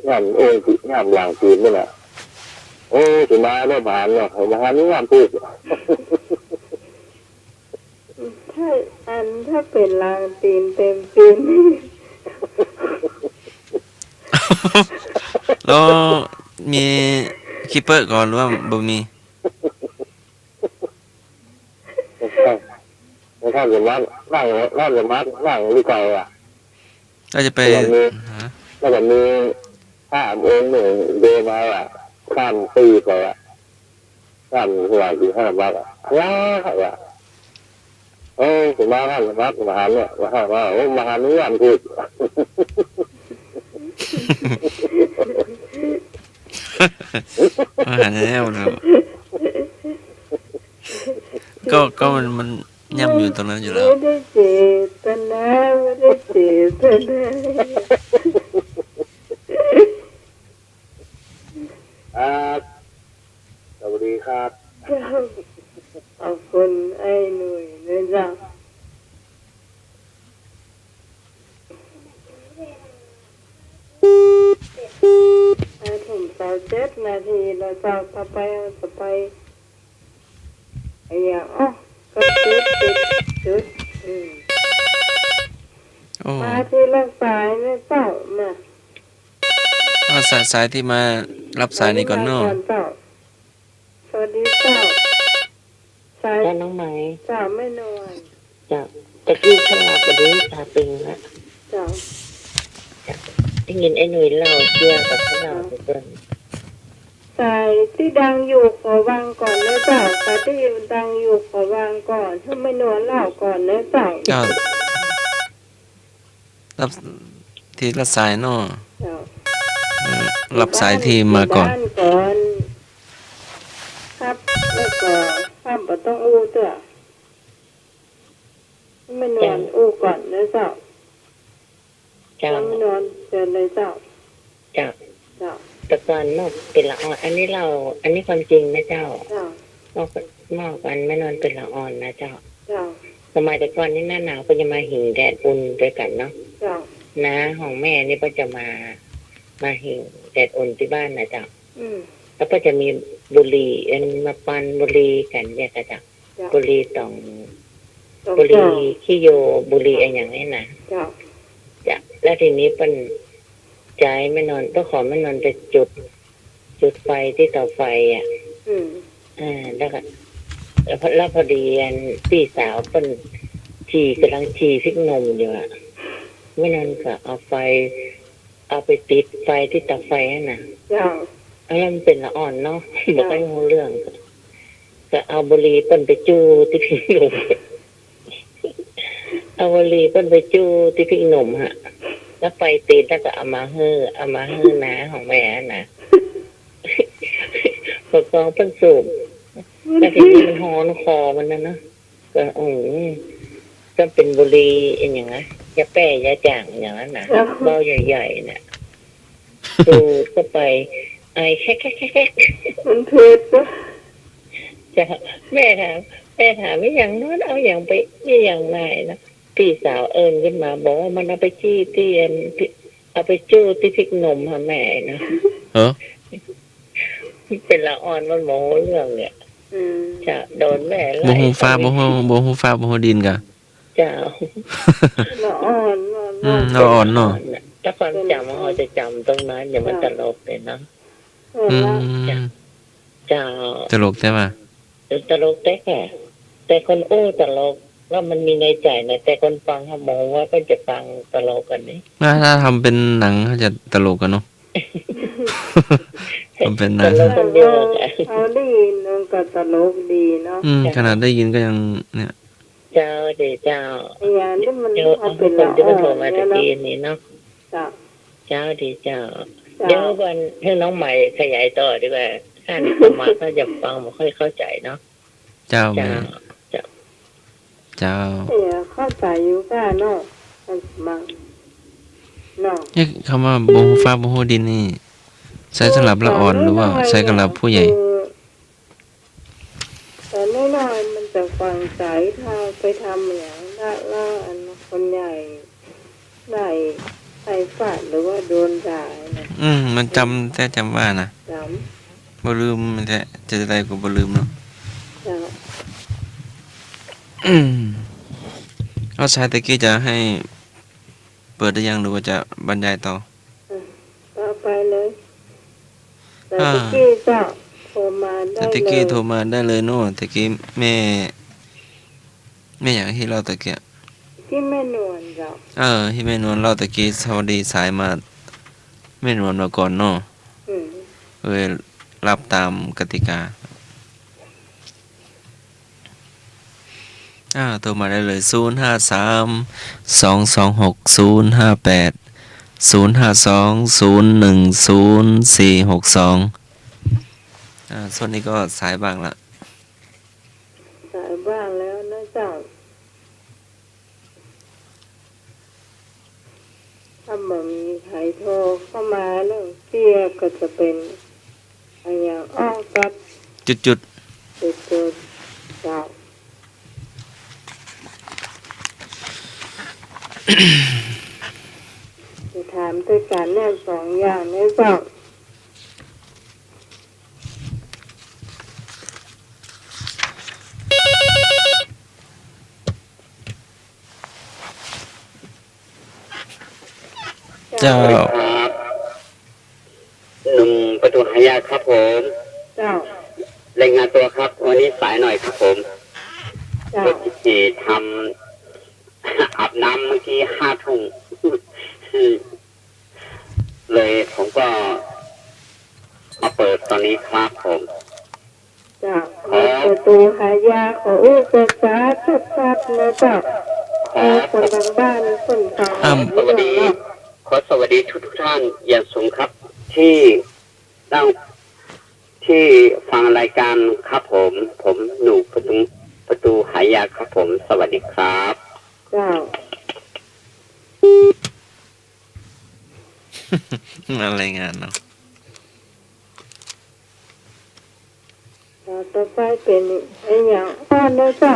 นั่นองค์ตี้ นั่นหลังตี๋นนั่นน่ะ โอ้ สิมาเต๊อะ มาหาเนี่ย มาหาเนี่ย อันถูก ถ้า อัน ถ้าเป๋นหลังตี๋นเต๋มปี๋น แล้วมีขี้เป๊อะก่อ หรือว่าบ่มี ท่านสมัครนั่ง ท่านสมัครนั่งอยู่ไกลอะ ก็จะไป แล้วก็มี ฮะ แล้วก็มีพระองค์นึ่งเดินมาอะ ข้ามปี๋ไปอะ ข้ามหัวอยู่ห้าวัดอะ ว้าอะ เอ้ย สิมาห้าวัด มาหาเนี่ย มาหาว่า โอ้ มาหาเนี่ย อันถูก มาหาเนี่ย ก็ ก็มัน มัน ย่ำอยู่ตรงนั้นอยู่แล้ว ไม่ได้เจตนา ไม่ได้เจตนา ครับ สวัสดีครับ เจ้า ขอบคุณไอ้หนุ่ยด้วยเจ้า ห้าทุ่มซาวเจ็ดนาทีแล้วเจ้า ต่อไป ต่อไป อะหยัง อ๋อ ก็จุด จุด จุด อืม โอ้ มาทีละสายนะเจ้า มา เอาสาย สายตี้มาฮับสายนี้ก่อนเนาะ สวัสดีเจ้า สวัสดีเจ้า สาย เจ้าน้องไหม เจ้าแม่นวล เจ้า ตะกี้ข้าหลับ บ่าดนี้ต๋าตึงละ เจ้า เจ้า ได้ยินไอ้หนุ่ยเล่าเตื้อกับข้าเล่าไปเปิ้น สายตี้ดังอยู่ขอวางก่อนนะเจ้า สายตี้ดังอยู่ขอวางก่อน หื้อแม่นวลเล่าก่อนนะเจ้า เจ้า ฮับทีละสายเนาะ เจ้า เออ ฮับสายตี้มาก่อน ฮับก่อน ฮับแล้วก็ฮับบ่ต้องอู้เตื้อ แม่นวลอู้ก่อนนะเจ้า เจ้า แม่นวลเจิญเลยเจ้า เจ้า เจ้า แต่ก่อนเนาะ เป๋นละอ่อน อันนี้เล่า อันนี้ความจริงนะเจ้า เจ้า ออก เมื่อก่อนแม่นวลเป๋นละอ่อนนะเจ้า เจ้า สมัยแต่ก่อนนี่หน้าหนาวเปิ้นจะมาหิงแดดอุ่นตวยกั๋นเนาะ เจ้า น้าของแม่นี่เปิ้นจะมา มาหิงแดดอุ่นตี้บ้านนะเจ้า อืม แล้วเปิ้นจะมีบุหรี่ อันมาปันบุหรี่กั๋นเนี่ยค่ะเจ้า เจ้า บุหรี่ต๋อง ต๋อง บุหรี่ เจ้า ขี้โย บุหรี่อะหยังนี่นะ เจ้า เจ้า แล้วทีนี้เปิ้น ใจ๊แม่นวล เปิ้นขอแม่นวลไปจุด จุดไฟตี้เตาไฟอะ อืม อ่า แล้วก็ แล้วพอ แล้วพอดีอันปี้สาวเปิ้นจี่ ก่ำลังจี่พริกหนุ่มอยู่อะ แม่นวลก็เอาไฟ เอาไปติดไฟตี้เตาไฟหั้นน่ะ เจ้า แล้วมันเป๋นละอ่อนเนาะ บ่ค่อยฮู้เรื่อง ก็เอาบุหรี่เปิ้นไปจู้ตี้พริกหนุ่ม เอาบุหรี่เปิ้นไปจู้ตี้พริกหนุ่มฮะ แล้วไฟติดแล้วก็เอามาหื้อ เอามาหื้อน้าของแม่นะ ปกครองเปิ้นสูบ แล้วทีนี้มันฮ้อนคอมันนะเนาะ ก็ อืม ก็เป๋นบุหรี่อะหยังนะ ยาแป้ยาจ่างอะหยังนั้นนะ เบ้าใหญ่ๆ น่ะ สูดเข้าไป ไอแคะๆๆๆ มันเผ็ดปะ เจ้า แม่ถาม แม่ถาม "อะหยังโน้น เอาหยังไป อะหยังมา" นะ ปี้สาวเอิ้นขึ้นมา บอกว่ามันเอาไปจี้ตี้อัน เอาไปจู้ตี้พริกหนุ่มฮะแม่นะ เออ เป๋นละอ่อนมันบ่ฮู้เรื่องเนี่ย อืม จะโดนแม่ไล่ บ่ฮู้ฟ้า บ่ฮู้ บ่ฮู้ฟ้า บ่ฮู้ดินกะ เจ้า ละอ่อนเนาะ อืม ละอ่อนเนาะ ละอ่อนน่ะ ถ้าความจ๋ำของเฮาจะจ๋ำตรงนั้น เดี๋ยวมันตลกเลยเนาะ เออ อืม เจ้า ตลกแต๊ว่ะ เออ ตลกแต๊ค่ะ แต่คนอู้ตลก แล้วมันมีในใจ๋นะ แต่คนฟังเขามองว่าเปิ้นจะฟังตลกอันนี้ ถ้า ถ้าทำเป๋นหนังเขาจะตลกกั๋นเนาะ ทำเป๋นหนัง ตลกคนเดียวอะค่ะ เฮาได้ยินมันก็ตลกดีเนาะ อืม ขนาดได้ยินก็ยังเนี่ย เจ้า ดีเจ้า ไอ้ยานี่มัน เดี๋ยว เอาเป๋น เอาคนตี้มันโทรมาตะกี้นี้เนาะ เจ้า เจ้า ดีเจ้า เจ้า เดี๋ยวก่อนให้น้องใหม่ขยายต่อดีกว่า ท่านสมัครเขาจะฟังบ่ค่อยเข้าใจ๋เนาะ เจ้า เจ้า แม่ เจ้า เจ้า เออ เข้าใจ๋อยู่ก้าเนาะ ท่านสมัคร เนาะ เอ๊ะ คำว่าบ่ฮู้ฟ้าบ่ฮู้ดินนี่ ใจ๊สำหรับละอ่อนหรือว่าใจ๊สำหรับผู้ใหญ่ คือ ต๋อนน้อยๆ มันจะฝังใจ๋ ถ้าไปทำอะหยังละ ละอันคนใหญ่ได้ ได้ฟาดหรือว่าโดนด่านะ อืม มันจ๋ำแต๊จ๋ำว่านะ จ๋ำ บ่ลืมแต๊ จะได้ก็บ่ลืมเนาะ เจ้า อืม เอา สายตะกี้จะให้เปิดหรือยัง หรือว่าจะบรรยายต่อ เออ ต่อไปเลย สายตะกี้เจ้า โทรมาได้เลย สายตะกี้โทรมาได้เลยเนาะ ตะกี้แม่ แม่หยังตี้เล่าตะกี้ ตี้แม่นวลเจ้า เออ ตี้แม่นวลเล่าตะกี้ สวัสดีสายมา แม่นวลมาก่อนเนาะ อืม เออ รับต๋ามกติกา อ่า โทรมาได้เลย ศูนย์ห้าสาม สองสองหก ศูนย์ห้าแปด ศูนย์ห้าสอง ศูนย์หนึ่ง ศูนย์สี่หกสอง อ่า ช่วงนี้ก็สายว่างละ สายว่างแล้วนะเจ้า ถ้าบ่มีใผโทรเข้ามาเรื่องเตี้ยก็จะเป๋น อะหยัง อ้อ กับ จุดๆ จุดๆ เจ้า จะถามตวยกั๋นเนี่ยสองอย่างเนี่ยเจ้า เจ้า สวัสดีครับ หนุ่มประตูหายากครับผม เจ้า รายงานตัวครับ วันนี้สายหน่อยครับผม เจ้า พอดีทำ อาบน้ำเมื่อกี้ห้าทุ่ม เลยผมก็มาเปิดตอนนี้ครับผม เจ้า ขอ ประตูหายาก ขออู้ภาษาชัดๆ นะเจ้า ขอ เออ คนทางบ้านคนฟัง อ่า สวัสดี เนาะ ขอสวัสดีทุกๆ ท่านอย่างสูงครับ ที่นั่ง ที่ฟังรายการครับผม ผมหนุ่มประตู ประตูหายากครับผม สวัสดีครับ เจ้า มารายงานเนาะ ต่อ ต่อไป เป๋นอะหยัง ป้อนเน่อเจ้า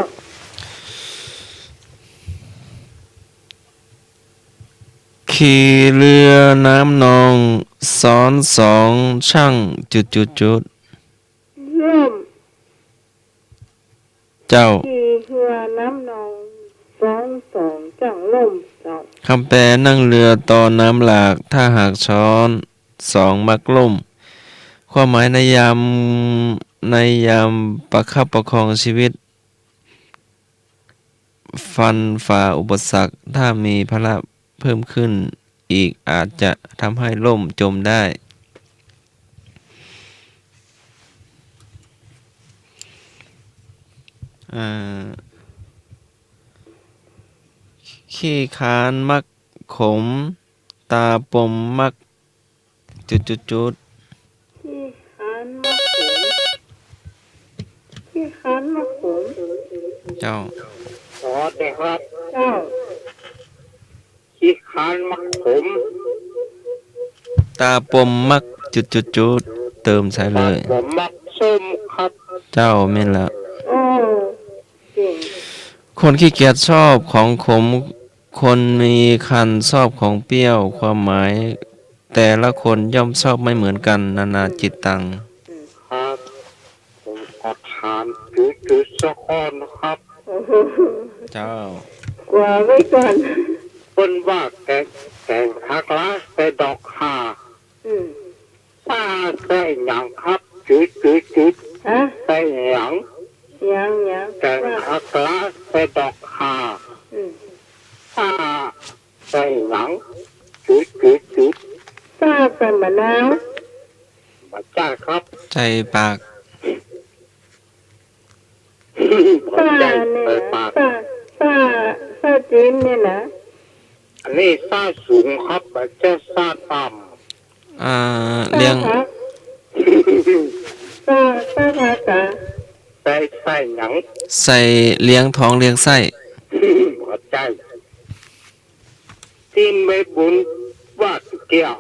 ขี่เรือน้ำนอง ซ้อนสอง ชั่ง จุดจุดจุด ล่ม เจ้า ขี่เฮือน้ำนอง ซ้อนสอง จั้งล่ม เจ้า คำแปล นั่งเรือตอนน้ำหลาก ถ้าหากซ้อนสองมักล่ม ความหมาย ในยาม ในยามประคับประคองชีวิต ฟันฝ่าอุปสรรค ถ้ามีภาระเพิ่มขึ้นอีก อาจจะทำให้ล่มจมได้ อ่า ขี้ค้านมักขม ตาปมมัก จุดจุดจุด ขี้ค้านมักขม ขี้ค้านมักขม เจ้า อ๋อ ใจ้ครับ เจ้า ขี้ค้านมักขม ตาปมมัก จุดจุดจุด เติมใส่เลย ตาปมมักส้มครับ เจ้า แม่นแล้ว โอ้ เก่ง คนขี้เกียจชอบของขม คนมีครรภ์ชอบของเปรี้ยว ความหมาย แต่ละคนย่อมชอบไม่เหมือนกัน นานาจิตตัง ครับ ผมขอถามจุดจุดสักข้อนะครับ เจ้า กว่าไว้ก่อน เปิ้นว่าแก๋ง แก๋งผักหล้าใส่ดอกข่า อืม ซ่าใส่หยังครับ จุดจุดจุด ฮะ ใส่หยัง หยัง หยัง แก๋งผักหล้าใส่ดอกข่า อืม ซ่าใส่หยัง จุดจุดจุด ซ่าใส่มะนาว บ่ใจ้ครับ ใส่ปาก ซ่าเนี่ยนะ ใส่ปาก ซ่า ซ่า ซ่าจีนเนี่ยนะ อันนี้ซ่าสูงครับ บ่ใจ้ซ่าต่ำ อ่า ซ่า เลี้ยง ผัก ซ่า ซ่าผักกา ใส่ ใส่หยัง ใส่เลี้ยงท้องเลี้ยงไส้ บ่ใจ้ ตี้แม่บุญว่าตะเกียะ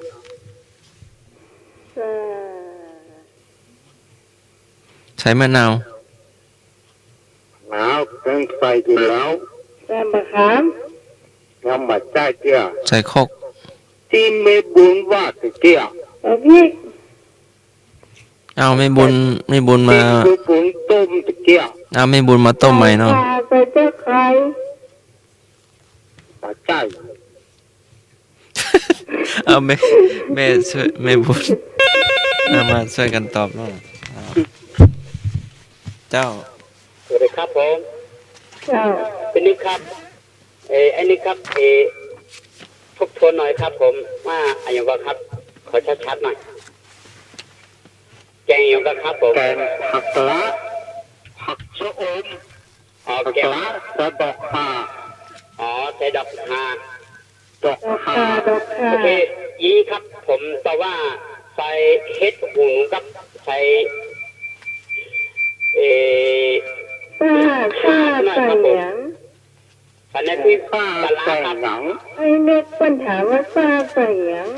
ซ่า ใส่มะนาว มะนาวเปิ้นใส่อยู่แล้ว ใส่มะขาม ยังบ่ใจ้เตื้อ ใส่ครก ตี้แม่บุญว่าตะเกียะ ใส่พริก เอาแม่บุญ แม่บุญมา ตี้แม่บุญต้มตะเกียะ เอาแม่บุญมาต้มใหม่เนาะ ใส่ข่า ใส่ตะไคร้ บ่ใจ้ เอาแม่ แม่ช่วย แม่บุญ เอามาช่วยกันตอบหน่อย เอา เจ้า สวัสดีครับผม เจ้า พี่นิกครับ เอ่อ ไอ้นิกครับ เอ่อ ทบทวนหน่อยครับผม ว่าอะหยังก่อครับ ขอชัดๆหน่อย แก๋งอะหยังก่อครับผม แก๋งผักหล้า ผักชะอม อ๋อ ผักหล้า แก๋ง ใส่ดอกข่า อ๋อ ใส่ดอกข่า ดอกข่า ดอกข่า โอเค อี้ครับ ผมตอบว่าใส่เห็ดหูหนูกับใส่ เอ่อ ซ่า ซ่า หน่อยครับผม ใส่หยัง อันนั้นคือ ซ่า ปลาร้าครับ ใส่หยัง ไอ้เล็กเปิ้นถามว่าซ่าใส่หยัง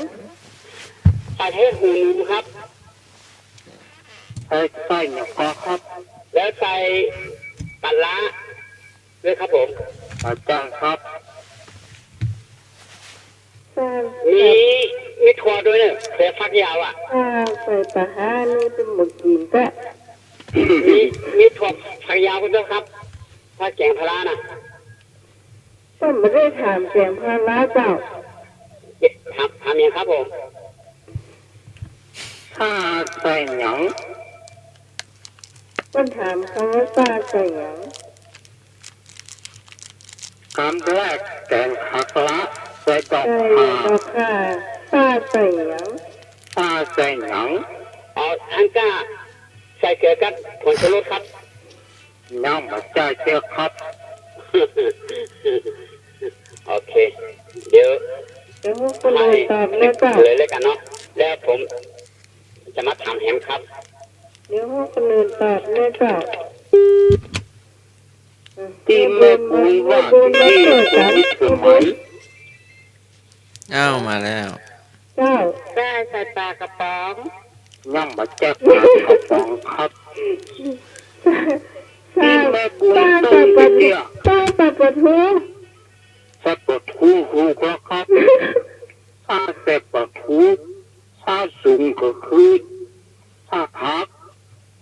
ใส่เห็ดหูหนูครับ ใส่ ใส่หยังก่อครับ แล้วใส่ปลาร้าด้วยครับผม อาจารย์ครับ ซ่า มี มีถั่วด้วยเนอะ ถั่วฝักยาวอะ ซ่าใส่ปลาร้านี่เปิ้นบ่กิ๋นกะ มี มีถั่วฝักยาวด้วยครับ ถ้าแก๋งปลาร้าน่ะ เปิ้นบ่ได้ถามแก๋งปลาร้าเจ้า ถาม ถามหยังครับผม ซ่าใส่หยัง เปิ้นถามกำว่าซ่าใส่หยัง กำแรกแก๋งผักหล้าใส่ดอกข่า ใส่ดอกข่า ซ่าใส่หยัง ซ่าใส่หยัง อ๋อ อันก้าใส่เกลือกับผงชูรสครับ ยังบ่ใจ้เตื้อครับ โอเค เดี๋ยว เดี๋ยวคนอื่นตอบเลยเจ้า ให้เฉลยเลยกันเนาะ แล้วผมจะมาถามแหมครับ เดี๋ยวคนอื่นตอบเลยเจ้า ตี้แม่บุญว่าตะกี้ แม่บุญมาเกิดกัน คนนี้คือไหม อ้าว มาแล้ว เจ้า ซ่าใส่ปลากระป๋อง ยังบ่ใจ้ปลากระป๋องครับ ที่แม่บุญ สร้าง ต้น แต่ปลาทู เนี่ย สร้างแต่ปลาทู ใส่ปลาทู ถูกแล้วครับ สร้างแต่ปลาทู สร้างสูงก็คือสร้างผัก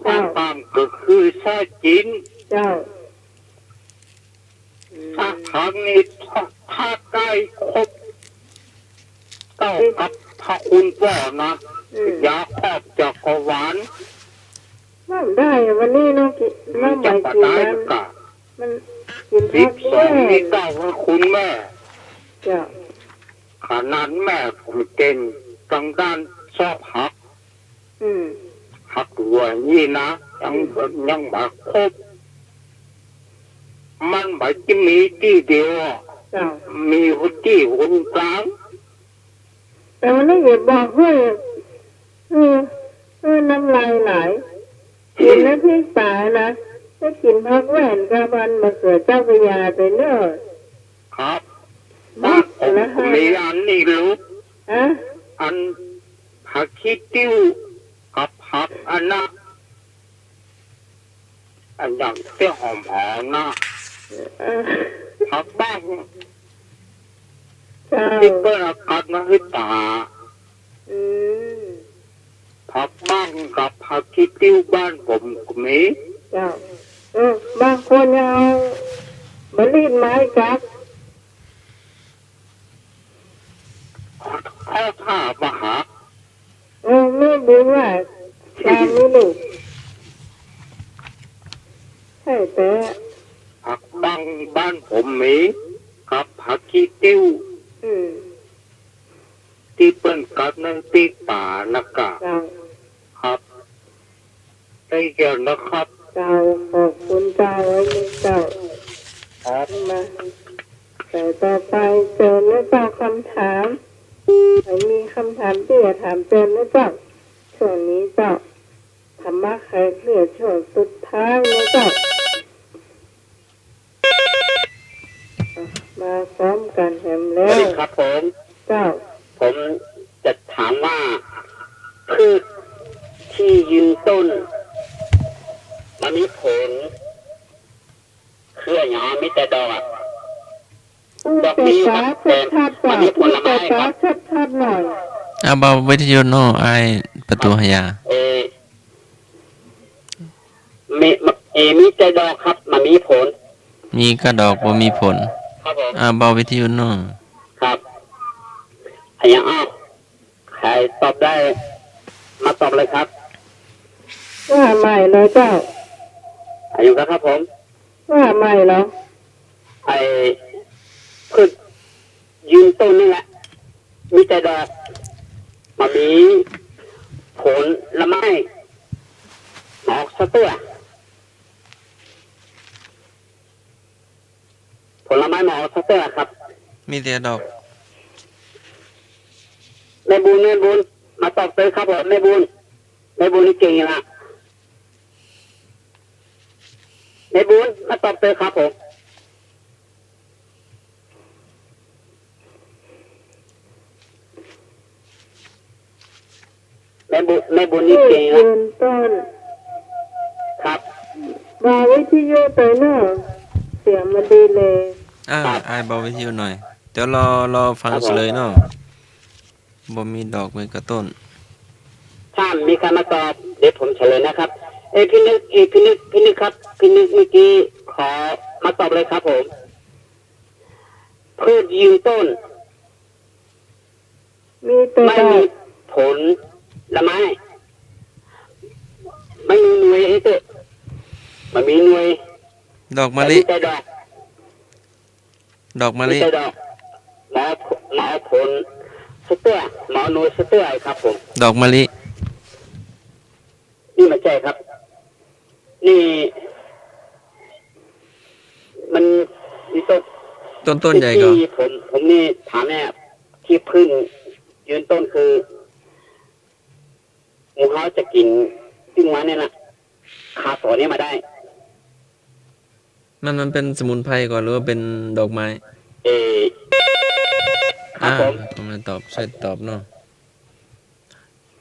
เจ้า สร้างต่ำก็คือสร้างกิ๋น เจ้า อืม สร้างผักนี่ถ้า ถ้าได้ครบ เต้ากับพระคุณป้อนะ อืม ยาครอบจักรวาล มันได้วันนี้เนาะ กิ๋น มันจะ น้ำใบ บ่ กิ๋น ได้ น้ำ กะ มันกิ๋น สิบสอง ผัก นี่ ด้วย เต้าพระคุณแม่ เจ้า ขนาดแม่ผมเก่งตางด้านซอกผัก อืม ผักหลวงนี่นะ ยัง อืม ยังบ่ครบ มันบ่ได้มีตี้เดียวอะ เจ้า มีตี้หนก๋าง แต่วันนี้อย่าบอกเฮ้ย เออ เออ น้ำลายไหล กิ๋นน้ำพริกป๋านะ ได้กิ๋นผักแว่นกับอันมะเขือเจ้าพระยาไปเนาะ ครับ มาก บ้านผม นะฮะ มีอันนี้ลูก ฮะ อันผักขี้ติ้วกับผักอันน่ะ อันอย่างตี้หอมๆ นะ เออ ผักบ้าง เจ้า ตี้เปิ้นเอากัดมาหื้อป๋า อืม ผักบ้างกับผักขี้ติ้วบ้านผมก็มี เจ้า เออ บางคนยังเอาบ่าลีดไม้กัด เอาถ้ามาหา เออ แม่บุญว่า ตามนี้ลูก ใช่แต่ ผักบ้างบ้านผมมี กับผักขี้ติ้ว อืม ตี้เปิ้นกัดในตี้ป๋านะกะ เจ้า ครับ ได้เดียวนะครับ เจ้า ขอบคุณเจ้า ไว้มีเจ้า ครับ มา สายต่อไปเจิญนะเจ้า คำถาม ใผมีคำถามตี้จะถามเจิญนะเจ้า ช่วงนี้เจ้า ธรรมะไขเคลือดช่วงสุดท้ายนะเจ้า อ่ะ มาพร้อมกั๋นแหมแล้ว สวัสดีครับผม เจ้า ผมจะถามว่า พืชตี้ยืนต้น บ่มีผล คืออะหยัง มีแต่ดอกอะ ดอกมีครับ แต่บ่มีผลไม้ครับ พูดภาษาชัดๆ หน่อย เอาเบาวิทยุหน่อย อ้ายประตู๋หายา เอ่อ มี เอ่อ มีแต่ดอกครับ บ่มีผล มีก้าดอกบ่มีผล ครับผม อ่า เบาวิทยุหน่อย ครับ อะหยัง อ้าว ใผตอบได้ มาตอบเลยครับ ว่าใหม่เลยเจ้า อะหยังครับผม ว่าใหม่เหรอ ไอ้ พืชยืนต้นนี่แหละ มีแต่ดอก บ่มีผลไม้ ออกสักเตื้อ ผลไม้บ่ออกสักเตื้อครับ มีแต่ดอก แม่บุญ แม่บุญ มาตอบเต๊อะครับผม แม่บุญ แม่บุญนี่เก่งอยู่นะ แม่บุญ มาตอบเต๊อะครับผม แม่บุญ แม่บุญนี่เก่งละ ยืนต้น ครับ เบาวิทยุไปเนาะ เสียงมันดีเลย อ่า ครับ อ้ายเบาวิทยุหน่อย เดี๋ยวรอ รอฟัง ครับผม เฉลยเนาะ บ่มีดอกมีก้าต้น ถ้ามีใผมาตอบ เดี๋ยวผมเฉลยนะครับ เอ้ย พี่นึก เอ้ย พี่นึก พี่นึกครับ พี่นึกเมื่อกี้ขอมาตอบเลยครับผม พืชยืนต้น มีแต่ บ่มีผลไม้ บ่มีหน่วย เอ้ย เต๊อะ บ่มีหน่วย ดอกมะลิ มีแต่ดอก ดอกมะลิ มีแต่ดอก บ่เอา บ่เอาผลสักเตื้อ บ่เอาหน่วยสักเตื้อครับผม ดอกมะลิ นี่บ่ใจ้ครับ นี่ มันมีต้น ต้น ต้นใหญ่ก่อ ตี้ผม ผมนี่ถามเนี่ย ตี้พืชยืนต้นคือ หมู่เฮาจะกิ๋นปิ้งวันเนี่ยนะ คาสอนเนี่ยมาได้ มัน มันเป๋นสมุนไพรก่อ หรือว่าเป๋นดอกไม้ เอ่อ ครับ อ่า ผม ผมจะตอบ ช่วยตอบเนาะ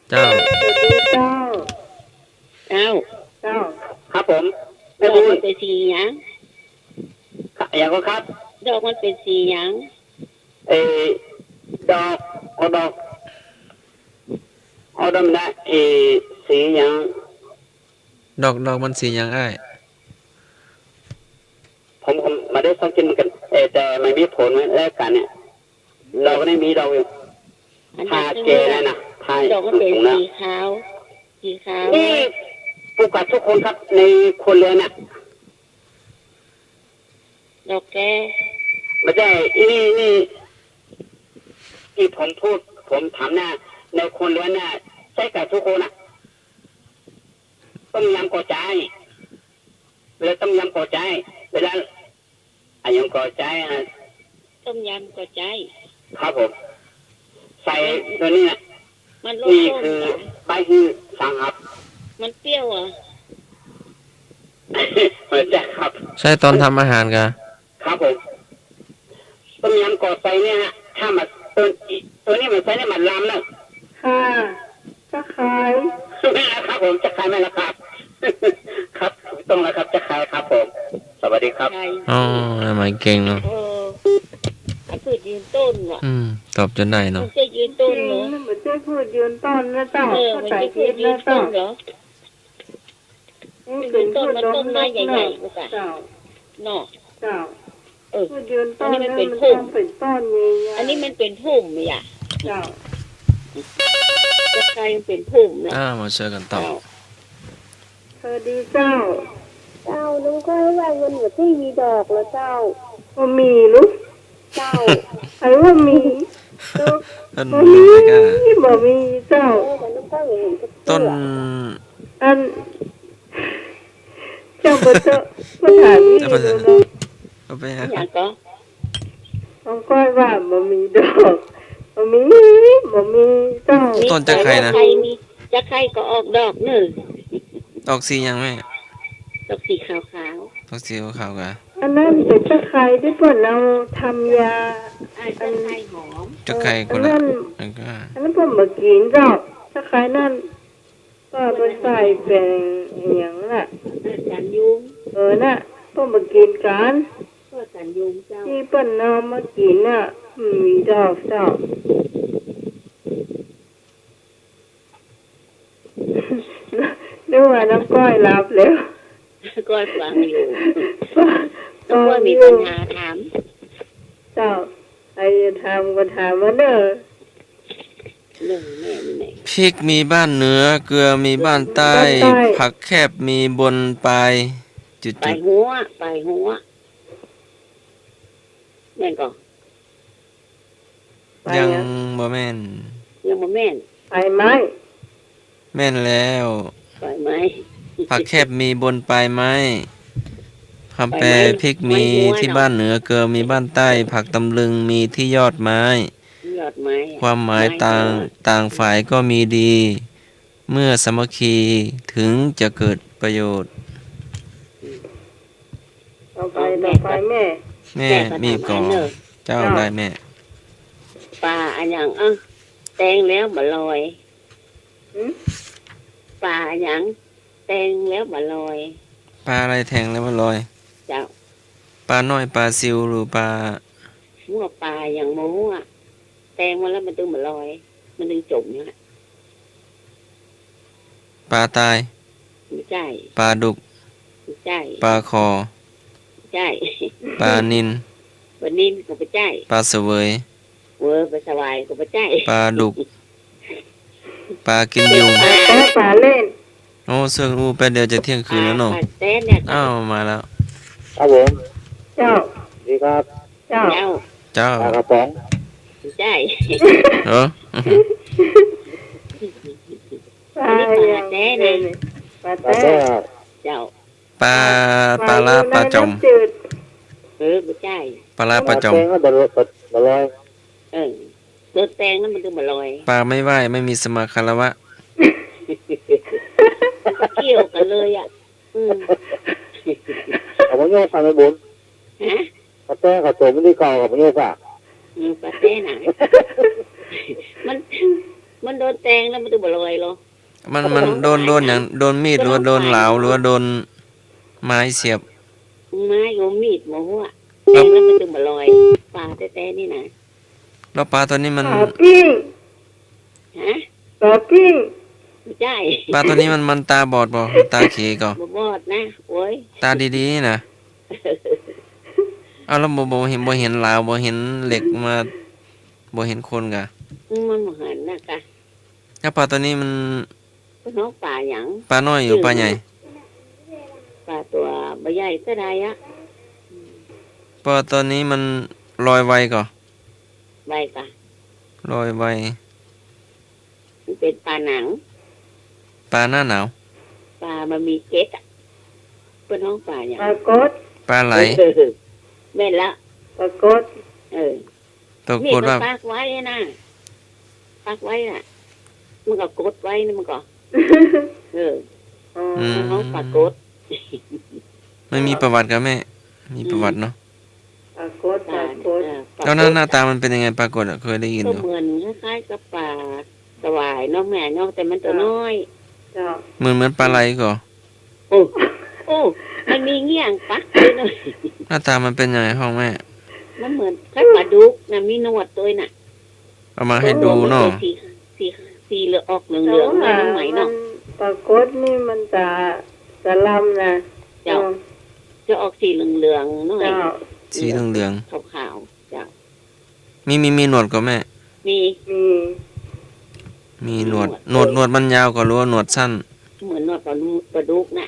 เจ้า สวัสดีเจ้า เจ้า เจ้า ครับผม ดอกมันเป๋นสีหยัง อะหยังก่อครับ ดอกมันเป๋นสีหยัง เอ่อ ดอก เอาดอก เอาดอกนะ เอ่อ สีหยัง ดอก ดอกมันสีหยังอ้าย ผมก็บ่ได้สังเกตเหมือนกั๋น เอ่อ แต่มันมีผลเหมือนกั๋นเนี่ย ดอกนี่มีดอกอยู่ อันนั้น ถ้าแก่แล้วนะ ถ้า ดอกมันเป๋น สูงๆ นะ สีขาว สีขาว นี่ปลูกกั๋นทุกคนครับ ในครัวเรือนน่ะ ดอกแก่ บ่ใจ้ อี้นี่ นี่ ตี้ผมพูด ผมถามน่ะ ในครัวเรือนน่ะ ใจ๊กั๋นทุกคนน่ะ ต้มยำก็ใจ๊ เวลาต้มยำก็ใจ๊ เวลา อะหยังก็ใจ๊อะ ต้มยำก็ใจ๊ ครับผม ใส่ มัน ตัวนี้น่ะ มันรส นี่ ส้ม คือ เหรอ ใบหื้อสังครับ มันเปรี้ยวเหรอ บ่ใจ้ครับ ใส่ต๋อนทำอาหารก่อ ครับผม ต้มยำก็ใส่เนี่ยฮะ ถ้ามัน ตัว ตัวนี้มันใส่เนี่ยมันลำเนอะ ค่ะ ตะไคร้ แม่นแล้วครับผม ตะไคร้แม่นแล้วครับ ครับ ถูกต้องแล้วครับ ตะไคร้ครับผม สวัสดีครับ ตะไคร้ อ๋อ หมายเก่งเนาะ เออ เอาพืชยืนต้นว่ะ อืม ตอบจ๋นได้เนาะ มันจะยืนต้นเหรอ จริงๆ มันบ่ใจ้พืชยืนต้นนะเจ้า เออ มันจะพืชยืนต้นเหรอ ภาษาอังกฤษนะเจ้า นี่เป๋นต้น มันต้นไม้ใหญ่ๆ ลูกอะ เจ้า เนาะ เจ้า เออ พูดยืนต้น อันนี้มันเป๋นพุ่ม มันต้องเป๋นต้นใหญ่ๆ อันนี้มันเป๋นพุ่มเนี่ย เจ้า ตะไคร้มันเป๋นพุ่มนะ อ่า มาช่วยกันตอบ เจ้า สวัสดีเจ้า เจ้า น้องก้อยว่ามันบ่ใจ้มีดอกเหรอเจ้า บ่มีลูก เจ้า ใผว่ามี ต้น บ่มี บ่มีเจ้า เออ แต่น้องก้อยเห็นกับ ต้น เตื้อ อัน เจ้าบ่เจ้า บ่ถามนี่ เจ้าบ่ ดูเนาะ เอาไปหา อะหยังก่อ น้องก้อยว่าบ่มีดอก บ่มี บ่มีเจ้า ต้นตะไคร้นะ ตะไคร้มี ตะไคร้ก็ออกดอกเน่อ ออกสีหยังแม่ ดอกสีขาวๆ ดอกสีขาวๆ ก่อ อันนั้นเป๋นตะไคร้ตี้เปิ้นเอาทำยา อ่า อัน ตะไคร้หอม ตะไคร้ เออ คนละ อันนั้น อันนั้นเปิ้นบ่กิ๋นเจ้า ตะไคร้นั่น ก็เอาไปใส่แป๋งอะหยังน่ะ กันยุง เออ น่ะ เปิ้นบ่กิ๋นกั๋น ก็กันยุงเจ้า ตี้เปิ้นเอามากิ๋นน่ะ อืม มีดอกเจ้า นึกว่าน้องก้อยหลับแล้ว ก้อยฟังอยู่ ฟัง น้องก้อยมี ฟังอยู่ ปัญหาถาม เจ้า ใผจะถามก็ถามมาเน่อ เรื่องแม่นี่แหละ พริกมีบ้านเหนือ เกลือมีบ้านใต้ บ้านใต้ ผักแคบมีบนปลาย จุดๆ ปลายหัว ปลายหัว แม่นก่อ ปลาย ยัง อะ บ่แม่น ยังบ่แม่น ปลายไม้ แม่นแล้ว ปลายไม้ ผักแคบมีบนปลายไม้ คำแปล ปลายไม้ พริกมี ไม้หัว ที่ เนาะ บ้านเหนือ เกลือมีบ้านใต้ ผักตำลึงมีที่ยอดไม้ ยอดไม้ ความหมาย ไม้ ต่าง หัว ต่างฝ่ายก็มีดี เมื่อสามัคคีถึงจะเกิดประโยชน์ ต่อไป เอา ต่อไป แม่ แม่ แม่ก็ มีก่อ ถามอันเนอะ เจ้า เจ้า ได้แม่ ปลาอะหยัง เอ้อ แตงแล้วบ่ลอย หืม ปลาอะหยัง แตงแล้วบ่ลอย ปลาอะไรแตงแล้วบ่ลอย เจ้า ปลาน้อย ปลาซิว หรือปลา หัวปลาอะหยังบ่ฮู้อะ แตงมันแล้วมันตึงบ่ลอย มันตึงจ๋มอยู่ฮะ ปลาตาย บ่ใจ้ ปลาดุก บ่ใจ้ ปลาขอ บ่ใจ้ ปลานิล ปลานิลก็บ่ใจ้ ปลาเสวย เออ ปลาสวายก็บ่ใจ้ ปลาดุก ปลากิ๋นยุง ปลา ปลาเล่น โอ้ เซิ่งอู้แป๊บเดียวจะเที่ยงคืนแล้วเนาะ ปลาแต๊นเนี่ย อ้าว มาแล้ว ครับผม เจ้า สวัสดีครับ เจ้า เจ้า เจ้า ปลากระป๋อง บ่ใจ้ เออ ปลา อันนี้ปลาแต๊นะ ปลาแต๊ ปลาแต๊ครับ เจ้า ปลา ปลา ปลาร้า ปลาจ๋อม ปลาอยู่ในน้ำจืด เออ บ่ใจ้ ปลาร้า ปลาจ๋อม ปลาแต๊ก็บ่ลอย บ่ลอย เออ โดนแตงแล้วมันตึงบ่ลอย ปลาไม่ไหว้ ไม่มีสมาคารวะ เกี่ยวกั๋นเลยอะ อืม เอามาโยกกันไปบุญ ฮะ ปลาแต๊เขาโตไม่ได้เก่ากับมาโยกอะ อืม ปลาแต๊น่ะ มัน มันโดนแตงแล้วมันตึงบ่ลอยเหรอ มัน มันโดน โดนหยัง โดนมีด หรือว่าโดนหลาว หรือว่าโดน ไม้เสียบ ไม้กับมีดบ่ฮู้อะ แล้ว แทงแล้วมันตึงบ่ลอย ปลาแต๊ๆ นี่นะ แล้วปลาตัวนี้มัน ปลาปิ้ง ฮะ ปลาปิ้ง บ่ใจ้ ปลาตัวนี้มัน มันต๋าบอดบ่ ต๋าเขก่อ บ่บอดนะ โอ๊ย ต๋าดีๆ นี่นะ เอาแล้วบ่ บ่เห็น บ่เห็นหลาว บ่เห็นเหล็กมา บ่เห็นคนก่อ อืม มันบ่หันนะกะ แล้วปลาตัวนี้มัน เปิ้นฮ้องปลาหยัง ปลาน้อยหรือปลาใหญ่ ปลาตั๋วบ่ใหญ่เต้าใดอะ ปลาตัวนี้มันลอยไวก่อ ไวก่อ ลอยไว มันเป๋นปลาหนัง ปลาหน้าหนาว ปลามันมีเกล็ดอะ เปิ้นฮ้องปลาหยัง ปลากด ปลาไหล เออ แม่นละ ปลากด เออ ปรากฏว่า นี่มันปักไว้อะนะ ปักไว้อะ มันก็กดไว้นะ มันก็ เออ อ๋อ อืม มันฮ้องปลากด มันมีประวัติก่อแม่ มีประวัติเนาะ อืม ปลากด ปลากด เออ แล้วหน้า ปลากด หน้าต๋ามันเป๋นยังไง ปลากดอะ เคยได้ยินอยู่ ก็เหมือนคล้ายๆ กับปลาสวายเนาะแม่เนาะ แต่มันตั๋วน้อย เจ้า เหมือน เหมือนปลาไหลก่อ โอ้ โอ้ มันมีเงี้ยงปักด้วยนะ หน้าต๋ามันเป๋นยังไงฮ้องแม่ มันเหมือนคล้ายปลาดุกนะ มีหนวดตวยน่ะ เอามาหื้อดูเนาะ เออ มันจะสี สี สีเหลืองออกเหลืองๆ หน่อยนึงไหมเนาะ ปลากดนี่มันจะ จะลำนะ เจ้า เออ จะออกสีเหลืองๆ หน่อย เจ้า สีเหลืองๆ ขาวๆ เจ้า มี มี มีหนวดก่อแม่ มี มี มีหนวด หนวด หนวดมันยาวก่อหรือว่าหนวดสั้น เหมือนหนวดปลาดุก ปลาดุกน่ะ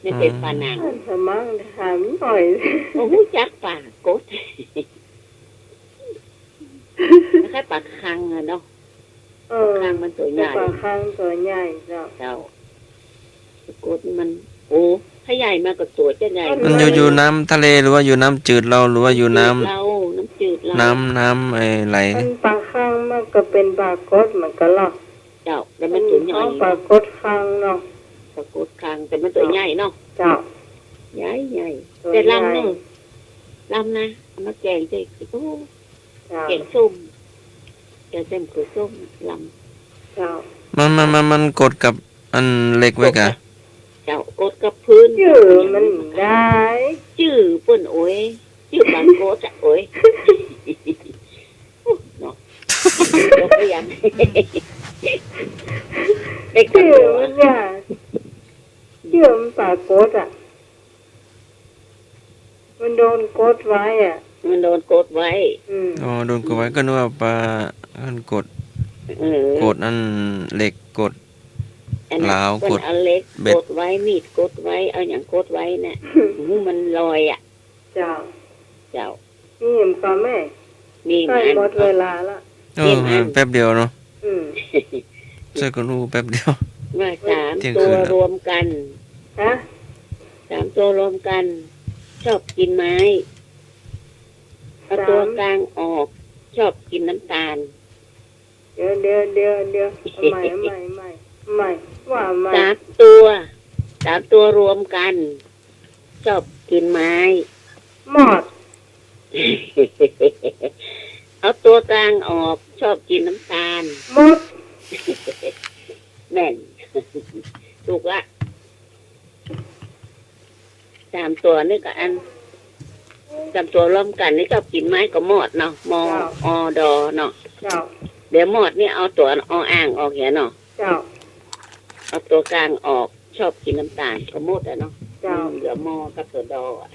ไม่เป็นปลาหนัง อืม สมังถามหน่อย โอ้ ฮู้จักปลากด คล้ายปลาคังอะเนาะ เออ ปลาคังมันตั๋วใหญ่ ปลาคังตั๋วใหญ่เจ้า เจ้า ปลากดมัน โอ้ ถ้าใหญ่มาก็ตั๋วจะใหญ่ มันอยู่ อยู่น้ำทะเลหรือว่าอยู่น้ำจืดเรา หรือว่าอยู่น้ำ น้ำจืดเรา น้ำจืดเรา น้ำ น้ำไอ้ไหล มันปลาคังมันก็เป๋นปลากดเหมือนกั๋นเหรอ เจ้า แต่มันตั๋วใหญ่ มันฮ้องปลากดคังเนาะ ปลากดคัง แต่มันตั๋วใหญ่เนาะ เจ้า ใหญ่ใหญ่ ตั๋วใหญ่ แต่ลำเนาะ ลำนะ เอามาแก๋งใส่ โอ้ เจ้า แก๋งส้ม แก๋งใส่ก๋วยส้ม ลำ เจ้า มัน มัน มัน มันกดกับอันเหล็กไว้ก่อ เจ้า กดกับพื้น จื้อมันได้ จื้อเปิ้นโอ๊ย จื้อปลากดอะโอ๊ย เนาะ ยกตัวอย่าง เด็ก จื้อมันเนี่ย จื้อมันปลากดอะ มันโดนกดไว้อะ มันโดนกดไว้ อืม อ๋อ โดนกดไว้ ก็นึกว่าปลา อันกด เออ กดอันเหล็ก กด อันนั้น หลาว เปิ้น กด เอาเหล็ก เบ็ด กดไว้ มีดกดไว้ เอาหยังกดไว้น่ะ หื้อมันลอยอะ เจ้า เจ้า นี่เห็นก่อแม่ นี่ ใกล้หมดเวลาละ เออ นี่มัน แป๊บเดียวเนาะ อืม ใส่ก้อนอู้แป๊บเดียว ว่าสาม เที่ยงคืนละ ตั๋วรวมกั๋น ฮะ สามตั๋วรวมกั๋น ชอบกิ๋นไม้ เอาตั๋ว สาม ก๋างออก ชอบกิ๋นน้ำตาล เดี๋ยว เดี๋ยว เดี๋ยว เดี๋ยว เอาใหม่ เอาใหม่ เอาใหม่ เอาใหม่ ว่าใหม่ สามตั๋ว สามตั๋วรวมกั๋น ชอบกิ๋นไม้ มอด เอาตั๋วก๋างออก ชอบกิ๋นน้ำตาล มด แม่น ถูกละ สามตั๋วนี่ก็อัน สามตั๋วรวมกั๋นนี่ชอบกิ๋นไม้ก็มอดเนาะ มอ เจ้า อ ดอ เนาะ เจ้า เดี๋ยวมอดนี่เอาตั๋ว อ อ่างออกเหียเนาะ เจ้า เอาตั๋วก๋างออก ชอบกิ๋นน้ำตาล ก็หมดอะเนาะ เจ้า อืม เหลือ มอ กับตั๋ว ดอ อะ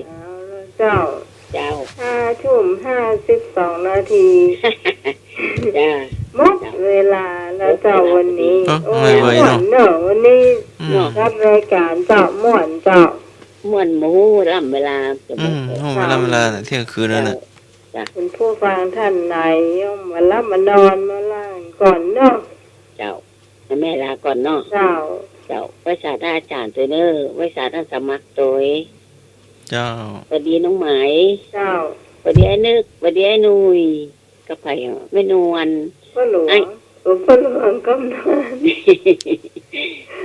เอาละเจ้า เจ้า ห้าทุ่มห้าสิบสองนาที จ้า หมดเวลาแล้วเจ้า วันนี้ เอ้า โอ้ ทำไมไวเนาะ ม่วนเนาะ วันนี้ อืม รับรายก๋านเจ้า ม่วนเจ้า ม่วนหมู่ล้ำเวลา อืม โอ้ ล้ำเวลาน่ะ เที่ยงคืนแล้วน่ะ เจ้า เจ้า คุณผู้ฟังท่านไหนยังบ่หลับบ่นอน มาลาก่อนเนาะ เจ้า แม่ลาก่อนเนาะ เจ้า เจ้า ไหว้สาต้านอาจ๋ารย์ตวยเน่อ ไหว้สาต้านสมัครตวย เจ้า หวัดดีน้องไหม เจ้า หวัดดีไอ้นึก หวัดดีไอ้หนุ่ย กับใผอะ แม่นวล ป้าหลวง ไอ้ เออ ป้าหลวงกำนัน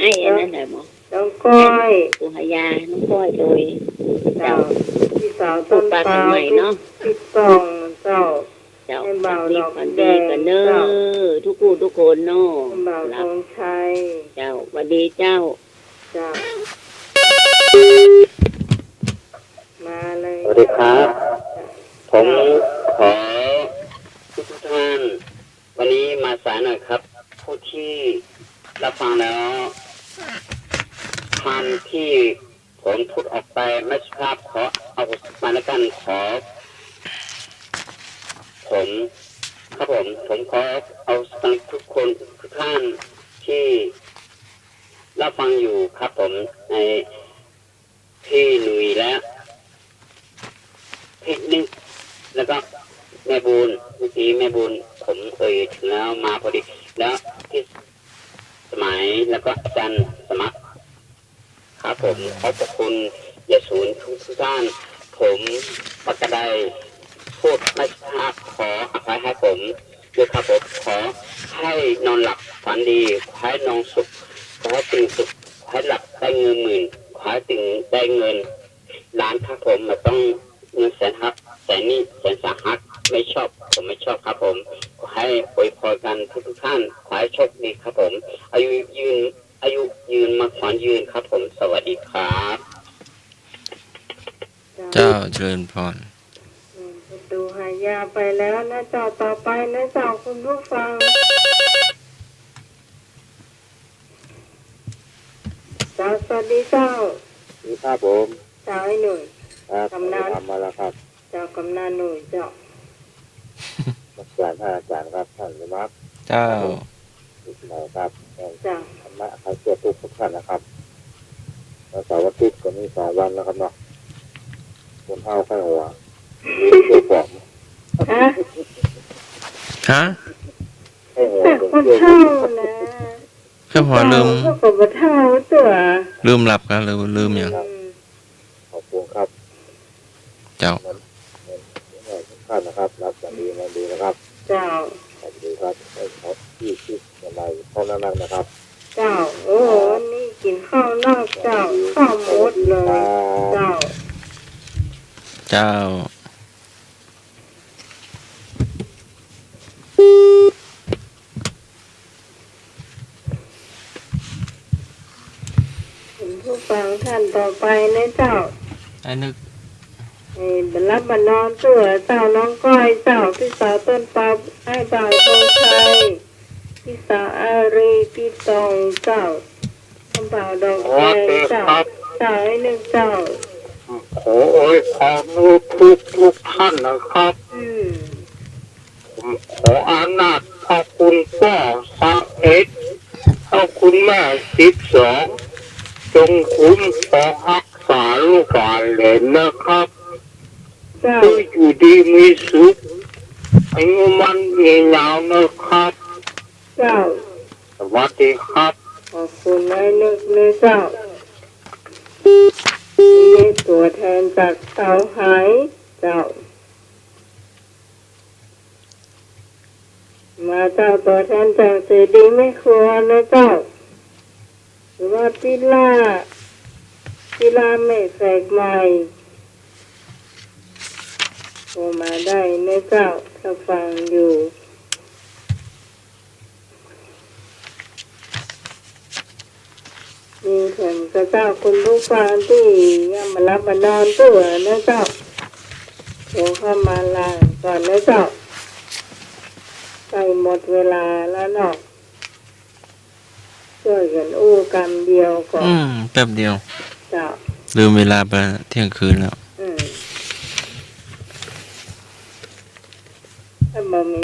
ไอ้อันนั้นแหละหมอ น้องก้อย ปู่หายา น้องก้อยตวย เจ้า เจ้า พี่สาวต้นเปา ปากกันใหม่เนาะ พี่ป้องเจ้า เจ้า แม่บ่าวดอกแดง หวัดดีกันเน่อ เจ้า ทุกผู้ทุกคนเนาะ แม่บ่าวธงชัย เจ้า หวัดดีเจ้า เจ้า มาเลย สวัสดีครับ ผมขอทุกๆ ท่าน วันนี้มาสายหน่อยครับ ผู้ที่รับฟังแล้ว คำที่ผมพูดออกไปไม่สุภาพ ขออโหสิกรรมแล้วกัน ขอ ผม ครับผม ผมขออโหสิกรรมทุกคน ทุกท่านที่รับฟังอยู่ครับผม ใน พี่หนุ่ยและพี่นิก แล้วก็แม่บุญ เมื่อกี้แม่บุญผมเอ่ยถึงแล้วมาพอดี แล้วพี่สมัย แล้วก็อาจารย์สมัคร ครับผม ขอบพระคุณอย่างสูงทุกๆ ท่าน ผมปากกาได พูดไม่สุภาพ ขออภัยให้ผมด้วยครับผม ขอให้นอนหลับฝันดี ขอให้นอนสุข ขอให้ตื่นสุข ขอให้หลับได้เงินหมื่น ขอให้ตื่นได้เงินล้านครับผม ไม่ต้องเงินแสนฮัก แต่นี่แสนสาหัส ไม่ชอบ ผมไม่ชอบครับผม ขอให้อวยพรกันทุกๆ ท่าน ขอให้โชคดีครับผม อายุยืน อายุยืนมาขวัญยืนครับผม สวัสดีครับ เจ้า เจริญพร อืม ประตูหายาไปแล้วนะเจ้า ต่อไปนะเจ้า คุณผู้ฟัง เจ้า สวัสดีเจ้า สวัสดีครับผม เจ้าไอ้หนุ่ย ครับ กำนัน ทำมาแล้วครับ เจ้า กำนันหนุ่ยเจ้า นมัสการท่านอาจารย์ครับ ท่านสมัคร เจ้า ครับผม อีกหน่อยครับ เจ้า ธรรมะคลายเครียดทุกท่านนะครับ วันเสาร์อาทิตย์ก็มีสองวันนะครับเนาะ คนเฒ่าไข้หัว เที่ยวปลอม ฮะ ฮะ ไข้หัว แต่คนเฒ่านะ ไข้หัวลืม เฒ่าเขาก็บ่เฒ่าตั๋ว ลืมหลับครับ ลืม ลืมหยัง อืม ขอบคุณครับ เจ้า ท่านนะครับ หลับฝันดี นอนดีนะครับ เจ้า สวัสดีครับ ให้เขาที่ ที่อะไรเข้านั่นนะครับ เจ้า โอ้ วันนี้กิ๋นข้าวนอกเจ้า ข้าวหมดเลย ครับ เจ้า เจ้า คุณผู้ฟังท่านต่อไปนะเจ้า ไอ้นึก เอ่อ บ่หลับบ่นอนตั๋วเจ้า น้องก้อยเจ้า พี่สาวต้นปา อ้ายบ่าวธงชัย พี่สาวอารี พี่ตองเจ้า น้องบ่าวดอกแดงเจ้า สวัสดีครับ เจ้าไอ้นึกเจ้า ขออวยพรทุกๆ ท่านนะครับ อืม ผมขออำนาจพระคุณพ่อสิบเอ็ด พระคุณแม่สิบสอง จงคุ้มครองรักษาลูกหลานเหลนนะครับ เจ้า คืออยู่ดีมีสุข อายุมั่นยืนยาวนะครับ เจ้า สวัสดีครับ ขอบคุณนายนึกนะเจ้า นี่ตัวแทนจากเตาหายเจ้า มาเจ้า ตัวแทนจากเสดีแม่ครัวนะเจ้า หรือว่าพี่ล่า พี่ล่าแม่แฝกใหม่ โทรมาได้นะเจ้า ถ้าฟังอยู่ มีเถิงกระเจ้า คุณผู้ฟังตี้ยังบ่หลับบ่นอนตั๋วนะเจ้า โทรเข้ามาลาก่อนนะเจ้า ใกล้หมดเวลาแล้วเนาะ ช่วยกั๋นอู้กำเดียวก่อน อืม แป๊บเดียว เจ้า ลืมเวลาไปเที่ยงคืนแล้ว อืม ถ้าบ่มี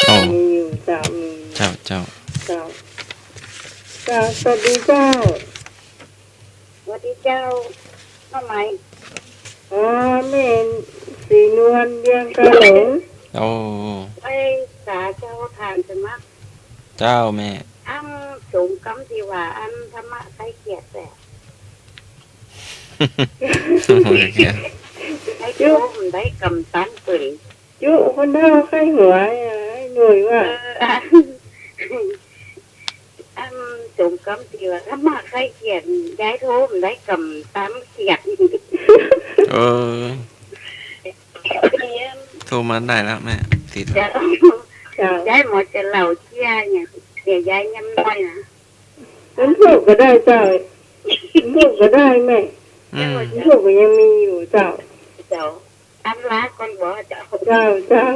โอ้ มีอยู่เจ้า มี เจ้า เจ้า เจ้า เจ้า สวัสดีเจ้า สวัสดีเจ้า น้องไหม อ๋อ แม่ศรีนวล เวียงกาหลง โอ้ ไอ้สาเจ้า ท่านสมัคร เจ้าแม่ อันสมกำตี้ว่าอันธรรมะคลายเครียดแหละ โอ้ย ไอ้โยมได้กำตันเปิ้น จุคนเฒ่าไข้หัว ไอ้หนุ่ยว่า เออ อัน อันสมกำตี้ว่าธรรมะคลายเครียด ยายโทรได้กำตันเครียด เออ โทรมาได้แล้วแม่ ติดแล้ว เจ้า เจ้า ยายหมอจะเล่าเชียร์เนี่ย เดี๋ยวยายย้ำน้อยนะ เปิ้นพูดก็ได้เจ้า ทูบก็ได้แม่ อืม ทูบก็ยังมีอยู่เจ้า เจ้า อันลาก่อนบ่เจ้า เจ้า เจ้า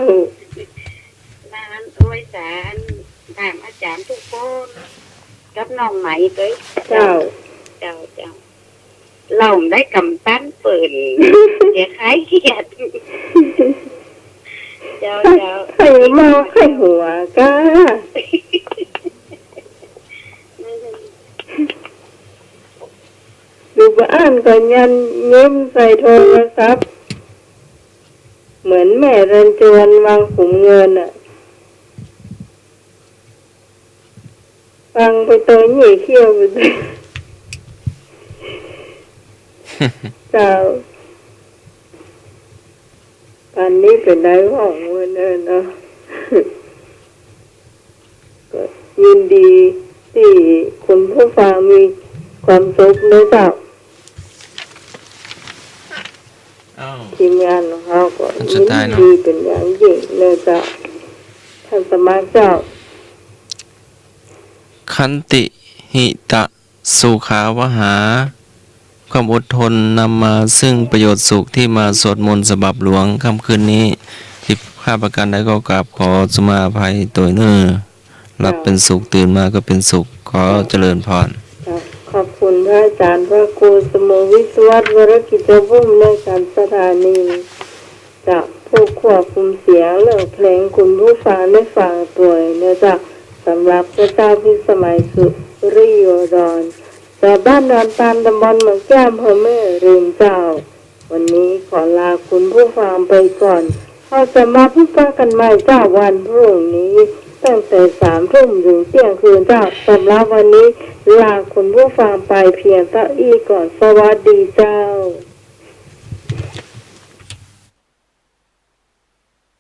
ลาอันอวยสา อันถามอาจ๋ารย์ทุกคน กับน้องไหมตวย เจ้า เจ้า เจ้า เฮาได้กำตันเปิ้น เสียขายเกียรติ เจ้า เจ้า ใครเมาใครหัวก้า ดูบ่อ่านก็ยันยิ้มใส่โทรศัพท์ เหมือนแม่รันจวนวังขุมเงินน่ะ ฟังไปตวยเยี่ยเขี้ยวไปตวย เจ้า อันนี้เป๋นได้ของเปิ้นเนาะ ก็ยินดีตี้คุณผู้ฟังมีความสุขเนาะเจ้า อ้าว ทีมงานของเฮาก็ อันสุดท้ายเนาะ ยินดีเป๋นอย่างยิ่งเนาะเจ้า ท่านสมาชิกเจ้า ขันติหิตะ สุขาวหา ความอดทนนำมาซึ่งประโยชน์สุข ที่มาสวดมนต์ฉบับหลวงค่ำคืนนี้ ผิดพลาดประการใดก็กราบขอสุมาอภัยตวยเน่อ หลับเป็นสุข ตื่นมาก็เป็นสุข ขอเจริญพร ขอบคุณพระอาจารย์พระครูสมุทรวิศวัตร วรกิจจาภุมนวยการสถานี จากผู้ควบคุมเสียงเรื่องเพลงคุณผู้ฟังได้ฟังตวยเนาะเจ้า สำหรับพระเจ้าพิสมัยสุริโยดร จากบ้านดอนตาล ตำบลเมืองแก้ว อำเภอแม่ริมเจ้า วันนี้ขอลาคุณผู้ฟังไปก่อน เฮาจะมาพบปะกันใหม่เจ้าวันพรุ่งนี้ ตั้งแต่สามทุ่มถึงเที่ยงคืนเจ้า สำหรับวันนี้ลาคุณผู้ฟังไปเพียงเต้าอี้ก่อน สวัสดีเจ้า